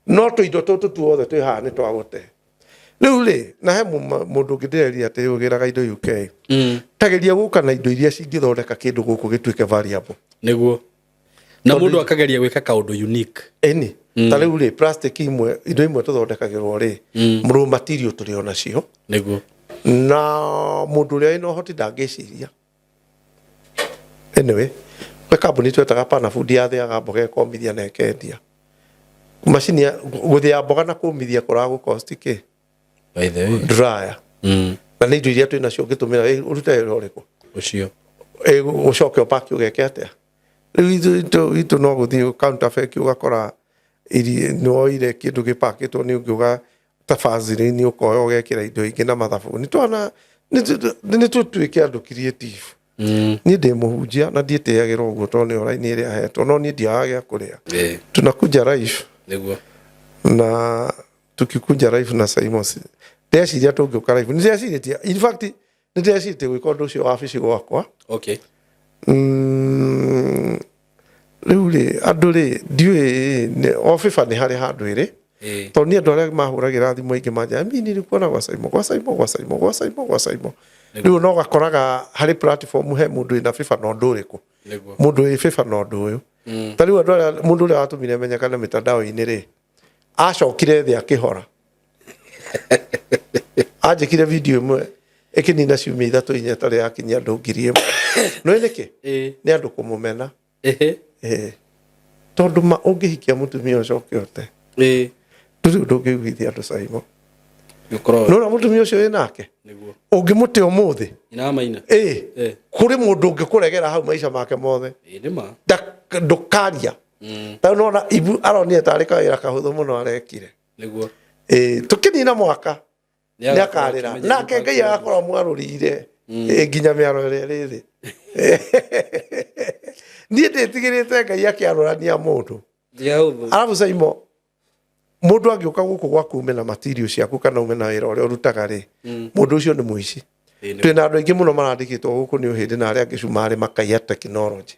no tũindo tũtũ tuothe twĩ haha nĩ twa gũte. Rĩu rĩ, na he mũndũ ũngĩ ndĩreria atĩ ũgĩraga indo UK. Tageria gũka na indo iria cingĩthondeka kĩndũ gũkũ gĩtuĩke variable. Nĩguo. Na mũndũ akageria gwĩka kaũndũ unique. Ĩni. Ta rĩu rĩ, plastic imwe, indo imwe tũthondekagĩrwo rĩ, raw material tũrĩ o nacio. Nĩguo. Na mũndũ ũrĩa wĩna ũhoti ndangĩciria. Anyway, gwĩ kambuni twetaga Panafood yathĩaga mboga ĩkomithia na ĩkendia. Macini ya gũthĩa mboga na kũmithia kũragũ cost kĩ? By the way. Dryer. Na nĩ indo iria twĩ nacio ũngĩtũmĩra, ũrute wĩra ũrĩkũ? Ũcio. Ũcoke ũpaki ũgeke atĩa? Rĩu itũ no gũthiĩ counter bengi ũgakora nĩ woire kĩndũ gĩpakĩtwo nĩ ũngĩ ũga ta Vaseline ũkoya ũgekĩra indo ingĩ na mathabuni. Twana nĩ tũtuĩke andũ creative. Niĩ ndĩ mũhunjia na ndiĩtĩagĩra ũguo tondũ nĩ raini ĩrĩa hetwo, no niĩ ndiagaga gĩa kũrĩa. Tunakuja live. Nĩguo. Na tukikuja live na Simons, ndeciria tũngĩũka live, nĩ ndecirĩtie, in fact nĩ ndecirĩtie gwĩka ũndũ ũcio wabici gwakwa. Rĩu rĩ, andũ rĩ, ndiũĩ o bĩba nĩ harĩ handũ ĩrĩ. Tondũ niĩ andũ arĩa mahũragĩra thimũ aingĩ manjĩraga, mimi nilikuona gwa Saimo, gwa Saimo, gwa Saimo, gwa Saimo, gwa Saimo. Rĩu no ũgakoraga harĩ platform he mũndũ wĩna bĩba na ũndũ ũrĩkũ. Mũndũ wĩ bĩba na ũndũ ũyũ. Ta rĩu andũ arĩa, mũndũ ũrĩa watũmire menyekane mĩtandao-inĩ rĩ, acokire thĩ akĩhora. Anjĩkire video ĩmwe ĩkĩnina ciumia ithatũ inya ĩtarĩ yakinyia andũ 1,000. Nĩũĩ nĩkĩ? Nĩ andũ kũmũmena. Tondũ ma ũngĩhikia mũtumia ũcoke ũte. Ndũrĩ ũndũ ũngĩiguithia andũ Saimo. Gũkorwo Nona mũtumia ũcio wĩ nake nĩguo. Ũngĩmũte ũmũthĩ. Nyina wa Maina. Ĩ. Eh. Kũrĩ mũndũ ũngĩkũregera hau maica make mothe. Ĩ nĩ ma. Ndũkaria. Tarĩu nona ibu aronire tarĩ kawĩra kahũthũ mũno arekire. Nĩguo. Ĩ, tũkĩnina mwaka Nĩ nĩ akarĩra nake Ngai agakorwo amwarũrĩire nginya mĩaro ĩrĩa ĩrĩ thĩ. Niĩ ndĩtigĩrĩte Ngai akĩarũrania mũndũ. Ndiahũthũ. Arabu Saimo, mũndũ angĩũka gũkũ gwaku ume na material ciaku kana ume na wĩra ũrĩa ũrutaga rĩ, mũndũ ũcio nĩ mũici. Ĩ nĩ. Twĩna andũ aingĩ mũno marandĩkĩtwo gũkũ nĩ ũhĩndĩ na arĩa angĩ cumarĩ makaiya tekinoronjĩ,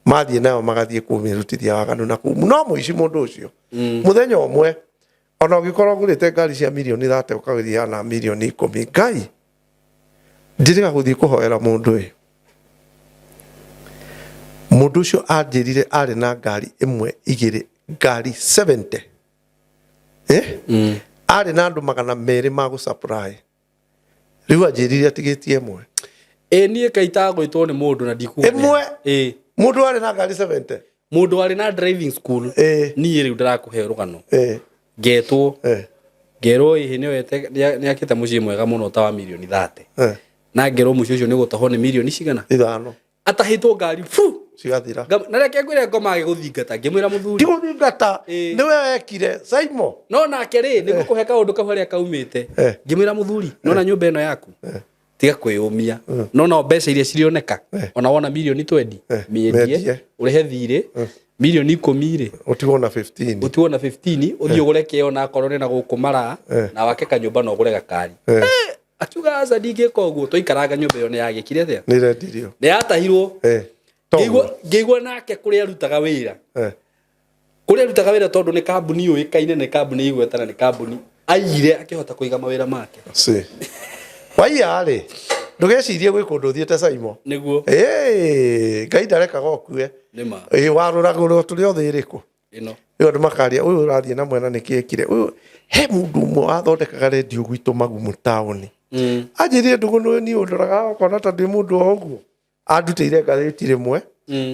mathiĩ nayo magathiĩ kũmĩrutithia waganu na kũu. No mũici mũndũ ũcio mũthenya ũmwe ona ũngĩkorwo ũgũrĩte ngari cia mirioni 30 ũkagĩthiĩ na mirioni 10, Ngai njĩrĩga gũthiĩ kũhoera mũndũ ĩ. Mũndũ ũcio anjĩrire arĩ na ngari ĩmwe, igĩrĩ, ngari 70. Eh? Arĩ na andũ 200 ma gũ supply. Rĩu anjĩrire atigĩtie ĩmwe. Ĩ niĩ kaĩ itagwĩtwo nĩ mũndũ na ndikuga. Ĩmwe? Ĩ. Mũndũ arĩ na ngari 70. Mũndũ warĩ na driving school. Ĩ. Niĩ rĩu ndĩrakũhe rũgano. Ĩ. Ngetwo. Ĩ. Ngerwo ĩhĩ nĩoete nĩakĩte mũciĩ mwega mũno ta wa mirioni 30. Ĩ. Na ngerwo mũciĩ ũcio nĩ gũtahwo nĩ mirioni cigana? 5. Atahĩtwo ngari fu. Cigathira. Na reke ngwĩre ngoma agĩgũthingata ngĩmwĩra mũthuri. Ti gũthingata. Ĩ. Nĩwe wekire Saimo. No nake rĩ nĩ ngũkũhe kaũndũ kau harĩa kaumĩte. Eh. Ngĩmwĩra mũthuri, nona nyũmba ĩno yaku. Tiga kwĩyũmia. No no mbeca iria cirioneka ona wona mirioni 20 mĩendie. Mĩendie ũrĩhe thirĩ mirioni 10 rĩ. Ũtigwo na 15. Ũtigwo na 15 ũthiĩ ũgũre kĩo na akorwo nĩ na gũkũ mara na wake kanyũmba na ũgũre gakari. Akiuga aca ndingĩka ũguo, twaikaranga nyũmba ĩyo nĩ yagĩkire atĩa? Nĩ irendirio. Nĩ yatahirwo. Toguo. Ngĩigua nake kũrĩa arutaga wĩra. Kũrĩa arutaga wĩra tondũ nĩ kambuni yũĩkaine, nĩ kambuni igweta na nĩ kambuni aiyire akĩhota kũiga mawĩra make. Si. Waiya rĩ, ndũgecirie gwĩ kũndũ ũthiĩte Saimo. Nĩguo. Ĩĩ, Ngai ndarekaga ũkue. Nĩ ma. Ĩĩ, warũragũrwo tũrĩ othe ĩrĩkũ. Ĩno. Rĩu andũ makaria ũyũ ũrathiĩ na mwena nĩkĩ ekire. Ũyũ he mũndũ ũmwe wathondekaga rendio gwitũ Magumu taũni. Anjĩrire ndũgũ nĩ niĩ ũndoraga ũkona ta ndĩ mũndũ o ũguo. Andutĩire ngathĩti rĩmwe.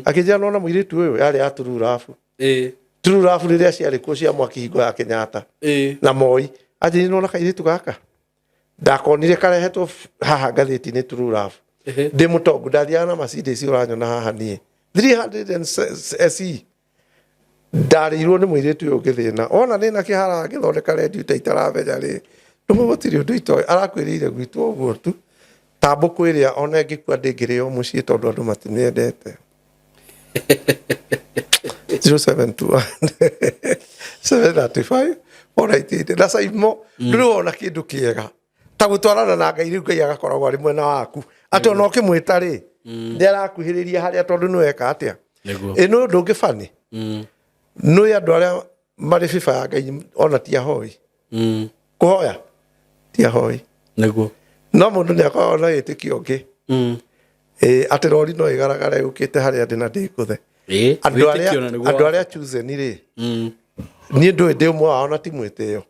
Akĩnjĩra nona mũirĩtu ũyũ yarĩ ya True Love. Ĩ. True Love rĩrĩa ciarĩ kuo cia mwaki hingo ya Kenyatta. Ĩ. Na Moi. Anjĩrire nona kairĩtu gaka. Ndakonire karehetwo haha ngathĩti-inĩ True Love. Ndĩ mũtongu ndathiaga na Mercedes ũranyona haha niĩ. 300 SE. Ndarĩirwo nĩ mũirĩtu ũyũ ngĩthĩna. Ona nĩ na kĩhara ngĩthondeka rendio ta itaramenya rĩ. Ndũmwe gũtirĩ ũndũ itoĩ arakwĩrĩire gwitũ ũguo tu. Ta mbũkũ ĩrĩa ona ĩngĩkua ndĩngĩrĩo mũciĩ tondũ andũ matimĩendete. 0721 735 498. Na Saimo ndũrĩ wona kĩndũ kĩega ta gũtwarana na Ngai. Rĩu Ngai agakoragwo arĩ mwena waku atĩ ona ũkĩmwĩta rĩ nĩ arakuhĩrĩria harĩa tondũ nĩ weka atĩa. Nĩguo. Ĩ nĩ ũndũ ũngĩ bani nĩ andũ arĩa marĩ biba ya Ngai ona ti ahoi kũhoya ti ahoi. Nĩguo. No mũndũ nĩ akoragwo na wĩtĩkio ũngĩ. Ĩ, atĩ rori no ĩgaragare yũkĩte harĩa ndĩ na ndĩngũthe. Ĩ. Andũ arĩa Wĩtĩkio na nĩguo andũ arĩa chosen rĩ, niĩ ndũĩ ndĩ ũmwe wao na ti mwĩtĩo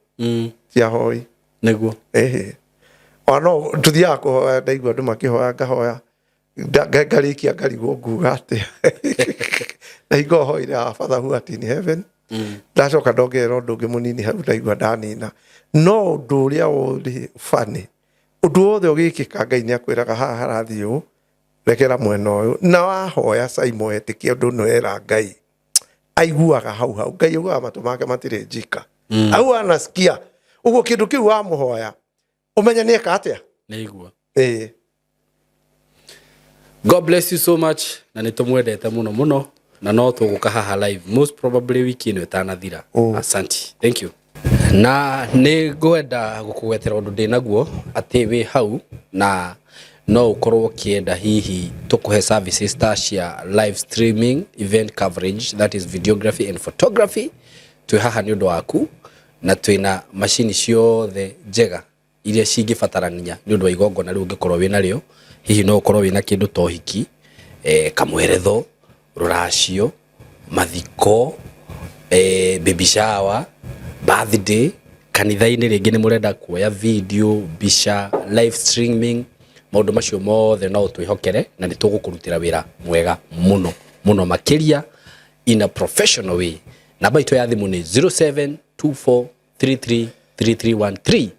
ti ahoi. Nĩguo. Ĩhĩ, ona no tũthiaga kũhoya, ndaigua andũ makĩhoya ngahoya. Ngarĩkia ngarigwo nguga atĩa na hingo hoire our Father who art in heaven. Ndacoka ndongerera ũndũ ũngĩ mũnini hau ndaigua ndanina. No ũndũ ũrĩa ũrĩ funny, ũndũ wothe ũgĩkĩka Ngai nĩ akwĩraga haha harathiĩ ũũ, rekera mwena ũyũ. Na wahoya Saimo etĩkie ũndũ nĩ wera Ngai aiguaga hau hau. Ngai augaga matũ make matirĩ njika au anasikia ũguo kĩndũ kĩu wamũhoya ũmenye nĩ eka atĩa. Nĩigua. Ĩĩ. God bless you so much na nĩ tũmwendete mũno mũno na no tũgũka haha live most probably wiki ĩno ĩtanathira. Asante, thank you. Na nĩ ngwenda gũkũgwetera ũndũ ndĩ naguo atĩ wĩ hau na no ũkorwo ũkĩenda hihi tũkũhe services ta cia live streaming, event coverage, that is videography and photography. Twĩ haha nĩ ũndũ waku na twĩna macini ciothe njega iria cingĩbatarania nĩ ũndũ wa igongona rĩu ũngĩkorwo wĩ narĩo. Hihi no ũkorwo wĩna kĩndũ ta ũhiki, kamweretho, rũracio, mathiko, baby shower, birthday, kanitha-inĩ rĩngĩ nĩ mũrenda kuoya video, mbica, live streaming, maũndũ macio mothe no ũtwĩhokere na nĩ tũgũkũrutĩra wĩra mwega mũno mũno makĩria in a professional way. Namba itũ ya thimũ nĩ 0724. 333313.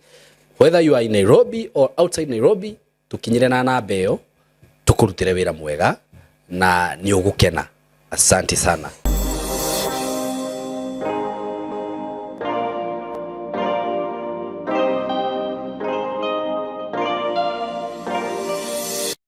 Whether you are in Nairobi or outside Nairobi, tukinyire na namba ĩyo, tũkũrutĩre wĩra mwega na nĩ ũgũkena. Asante sana.